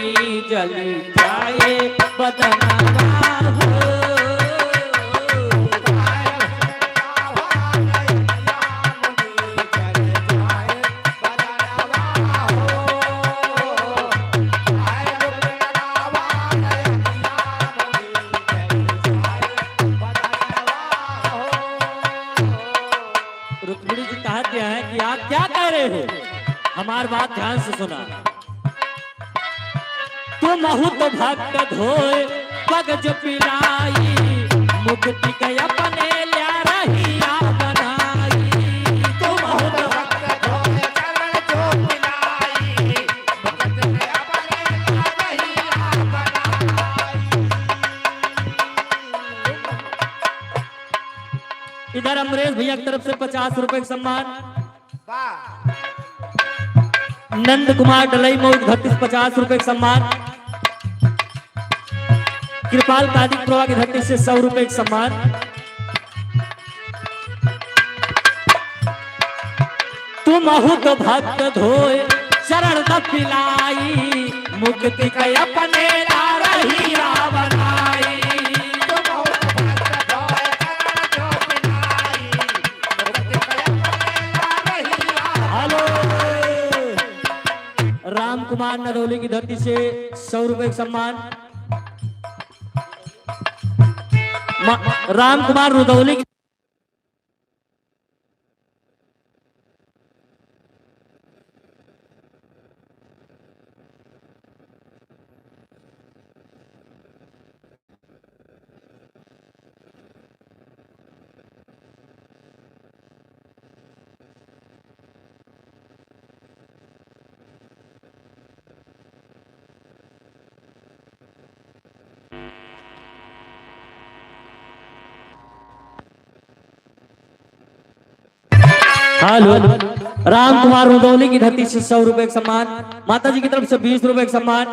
जली जाए बदनवा हो। रुक्मिणी जी कहा दिया है कि आप क्या कह रहे हो? हमार बात ध्यान से सुना। तुम बहुत भक्त धोए पग जो पिलाई, मुक्ति के अपने ल्या रहिया बनाई। तुम बहुत भक्त धोए चरण जो पिलाई, मुक्ति के अपने ल्या रहिया बनाई। इधर अमरेश भैया की तरफ से पचास रुपए का सम्मान। वाह। नंद कुमार डलई मऊ की धरती से पचास रुपए का सम्मान। कृपाल कादिक प्रभा की धरती से सौ रुपए का सम्मान। तुम अहुत भक्त धोए चरण द पिलाई, मुक्ति के अपने ला रहिया बनाई। तुम अहुत भक्त धोए चरण जो पिलाई, मुक्ति के अपने ला रहिया। हेलो। राम कुमार नरौली की धरती से सौ रुपए का सम्मान। मा-, राम कुमार रुदौली की हेलो, राम कुमार रुदौली की धरती से सौ रुपए का सम्मान, माता जी की तरफ से बीस रुपए का सम्मान,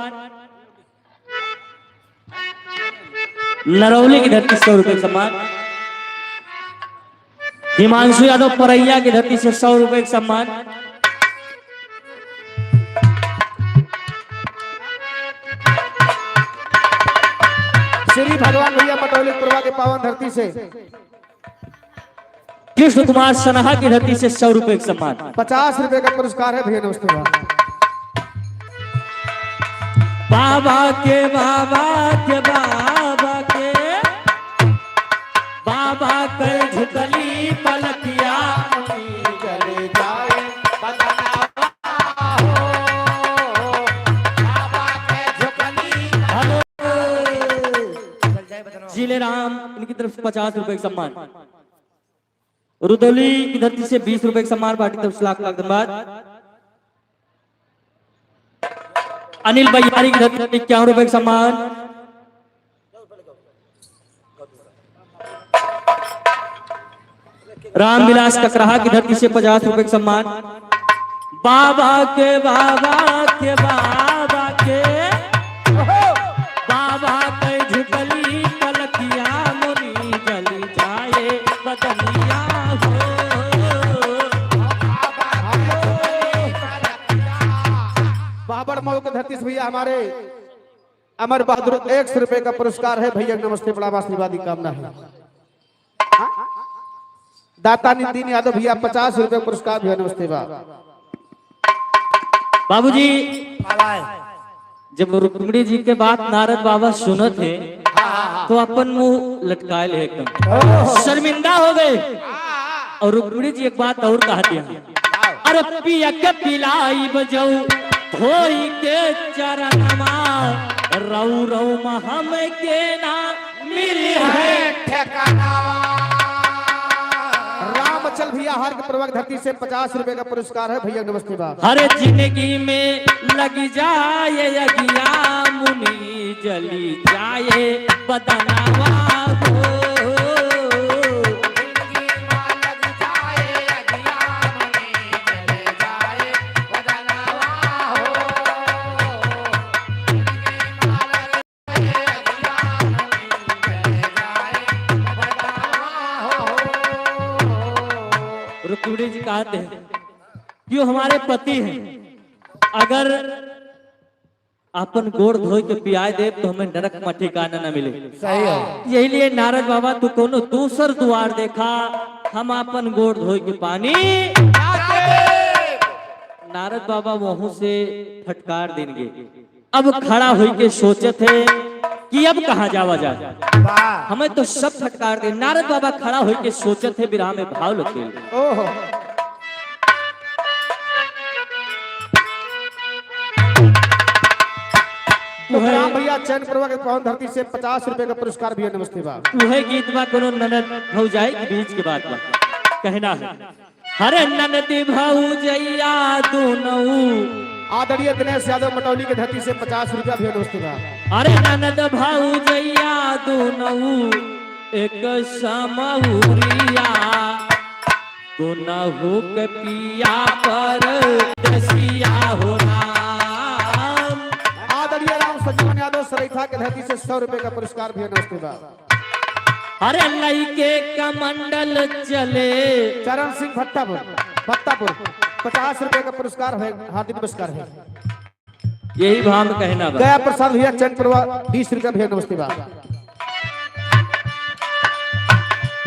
नरौली की धरती से सौ रुपए का सम्मान, हिमांशु यादव परैया की धरती से सौ रुपए का सम्मान, श्री भगवान भैया मटौली पुरवा के पावन धरती से कृष्ण कुमार सनहा की धरती से सौ रुपए का सम्मान। पचास रुपए का पुरस्कार है भैया, नमस्ते भैया। बाबा के, बाबा के, बाबा के, बाबा के झुकली पलकिया, जल जाए बदनवा हो, बाबा के झुकली। हेलो। जिले राम, इनकी तरफ से पचास रुपए का सम्मान। रुदौली की धरती से बीस रुपए का सम्मान, पार्टी की तरफ से लाख लाख धन्यवाद। अनिल बयारी की धरती से इक्यावन रुपए का सम्मान। रामविलास ककराहा की धरती से पचास रुपए का सम्मान। बाबा के, बाबा के, बाबा के, बाबा के झुकली पलकिया मोरी जली जाए बदनिया हो। बाबड़ मऊ के धरती से भैया हमारे अमर बहादुर एक सौ रुपए का पुरस्कार है भैया, नमस्ते, प्रणाम, आशीर्वाद की कामना है। दाता नितिन यादव भैया, पचास रुपए पुरस्कार भैया, नमस्ते बा। बाबूजी, जब रुक्मिणी जी के बात नारद बाबा सुनत है, तो अपन मुंह लटकाए ले एकदम, शर्मिंदा हो गए। और रुक्मिणी जी एक बात और कहा दिया, अरे पिया के पिलाई बजाऊ धोई के चरणवा, रऊ रऊ में हमके ना मिली है ठिकाना। रामचल भैया हार के प्रभाग धरती से पचास रुपए का पुरस्कार है भैया, नमस्ते बा। हर जिंदगी में लग जाए अगिया मुनि जली जाए बदनवा हो। कि वो हमारे पति हैं, अगर आपन गोड़ धोइ के पियाइ देब तो हमें नरक मा ठिकाना न मिले। सही है। यही लिए नारद बाबा तू कोनो दूसर दुआर देखा, हम आपन गोड़ धोइ के पानी। नारद बाबा वहूँ से फटकार देनगे। अब खड़ा होइके सोचत है कि अब कहाँ जावा जाए। वाह। हमें तो सब फटकार दे। नारद बाबा खड़ा होइके सोचत है, बिरहा में भाव लगे। ओहो। तो उहे राम भैया चैनपुरवा के पावन धरती से पचास रुपए का पुरस्कार भैया नमस्ते बा। उहे गीत बा कोनो ननद भौजाई के बीच के बात बा। कहना है, अरे ननद भौजैया दुनऊ। आदरणीय दिनेश यादव मटौली के धरती से पचास रुपया भैया नमस्ते बा। अरे ननद भौजैया दुनऊ एक समउरिया, दुनहु के पिया परदेसिया हो राम। आदरणीय राम संजीवन यादव सरैठा के धरती से सौ रुपए का पुरस्कार भैया नमस्ते बा। अरे लइके कमंडल चले। चरण सिंह भट्टापुर, भट्टापुर, पचास रुपए का पुरस्कार है, हार्दिक नमस्कार है। यही भाव कहना बा। गया प्रसाद भैया चैनपुरवा, बीस रुपया भैया नमस्ते बा।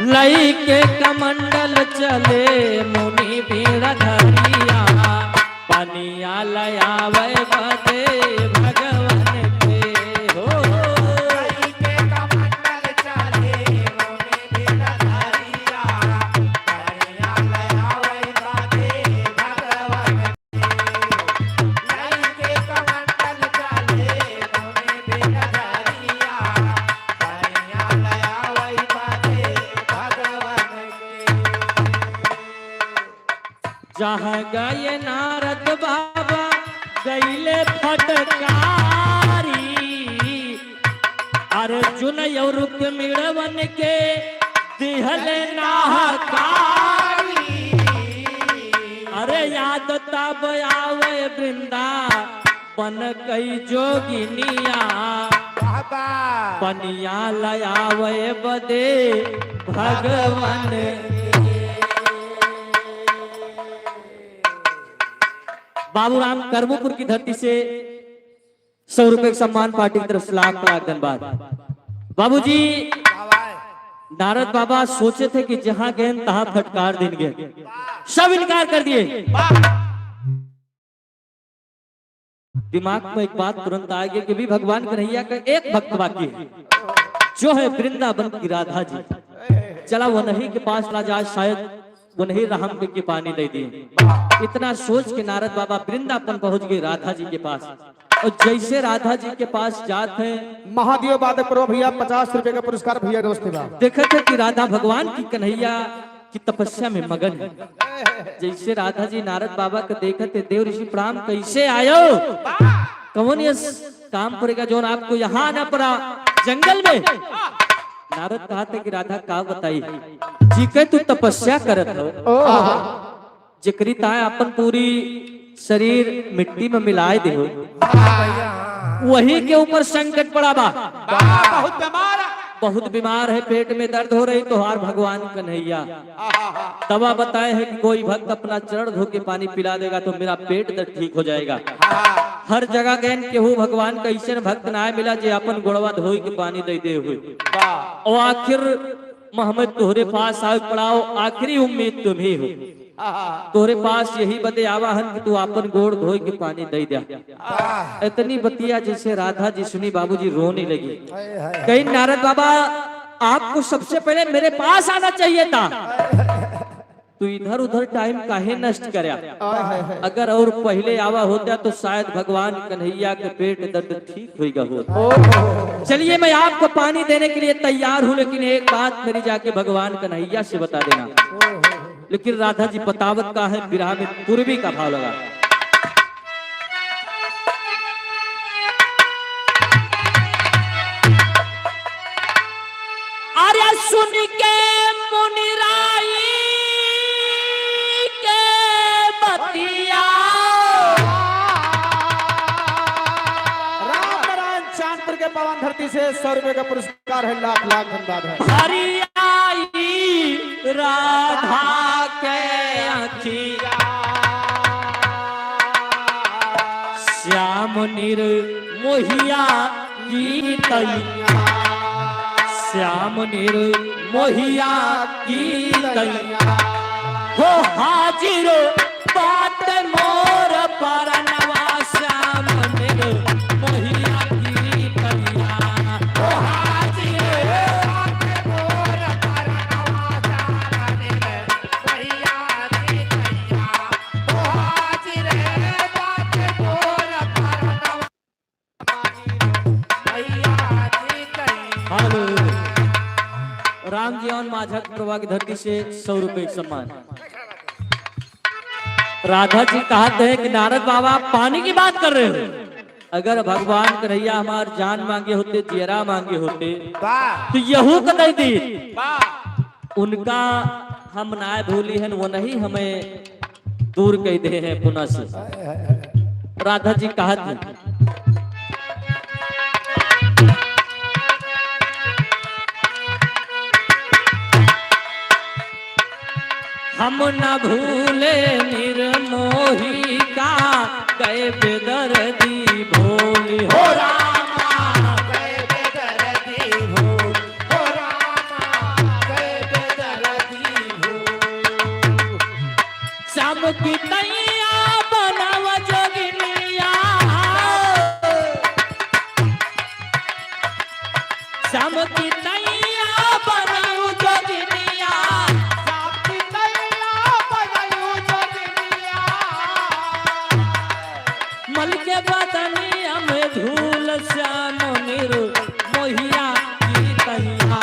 लइके कमंडल चले मुनि बीड़ा धरिया, पनिया लयावे बदे भगवन के हो। जहाँ गए नारद बाबा गइले फटकारी, अर्जुन और रुक्मिणवन के दिहले नहकारी। अरे याद तब आवे वृंदावन कई जोगिनिया, बाबा। पनिया लयावे बदे भगवन। बाबूराम करमूपुर की धरती से सौ रुपए का सम्मान पार्टी की तरफ से लाख लाख धन्यवाद। बाबूजी, नारद बाबा सोचे थे कि जहां गए तहां फटकार देंगे, सब इनकार कर दिए। दिमाग में एक बात तुरंत आ गई कि भी भगवान कन्हैया का एक भक्त बाकी है, जो है वृंदावन की राधा जी। चला वनही के पास ला जा, शायद वनही राम के, के पानी दे दिए। इतना सोच के नारद बाबा वृंदावन पहुंच गए राधा जी के पास। और जैसे राधा जी के पास जात हैं, महादेव बाधक प्रभु भैया पचास रुपए का पुरस्कार भैया नमस्ते बा। देखत है कि राधा भगवान की कन्हैया की तपस्या में मगन है। जैसे राधा जी नारद बाबा के देखत है, देव ऋषि प्रणाम, कैसे आयो, कौन ये काम पड़ेगा जो आपको यहाँ आना पड़ा जंगल में? नारद कहते कि राधा का बताई, जी के तू तपस्या करत हो, ओह। जेकरी ताय अपन पूरी शरीर मिट्टी में मिलाए दे हो, हाँ भैया, हाँ। वही के ऊपर संकट पड़ा बा। बा, बहुत बीमार है। बहुत बीमार है, पेट में दर्द हो रही, तोहार भगवान कन्हैया। आहा। दवा बताए हैं कि कोई भक्त अपना चरण धो के पानी पिला देगा तो मेरा पेट दर्द ठीक हो जाएगा। हाँ। हर जगह गए केहू भगवान का ऐसन भक्त ना मिला जे अपन गोड़वा धोई के पानी दे दे हुए। बा। और आखिर में हमें तोहरे पास आवे पड़ाओ, आखिरी उम्मीद तुम ही हो। आहा। तोहरे पास यही बदे आवा हन कि तू आपन गोड़ धोए के पानी दे द्या। आह। इतनी बतिया जैसे राधा जी सुनी, बाबूजी रोने लगी। हाय, हाय, हाय। कहीं नारद बाबा, आपको सबसे पहले मेरे पास आना चाहिए था। तू इधर उधर टाइम काहे नष्ट करया? हाय, हाय, हाय। अगर और पहले आवा होता तो शायद भगवान कन्हैया के पेट दर्द ठीक होइगा होत। ओहो। चलिए, मैं आपको पानी देने के लिए तैयार हूँ, लेकिन एक बात मेरी जाके भगवान कन्हैया से बता देना। ओहो। लेकिन राधा जी बतावत का है, बिरहा में पूर्वी का भाव लगा। अरे सुन के मुनिराई के बतिया। राम नारायण चांदपुर के पावन धरती से सौ रुपए का पुरस्कार है, लाख लाख धन्यवाद है। हरि आई राधा के आँखिया। श्याम निर्मोहिया की तैया, श्याम निर्मोहिया की तैया। हो हाजिर बाटे मोर परनवा, श्याम निर्मोहिया की तैया। हो हाजिर बाटे मोर परनवा, श्याम निर्मोहिया की तैया। हो हाजिर बाटे मोर परनवा। हेलो। राम जीवन माझा के प्रभा की धरती से सौ रुपए के सम्मान। राधा जी कहत हैं कि नारद बाबा पानी की बात कर रहे हो, अगर भगवान कन्हैया हमार जान मांगे होते, जियरा मांगे होते, वाह। तो यहू का दे दी। वाह। उनका हम नाय भूली हन, वो नहीं हमें दूर कइ दे हैं पुनः से। राधा जी कहत हैं, हम न भूले निर्मोही का, गए बेदर्दी भोली हो। हो रामा, गए बेदर्दी भोली। हो रामा, गए बेदर्दी भोली। श्याम की तैया बनाव जोगिनिया। श्याम की तैया बनाव जोगिनिया। श्याम की तैया बनाव जोगिनिया। मल के बदनिया में धूल श्याम निर्मोहिया की तैया,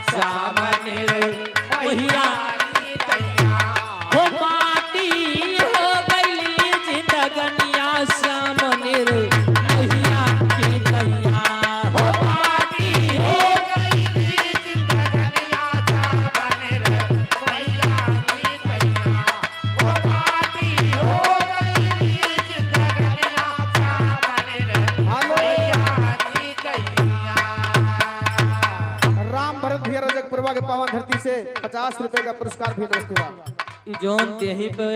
श्याम निर्मोहिया की तैया। हो माटी हो गइली जिंदगनिया श्याम निर्मोहिया की तैया। हो माटी हो गइली जिंदगनिया श्याम निर्मोहिया की तैया। राम भरत भैया रजकपुरवा के पावन धरती से पचास रुपए का पुरस्कार भी नमस्ते बा। ई जौन देही पे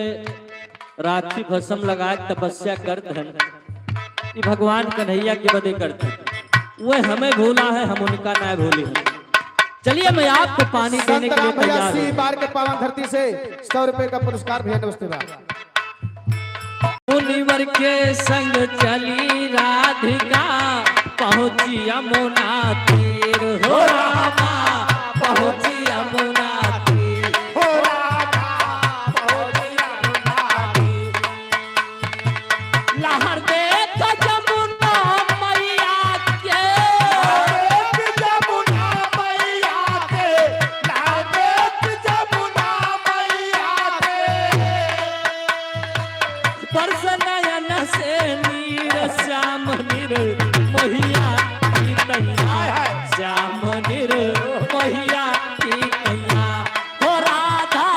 राखी भस्म लगा के तपस्या करत हन, ई भगवान कन्हैया के बदे करत हन। वह हमें भूला है, हम उनका ना भूली हैं। चलिए, मैं आपको पानी देने के लिए तैयार हूँ। बार के पावन धरती से सौ रुपए का पुरस्कार भी नमस्ते बा। मुनिवर के संग चली राधिका, पहुँची यमुना तीर हो रामा, पहुँची यमुना तीर हो रामा, पहुँची यमुना तीर। लहर देख जमुना मैया के। लहर देख जमुना मैया के। लहर देख जमुना मैया के। बरस नयन से नीर श्याम निर्मोहिया की तैया। श्याम निर्मोहिया की तैया। हो राधा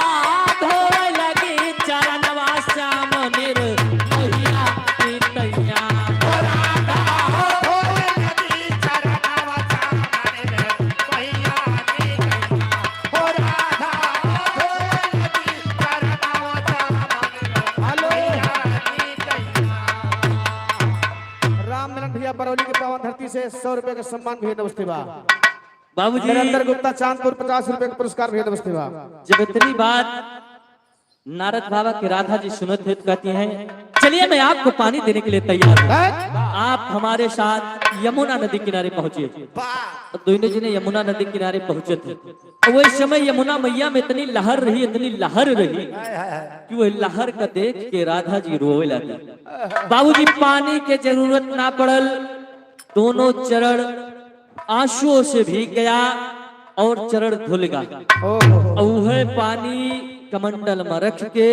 धोए लगी चरणवा श्याम निर्मोहिया की तैया। हो राधा धोए लगी चरणवा श्याम निर्मोहिया की तैया। हो राधा धोए लगी चरणवा श्याम निर्मोहिया की तैया। रामनारायण भैया बरौली के पावन धरती से सौ रुपए का सम्मान भी नमस्ते बा। बाबूजी। निरंतर गुप्ता चांदपुर पचास रुपए का पुरस्कार भी नमस्ते बा। जब इतनी बात नारद बाबा के राधा जी सुनत है तो कहती हैं, "चलिए, मैं आपको पानी देने के लिए तैयार हूँ।" हैं? आप हमारे साथ यमुना नदी किनारे पहुँचिए। वाह। तो दोनों जने यमुना नदी किनारे पहुँचे थे। तो वही समय यमुना मैया में इतनी लहर रही, इतनी लहर रही हाय, हाय, हाय। कि वह लहर का देख के राधा जी रोवे लगी। बाबूजी, पानी के जरूरत ना पड़ल, दोनों चरण आंसुओं से भीग गया और चरण धुल गया। ओहो। और वह पानी कमंडल में रख के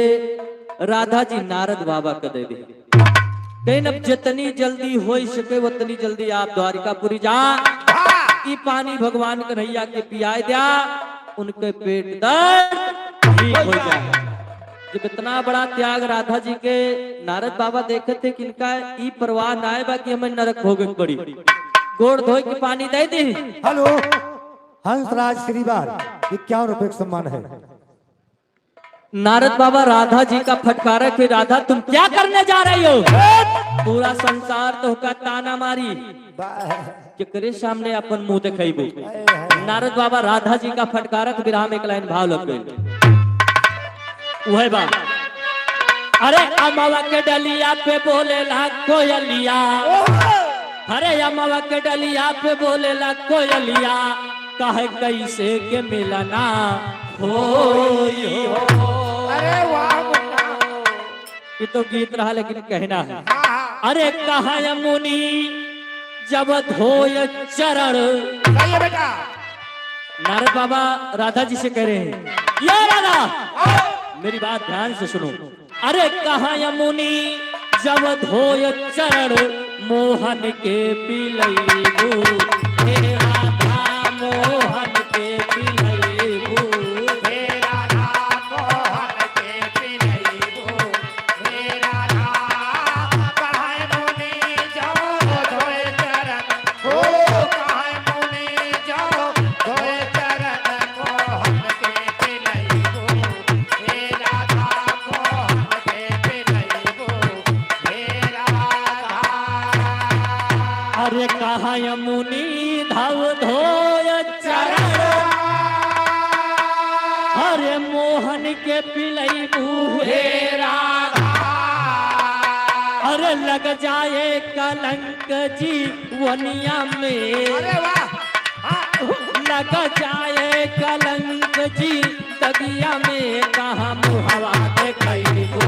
राधा जी नारद बाबा को दे दे। कहीं अब जितनी जल्दी हो सके उतनी जल्दी आप द्वारिकापुरी जा। ई पानी भगवान कन्हैया के पियाए द्या, उनके पेट दर्द ठीक हो जाए। जब इतना बड़ा त्याग राधा जी के, नारद बाबा देखे थे कि इनका ई परवाह ना आए बा कि हमें नरक भोगे के पड़ी। गोड़ धोए के पानी दे दे। हेलो, हंसराज श्रीवार, इक्यावन रुपए का सम्मान है। नारद बाबा राधा जी का फटकारत है, "राधा, तुम क्या करने जा रही हो? पूरा संसार तोहका ताना मारी, केकरे सामने अपन मुंह देखइबू?" नारद बाबा राधा जी का फटकारत बिरहा में एक लाइन भाव लग गई। उहे बा, अरे अमवा के डलिया पे बोलेला कोयलिया, अरे अमवा के डलिया पे बोलेला कोयलिया, काहे कैसे के मिलना होई हो। अरे वाह मुन्ना। ये तो गीत रहा, लेकिन कहना है। हाँ, हाँ। अरे कहाँ मुनि जब धोय चरण। सही है बेटा। नारद बाबा राधा जी से कह रहे हैं, "या राधा, मेरी बात ध्यान से सुनो। अरे कहाँ मुनि जब धोय चरण, मोहन के पिलैबू, हे राधा मोहन के पिलैबू, हे राधा मोहन के पिलैबू, हे राधा कहाँ मुनि जब धोय चरण, ओ कहाँ मुनि जब धोय चरण, मोहन के पिलैबू, हे राधा मोहन के पिलैबू, हे राधा।" अरे कहाँ मुनि धव धोय चरण, अरे मोहन के पिलैबू हे राधा। अरे लग जाए कलंक जीवनिया में। अरे वाह। हाँ। लग जाए कलंक जी दगिया में, कहाँ मुहवा देखैबू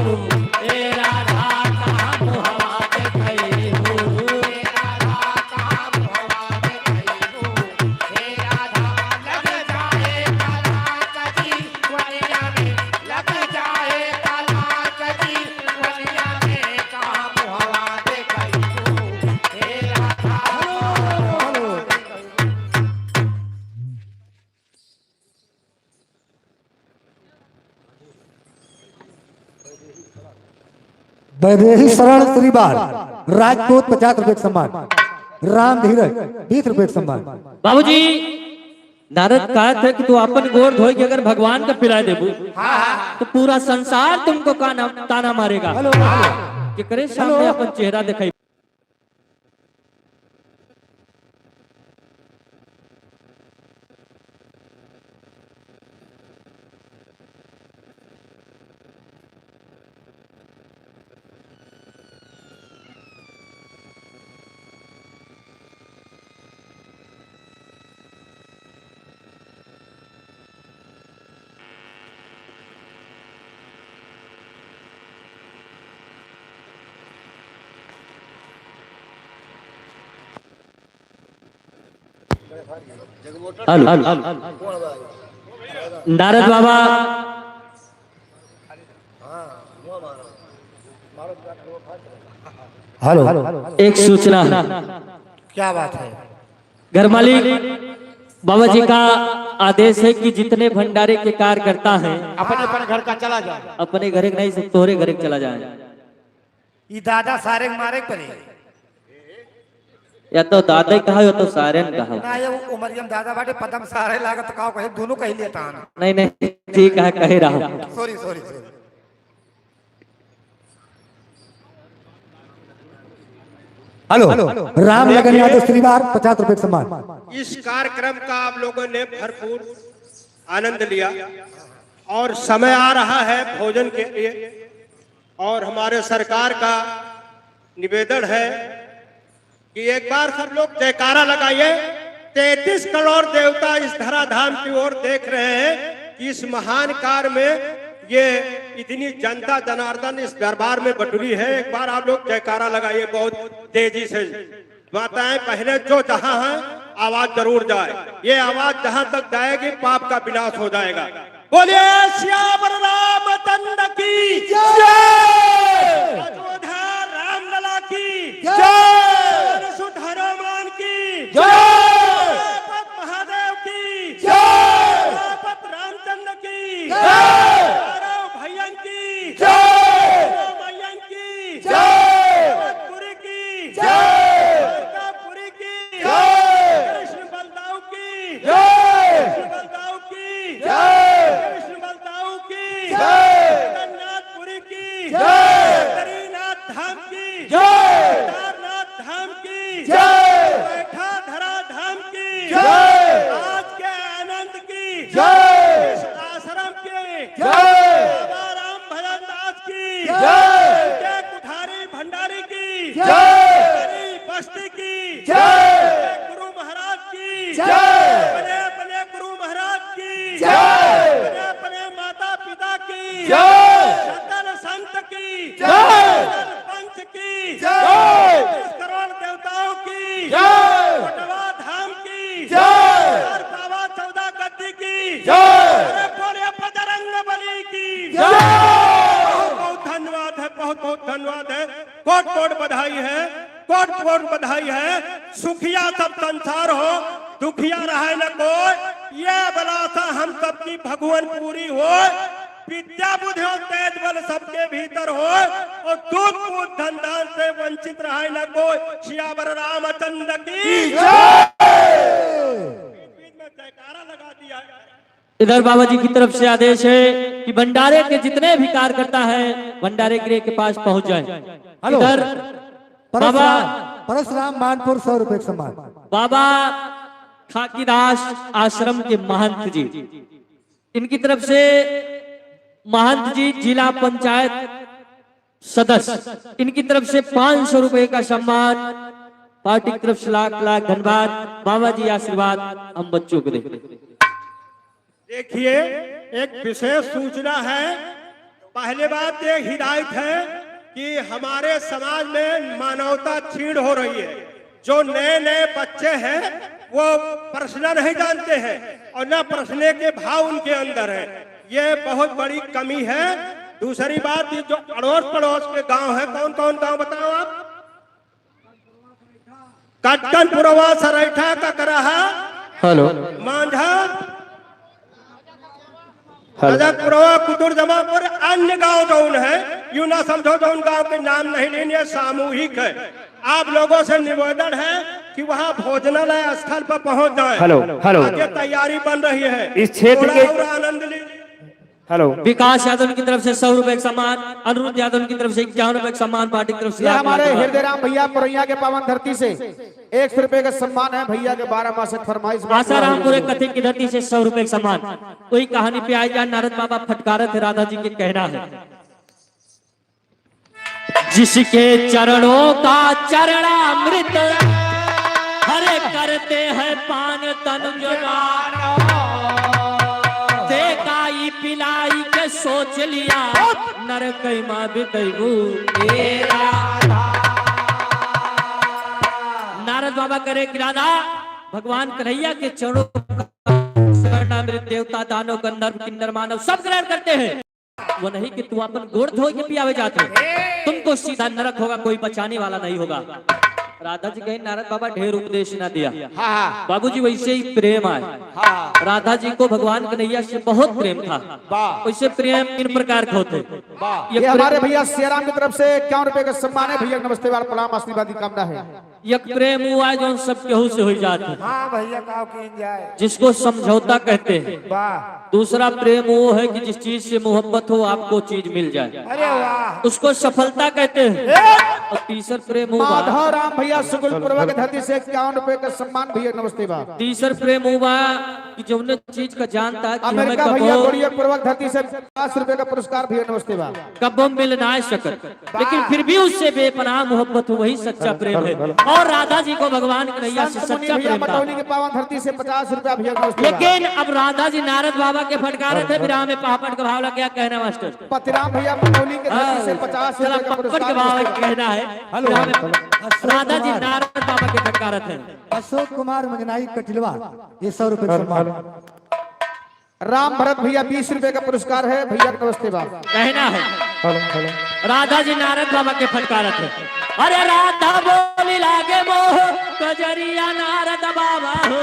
ए राधा, कहाँ मुहवा देखैबू ए राधा, कहाँ मुहवा देखैबू। वैदेही शरण श्रीवार, राजपूत पचास रुपए के सम्मान, राम धीरज बीस रुपए के सम्मान। बाबूजी, नारद कहत है कि तू अपन गोड़ धोए के अगर भगवान का पिला देबू, हाँ, हाँ। तो पूरा संसार तुमको काना, ताना मारेगा। Hello, hello. केकरे सामने हेलो। अपन चेहरा दिखाई। Hello, hello. Narad Baba. Hello, एक सूचना। क्या बात है? घर मालिक, बाबा जी का आदेश है कि जितने भंडारे के कार्यकर्ता हैं, अपने अपने घर का चला जाए। अपने घरे के नहीं, सब तोहरे घरे के चला जाए। ई दादा सारे के मारे के पड़ी। या तो दादा ही कहा, या तो सारे ने कहा। ना, ये उमरिया में दादा बाटे, पदम सारे लागत, का कहे, दोनों कह लिया तान। नहीं, नहीं, ठीक है, कह रहा हूँ। Sorry, sorry, sorry। Hello, Ram लगन यादव श्रीवार, पचास रुपए का सम्मान। इस कार्यक्रम का आप लोगों ने भरपूर आनंद लिया और समय आ रहा है भोजन के लिए। और हमारे सरकार का निवेदन है कि एक बार सब लोग जयकारा लगाइए। तैंतीस करोड़ देवता इस धराधाम की ओर देख रहे हैं कि इस महान कार्य में ये इतनी जनता जनार्दन इस दरबार में बटुरी है। एक बार आप लोग जयकारा लगाइए बहुत तेजी से। माताएं, बहनें, जो जहां हैं, आवाज जरूर जाए। ये आवाज जहां तक जाएगी, पाप का विनाश हो जाएगा। बोलिए सियावर रामचंद्र की जय। अयोध्या रामलला की जय। सुध हनुमान की जय। महादेव की जय। रामचंद्र की जय। भैया की जय। मैया की जय। की जय। दुर्गापुरी की जय। कृष्ण बलदाऊ की जय। कृष्ण बलदाऊ की जय। कृष्ण बलदाऊ की जय। धाम की जय। केदारनाथ धाम की जय। बैठा धरा धाम की जय। आज के आनंद की जय। इस आश्रम के जय। बाबा राम भजन दास की जय। उनके कुठारी भंडारी की जय। हमारी बस्ती की जय। गुरु महाराज की जय। बड़े बड़े गुरु महाराज की जय। बड़े बड़े माता पिता की जय। सकल संत की जय। सकल पंच की जय। छत्तीस करोड़ देवताओं की जय। कोटवा धाम की जय। और बाबा चौदह गद्दी की जय। अरे बोलिए बजरंग बली की जय। बहुत बहुत धन्यवाद है, बहुत बहुत धन्यवाद है। कोट कोट बधाई है, कोट कोट बधाई है। सुखिया सब संसार हो, दुखिया रहे न कोई, ये अभिलाषा हम सबकी भगवान पूरी हो। विद्या बुद्धि और तेज बल सबके भीतर हो और दूध पूत धन धान से वंचित रहे न कोई। सियावर रामचंद्र की जय। बीच बीच में जयकारा लगा दिया। इधर बाबा जी की तरफ से आदेश है कि भंडारे के जितने भी कार्यकर्ता हैं, भंडारे गृह के पास पहुंच जाएं। हेलो। इधर परसराम, बाबा परसराम मानपुर, सौ रुपए का सम्मान। बाबा खाकीदास आश्रम के महंत जी, इनकी तरफ से महंत जी, जिला पंचायत सदस्य, इनकी तरफ से पाँच सौ रुपए का सम्मान। पार्टी की तरफ से लाख लाख धन्यवाद। बाबा जी आशीर्वाद हम बच्चों को दें। देखिए, एक विशेष सूचना है। पहली बात ये हिदायत है कि हमारे समाज में मानवता क्षीण हो रही है। जो नए नए बच्चे हैं, वो प्रश्न नहीं जानते हैं और ना प्रश्न के भाव उनके अंदर है। ये बहुत बड़ी कमी है। दूसरी बात, ये जो अड़ोस पड़ोस के गांव है, कौन कौन गांव बताओ आप? कटकनपुरवा, सरैठा, ककरहा, हेलो। मांझा, हेलो। रजकपुरवा, कुतुर जमापुर, अन्य गांव जौन है, यूं ना समझो जौन गांव के नाम नहीं लेने, ये सामूहिक है। आप लोगों से निवेदन है कि वहां भोजनालय स्थल पर पहुंच जाए। Hello, hello. आगे तैयारी बन रही है। इस क्षेत्र थोड़ा के और आनंद लीजिए। हेलो। विकास यादव की तरफ से सौ रुपए का सम्मान, अनिरुद्ध यादव की तरफ से इक्यावन रुपए का सम्मान, पार्टी की तरफ से ये लाख हमारे लाख हृदय राम भैया पुरैया के पावन धरती से एक सौ रुपए का सम्मान है। भैया के बारह मास की फरमाइश बा। आसारामपुर एक कथित की धरती से सौ रुपए का सम्मान। वही कहानी पे आए जाए, नारद बाबा फटकारत है, राधा जी के कहना है। जिसके चरणों का चरणामृत हरे करते हैं पान तन जवान। देखा ई पिलाई के सोच लिया, नरक मा बितैबू ए राधा। नारद बाबा करे कि राधा, भगवान कन्हैया के चरणों का चरणामृत देवता, दानव, गंधर्व, किन्नर, मानव सब ग्रहण करते हैं। वो नहीं कि तू अपन गोड़ धोए के पियावे जात है। तुमको सीधा नरक होगा, कोई बचाने वाला नहीं होगा। राधा जी कहे, नारद बाबा ढेर उपदेश ना दिया। हाँ, हाँ। बाबूजी वैसे ही प्रेम आए। हाँ। राधा जी को भगवान कन्हैया से बहुत प्रेम था। वाह। वैसे प्रेम तीन प्रकार के होते। वाह। ये ये प्रेम हमारे भैया सियाराम की तरफ से इक्यावन रुपए का सम्मान है। भैया नमस्ते वाला प्रणाम, आशीर्वाद की कामना है। एक प्रेम वो है जो सब केहू से हो जाते हैं। हाँ भैया, का कीन जाए। जिसको समझौता कहते हैं। वाह। दूसरा प्रेम वो है कि जिस चीज से मोहब्बत हो, आपको चीज मिल जाए। अरे वाह। उसको सफलता कहते हैं। ए! और तीसर प्रेम वो बा माधव राम भैया सुकुलपुरवा के धरती से इक्यावन रुपए का सम्मान भैया, नमस्ते बा। तीसर प्रेम वो बा कि जौने चीज का जानता कि हमें अमेरिका भैया कबो गोड़िया पूर्वक धरती से पचास रुपए का पुरस्कार भैया, नमस्ते बा। कबो मिल ना सकत। लेकिन फिर भी उससे बेपनाह मोहब्बत हो, वही सच्चा प्रेम है। और राधा जी को भगवान कन्हैया से संत मुनि सच्चा भैया प्रेम था। पटौनी के पावन धरती से पचास रुपया भैया, नमस्ते बा। लेकिन अब राधा जी नारद बाबा के फटकारत है, विराम में पापड़ का भाव लग गया, कहना मास्टर। पतिराम भैया पटौनी के धरती से हाँ, पचास रुपया का पुरस्कार, नमस्ते बा। कहना है, हेलो। विराम में राधा जी नारद बाबा के फटकारत है। अशोक कुमार मंजनाई कटिलवा, ये सौ रुपये का सम्मान। राम भरत भैया, बीस रुपए का पुरस्कार है भैया, नमस्ते बा। कहना है। Hello, hello. राधा जी नारद बाबा के फटकारत है। अरे राधा बोली लागे मोह, कजरिया नारद बाबा हो।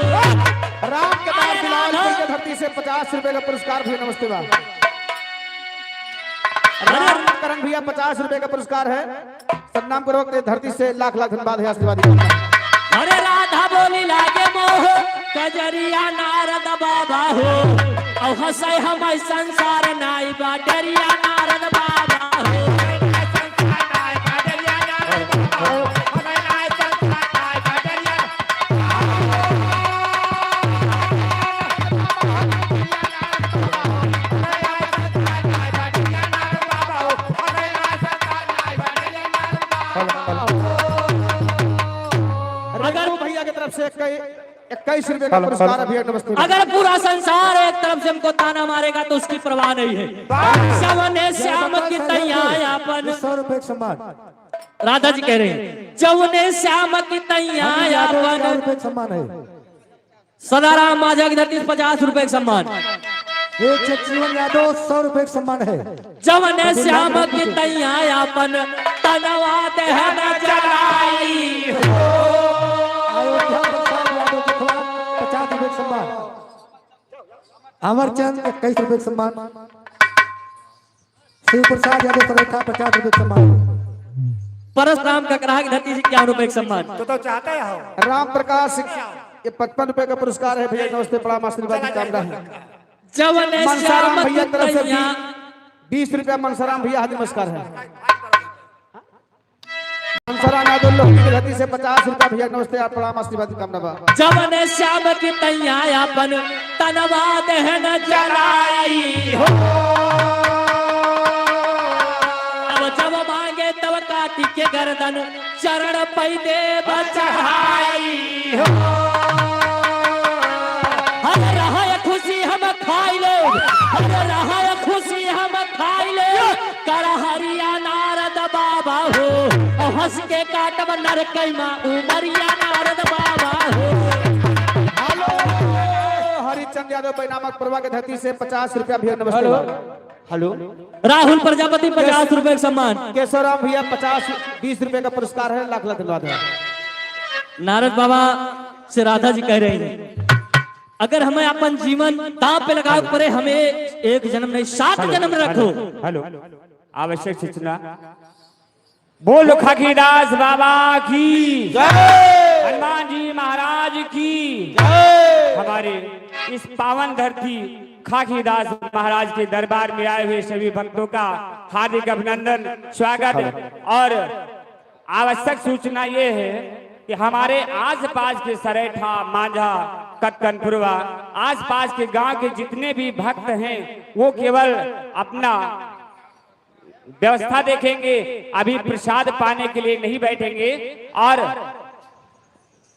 राम के अरे बिलावलपुर राधा। के धरती से पचास रुपए का पुरस्कार भैया, नमस्ते बा। अरे राम करन भैया, पचास रुपए का पुरस्कार है। सन्नाम पूर्वक धरती से लाख लाख धन्यवाद है, आशीर्वाद दिया। अरे राधा बोली लागे मोह, कजरिया नारद बाबा हो। औ हंसै हमैं संसार नाई बा, डरिया नारद बाबा हो। इक्कीस रुपए का पुरस्कार है भैया, नमस्ते। अगर पूरा संसार एक तरफ से हमको ताना मारेगा तो उसकी परवाह नहीं है। जवने श्याम की तैया आपन। सौ रुपए का सम्मान। राधा जी कह रहे हैं, जवने श्याम की तैया आपन। सौ रुपए का सम्मान है। सदाराम माझा की धरती से पचास रुपए का सम्मान। एक से जीवन यादव, सौ रुपए का सम्मान है। जवने श्याम की तैया आपन तनवा देहन जलाई हो। अयोध्या प्रसाद यादव के खिलाफ पचास रुपए का सम्मान। अमरचंद इक्कीस रुपए का सम्मान। शिव प्रसाद यादव सरेठा पचास रुपए का सम्मान। परसराम ककराहा की धरती से इक्यावन रुपए का सम्मान। तो, तो चाहते हो। राम प्रकाश, ये पचपन रुपए का पुरस्कार है भैया, नमस्ते, प्रणाम, आशीर्वाद की कामना है। जवन मनसाराम श्याम भैया की तरफ से भी तैया। बीस रुपया मनसाराम भैया, हाथ नमस्कार है। मनसाराम यादव लोग की धरती से पचास रुपया भैया, नमस्ते, आप प्रणाम, आशीर्वाद की कामना बा। जवन श्याम की तैया आपन तनवा देहन जलाई हो। अब जब मांगे तब काटी के गर्दन चरण पै देब चढ़ाई हो। हर रहा खुशी हम खाई ले, हर रहा खुशी हम खाई ले। करहरिया नारद बाबा हो, और हंस के काटब नरकैमा उमरिया नारद बाबा हो। हेलो, हरिचंद यादव बैनामक प्रभा के धरती से पचास रुपया भैया, नमस्ते। हेलो। हेलो। राहुल प्रजापति पचास रुपए का सम्मान। केशवराम भैया पचास, बीस रुपए का पुरस्कार है, लाख लाख धन्यवाद है। नारद बाबा से राधा जी कह रही हैं, अगर हमें अपन जीवन दांव पे लगावे पड़े, हमें एक जन्म नहीं, सात जन्म रखो। हेलो, आवश्यक सूचना। बोल खाकीदास बाबा की जय। हनुमान जी महाराज की जय। हमारे इस पावन धरती खाकीदास महाराज के दरबार में आए हुए सभी भक्तों का हार्दिक अभिनंदन, स्वागत। हेलो। और आवश्यक सूचना ये है कि हमारे आसपास के सरेठा, मांझा, कतकनपुरवा, आसपास के गांव के जितने भी भक्त हैं, वो केवल अपना व्यवस्था देखेंगे, अभी प्रसाद पाने के लिए नहीं बैठेंगे। और,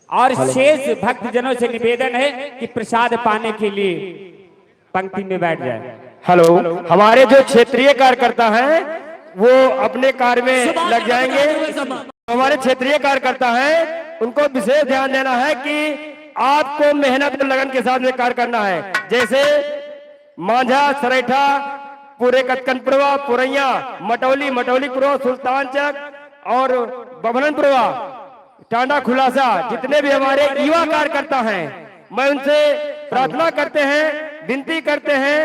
और हेलो। शेष भक्तजनों से निवेदन है कि प्रसाद पाने के लिए पंक्ति में बैठ जाए। हेलो, हमारे जो क्षेत्रीय कार्यकर्ता हैं, वो अपने कार्य में लग जाएंगे। हमारे क्षेत्रीय कार्यकर्ता हैं, उनको विशेष ध्यान देना है कि आपको मेहनत और लगन के साथ में कार्य करना है। जैसे मांझा, सरेठा, पूरे कतकनपुरवा, पुरैया, मटौली, मटौली पुरवा, सुल्तानचक और बभननपुरवा, टांडा खुलासा, जितने भी हमारे युवा कार्यकर्ता हैं, मैं उनसे प्रार्थना करते हैं, विनती करते हैं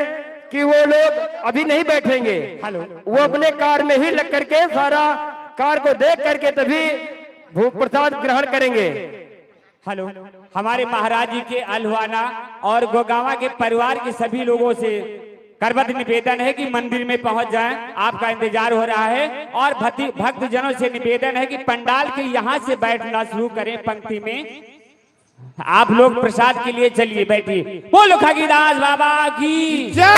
कि वो लोग अभी नहीं बैठेंगे। हेलो। वो अपने कार में ही लग करके सारा कार को देख करके तभी भो-, प्रसाद ग्रहण करेंगे। हेलो, हमारे महाराज जी के अल्हुआना और गोगावा के परिवार के सभी लोगों से करबद्ध निवेदन है कि मंदिर में पहुंच जाएं, आपका इंतजार हो रहा है। और भक्ति-, भक्तजनों से निवेदन है कि पंडाल के यहाँ से बैठना शुरू करें पंक्ति में। आप लोग प्रसाद के लिए चलिए, बैठिए। बोलो खाकीदास बाबा की जय।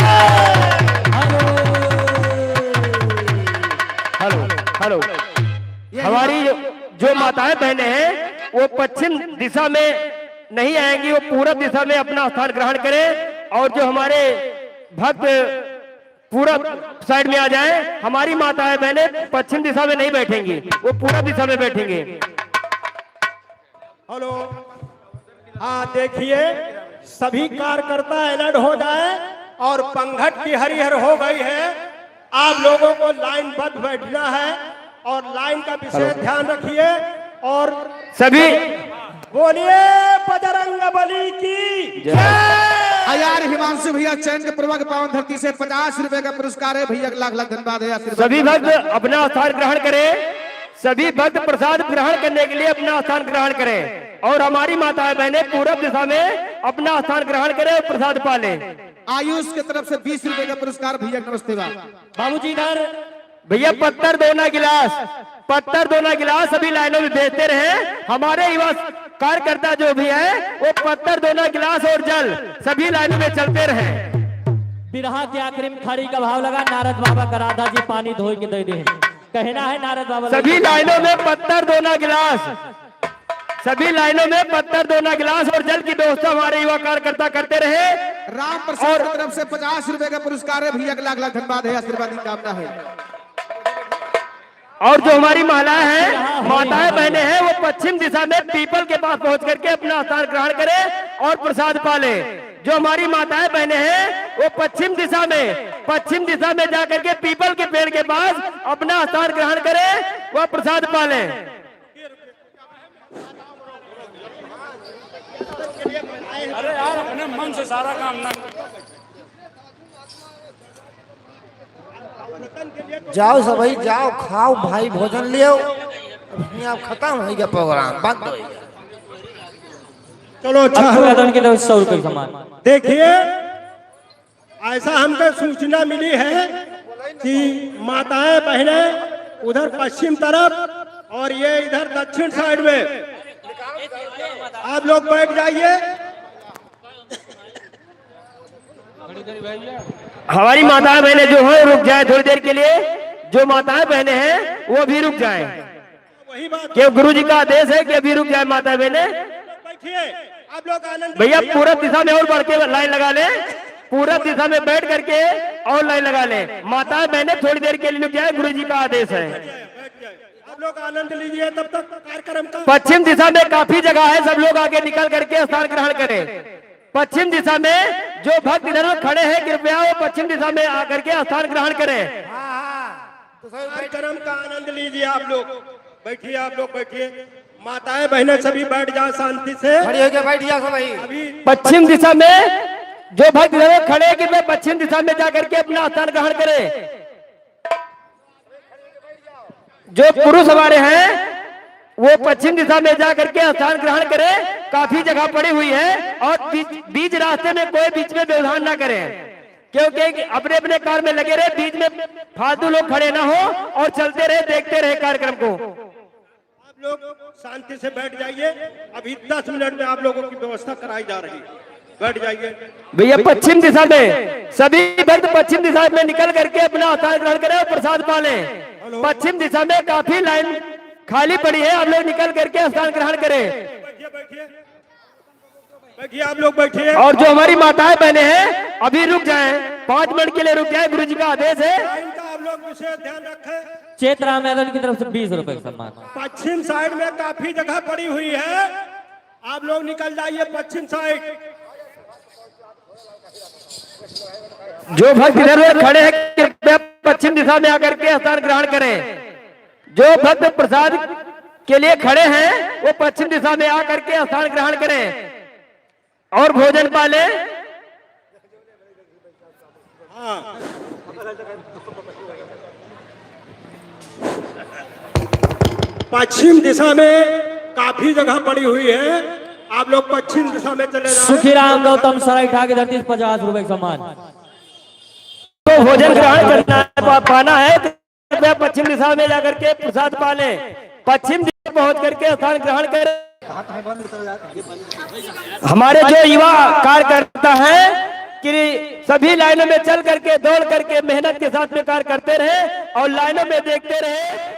Hello, hello. हमारी जो, जो माताएं बहनें हैं, वो पश्चिम दिशा में नहीं आएंगी, वो पूरब दिशा में अपना स्थान ग्रहण करें। और जो हमारे भक्त पूरब साइड में आ जाएं, हमारी माताएं बहनें पश्चिम दिशा में नहीं बैठेंगी, वो पूरब दिशा में बैठेंगी। हेलो, हाँ, देखिए, सभी कार्यकर्ता अलर्ट हो जाए और पंघट की हरिहर हो गई है। आप लोगों को लाइनबद्ध बैठना है और लाइन का विशेष हेलो। ध्यान रखिए। और सभी बोलिए बजरंग बली की जय। जय। आ यार, हिमांशु भैया, चैन के प्रभा के पावन धरती से पचास रुपए का पुरस्कार है भैया, लाख लाख धन्यवाद है, आशीर्वाद। सभी भक्त अपना स्थान ग्रहण करें, सभी भक्त प्रसाद ग्रहण करने के लिए अपना स्थान ग्रहण करें और हमारी माताएं बहनें पूरब दिशा में अपना स्थान ग्रहण करें और प्रसाद पा लें। आयुष के तरफ से बीस रुपए का पुरस्कार भैया, नमस्ते बा। बाबूजी इधर। भैया, पत्थर दोना गिलास, पत्थर दोना गिलास सभी लाइनों में भेजते रहे। हमारे युवा कार्यकर्ता जो भी हैं, वो पत्थर दोना गिलास और जल सभी लाइनों में चलते रहे। बिरहा के आखिरी में खड़ी का भाव लगा, नारद बाबा का राधा जी पानी धोई के दे दे। कहना है नारद बाबा सभी लाइनों में पत्थर दोना गिलास। सभी लाइनों में पत्थर, दोना गिलास और जल की व्यवस्था हमारे युवा कार्यकर्ता करते रहे। राम प्रसाद और की तरफ से पचास रुपए का पुरस्कार है भैया, लाख लाख धन्यवाद है, आशीर्वाद की कामना है। और जो हमारी महिलाएं हैं, माताएं बहनें हैं, वो पश्चिम दिशा में पीपल के पास पहुंच करके अपना स्थान ग्रहण करें और प्रसाद पालें। जो हमारी माताएं बहनें हैं, वो पश्चिम दिशा में, पश्चिम दिशा में जा करके पीपल के पेड़ के पास अपना स्थान ग्रहण करें, वह प्रसाद पालें। अरे यार, अपने मन से सारा काम ना। जाओ सबही, जाओ, खाओ भाई, भोजन लियो। अब हियाँ खतम होइ गया प्रोग्राम, बंद होइ गया। चलो, अच्छा अक्षय हो। यादव की तरफ से सौ रुपये का सम्मान। देखिए, ऐसा हमको सूचना मिली है कि माताएं बहनें उधर पश्चिम तरफ और ये इधर दक्षिण साइड में, आप लोग बैठ जाइए। हमारी माताएं बहनें जो हैं, रुक जाए थोड़ी देर के लिए। जो माताएं बहनें हैं, वो भी रुक जाएं। वही बात। कि गुरु जी का आदेश है कि अभी रुक जाए माताएं बहनें। बैठिए, आप लोग आनंद भैया, लीजिए। पूरब दिशा में और बढ़ के लाइन लगा लें, पूरब दिशा में बैठ करके और लाइन लगा लें। माताएं बहनें थोड़ी देर के लिए रुक जाए, गुरु जी का आदेश है। बैठ जाए, बैठ जाए। आप लोग आनंद लीजिए तब तक कार्यक्रम का। पश्चिम दिशा में काफी जगह है, सब लोग आगे निकल करके स्थान ग्रहण करें। पश्चिम दिशा में जो भक्त इधर उधर खड़े हैं, कृपया वो पश्चिम दिशा में आकर के स्थान ग्रहण करें। हाँ, हाँ। तो सर, कार्यक्रम का आनंद लीजिए आप लोग। बैठिए, आप लोग बैठिए। माताएं बहनें सभी बैठ जाओ शांति से। खड़ी होके बैठ जाओ सब भाई। अभी पश्चिम दिशा में जो भक्त इधर उधर खड़े हैं, कृपया पश्चिम दिशा में जा करके अपना स्थान ग्रहण करें। जो पुरुष हमारे हैं, वो पश्चिम दिशा में जा करके स्थान ग्रहण करें। काफी जगह पड़ी हुई है और बीच, बीच रास्ते में कोई बीच में व्यवधान ना करें, क्योंकि अपने अपने कार्य में लगे रहे, बीच में फालतू लोग खड़े ना हो और चलते रहे, देखते रहे कार्यक्रम को। आप लोग शांति से बैठ जाइए, अभी दस मिनट में आप लोगों की व्यवस्था कराई जा रही है। बैठ जाइए। भैया, पश्चिम दिशा में सभी भक्त पश्चिम दिशा में निकल करके अपना स्थान ग्रहण करें और प्रसाद पा लें। हेलो। पश्चिम दिशा में काफी लाइन खाली पड़ी है, आप लोग निकल करके स्थान ग्रहण करें। बैठिए, बैठिए। बैठिए, आप लोग बैठिए। और जो हमारी माताएं बहनें हैं, अभी रुक जाएं, पाँच मिनट के लिए रुक जाएं, गुरु जी का आदेश है। लाइन का आप लोग विशेष ध्यान रखें। चेतराम यादव की तरफ से बीस रुपए का सम्मान। पश्चिम साइड में काफी जगह पड़ी हुई है, आप लोग निकल जाइए पश्चिम साइड। जो भक्त इधर उधर खड़े हैं, कृपया पश्चिम दिशा में आकर के स्थान ग्रहण करें। जो भक्त प्रसाद के लिए खड़े हैं, वो पश्चिम दिशा में आकर के स्थान ग्रहण करें और भोजन पा लें। हाँ। पश्चिम दिशा में काफी जगह पड़ी हुई है, आप लोग पश्चिम दिशा में चले जाएं। सुखीराम गौतम सराय ठाके धरती से पचास रुपए का सम्मान। तो भोजन ग्रहण करना है, पा-, पाना है, कृपया पश्चिम दिशा में जाकर के प्रसाद पा लें। पश्चिम दिशा पहुंच करके स्थान ग्रहण करें। हमारे जो युवा कार्यकर्ता हैं कि सभी लाइनों में चल करके, दौड़ करके, मेहनत के साथ में कार्य करते रहे और लाइनों में देखते रहे।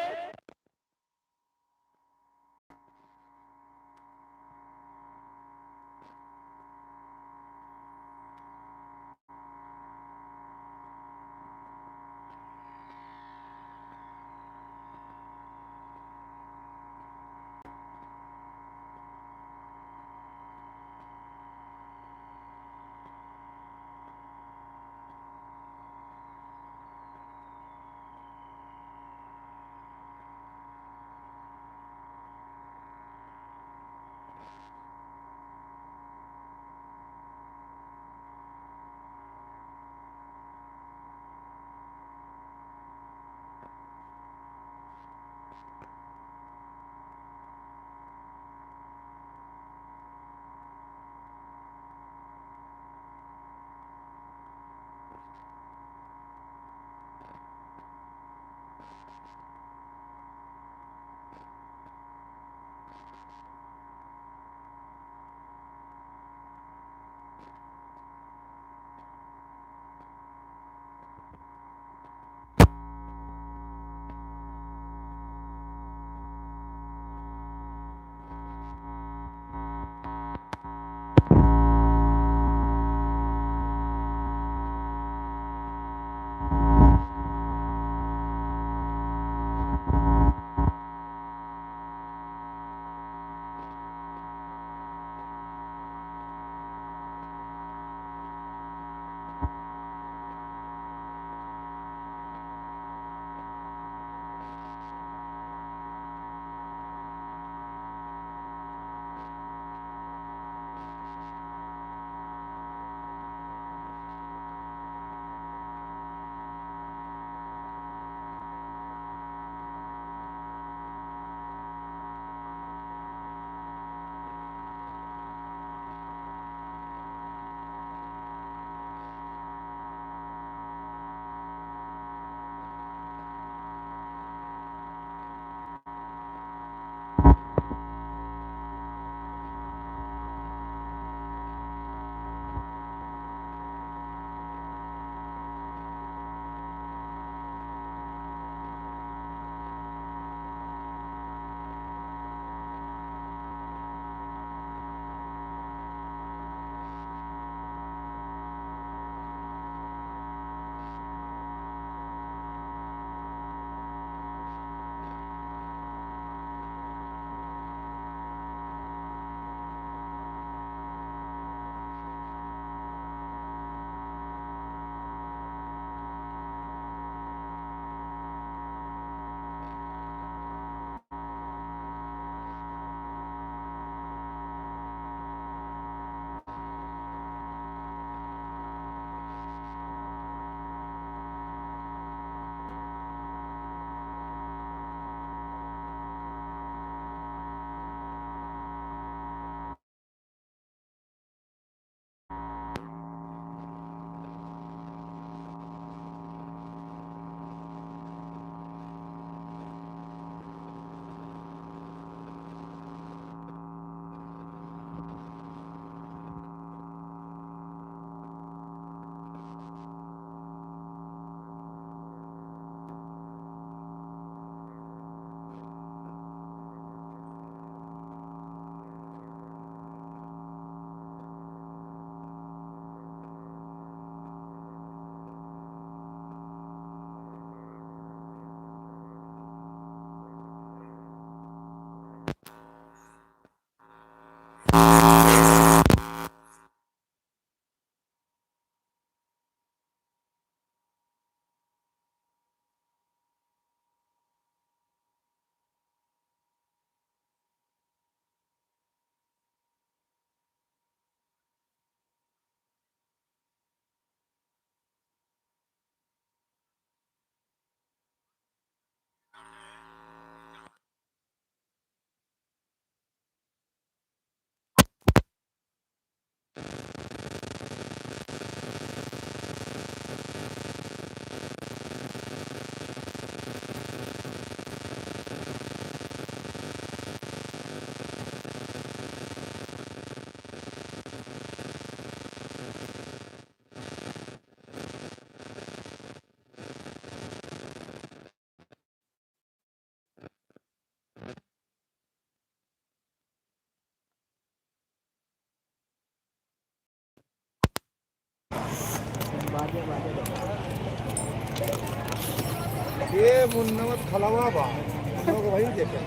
ये मुन्ना मत खलावा बा, हम लोग वही देखे।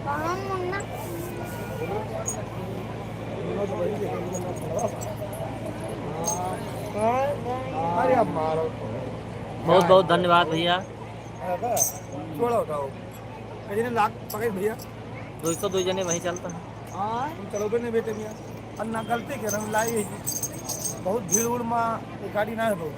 कहाँ मुन्ना? मुन्ना तो वही देखे, मुन्ना खलावा बा। हाँ, हाँ। अरे अब मारो। बहुत बहुत धन्यवाद भैया। है बा? छोड़ा उठाओ। कहीं लाख पकड़ भैया। दो सौ दो जने वहीं चलता है। हाँ, तुम चलो बे नहीं बेटे मियाँ। अन्ना गलती के रंग लाई है। बहुत भीड़ उड़ मा ये गाड़ी ना है बहुत।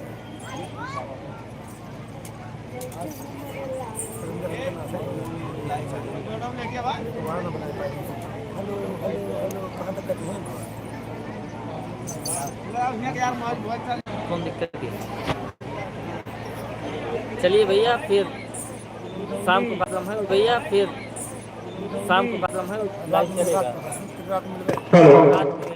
हेलो, हेलो, हेलो, कहाँ तक करती है? कौन दिक्कत है? चलिए भैया, फिर शाम को कार्यक्रम है भैया, फिर शाम को कार्यक्रम है, live चलेगा। रात में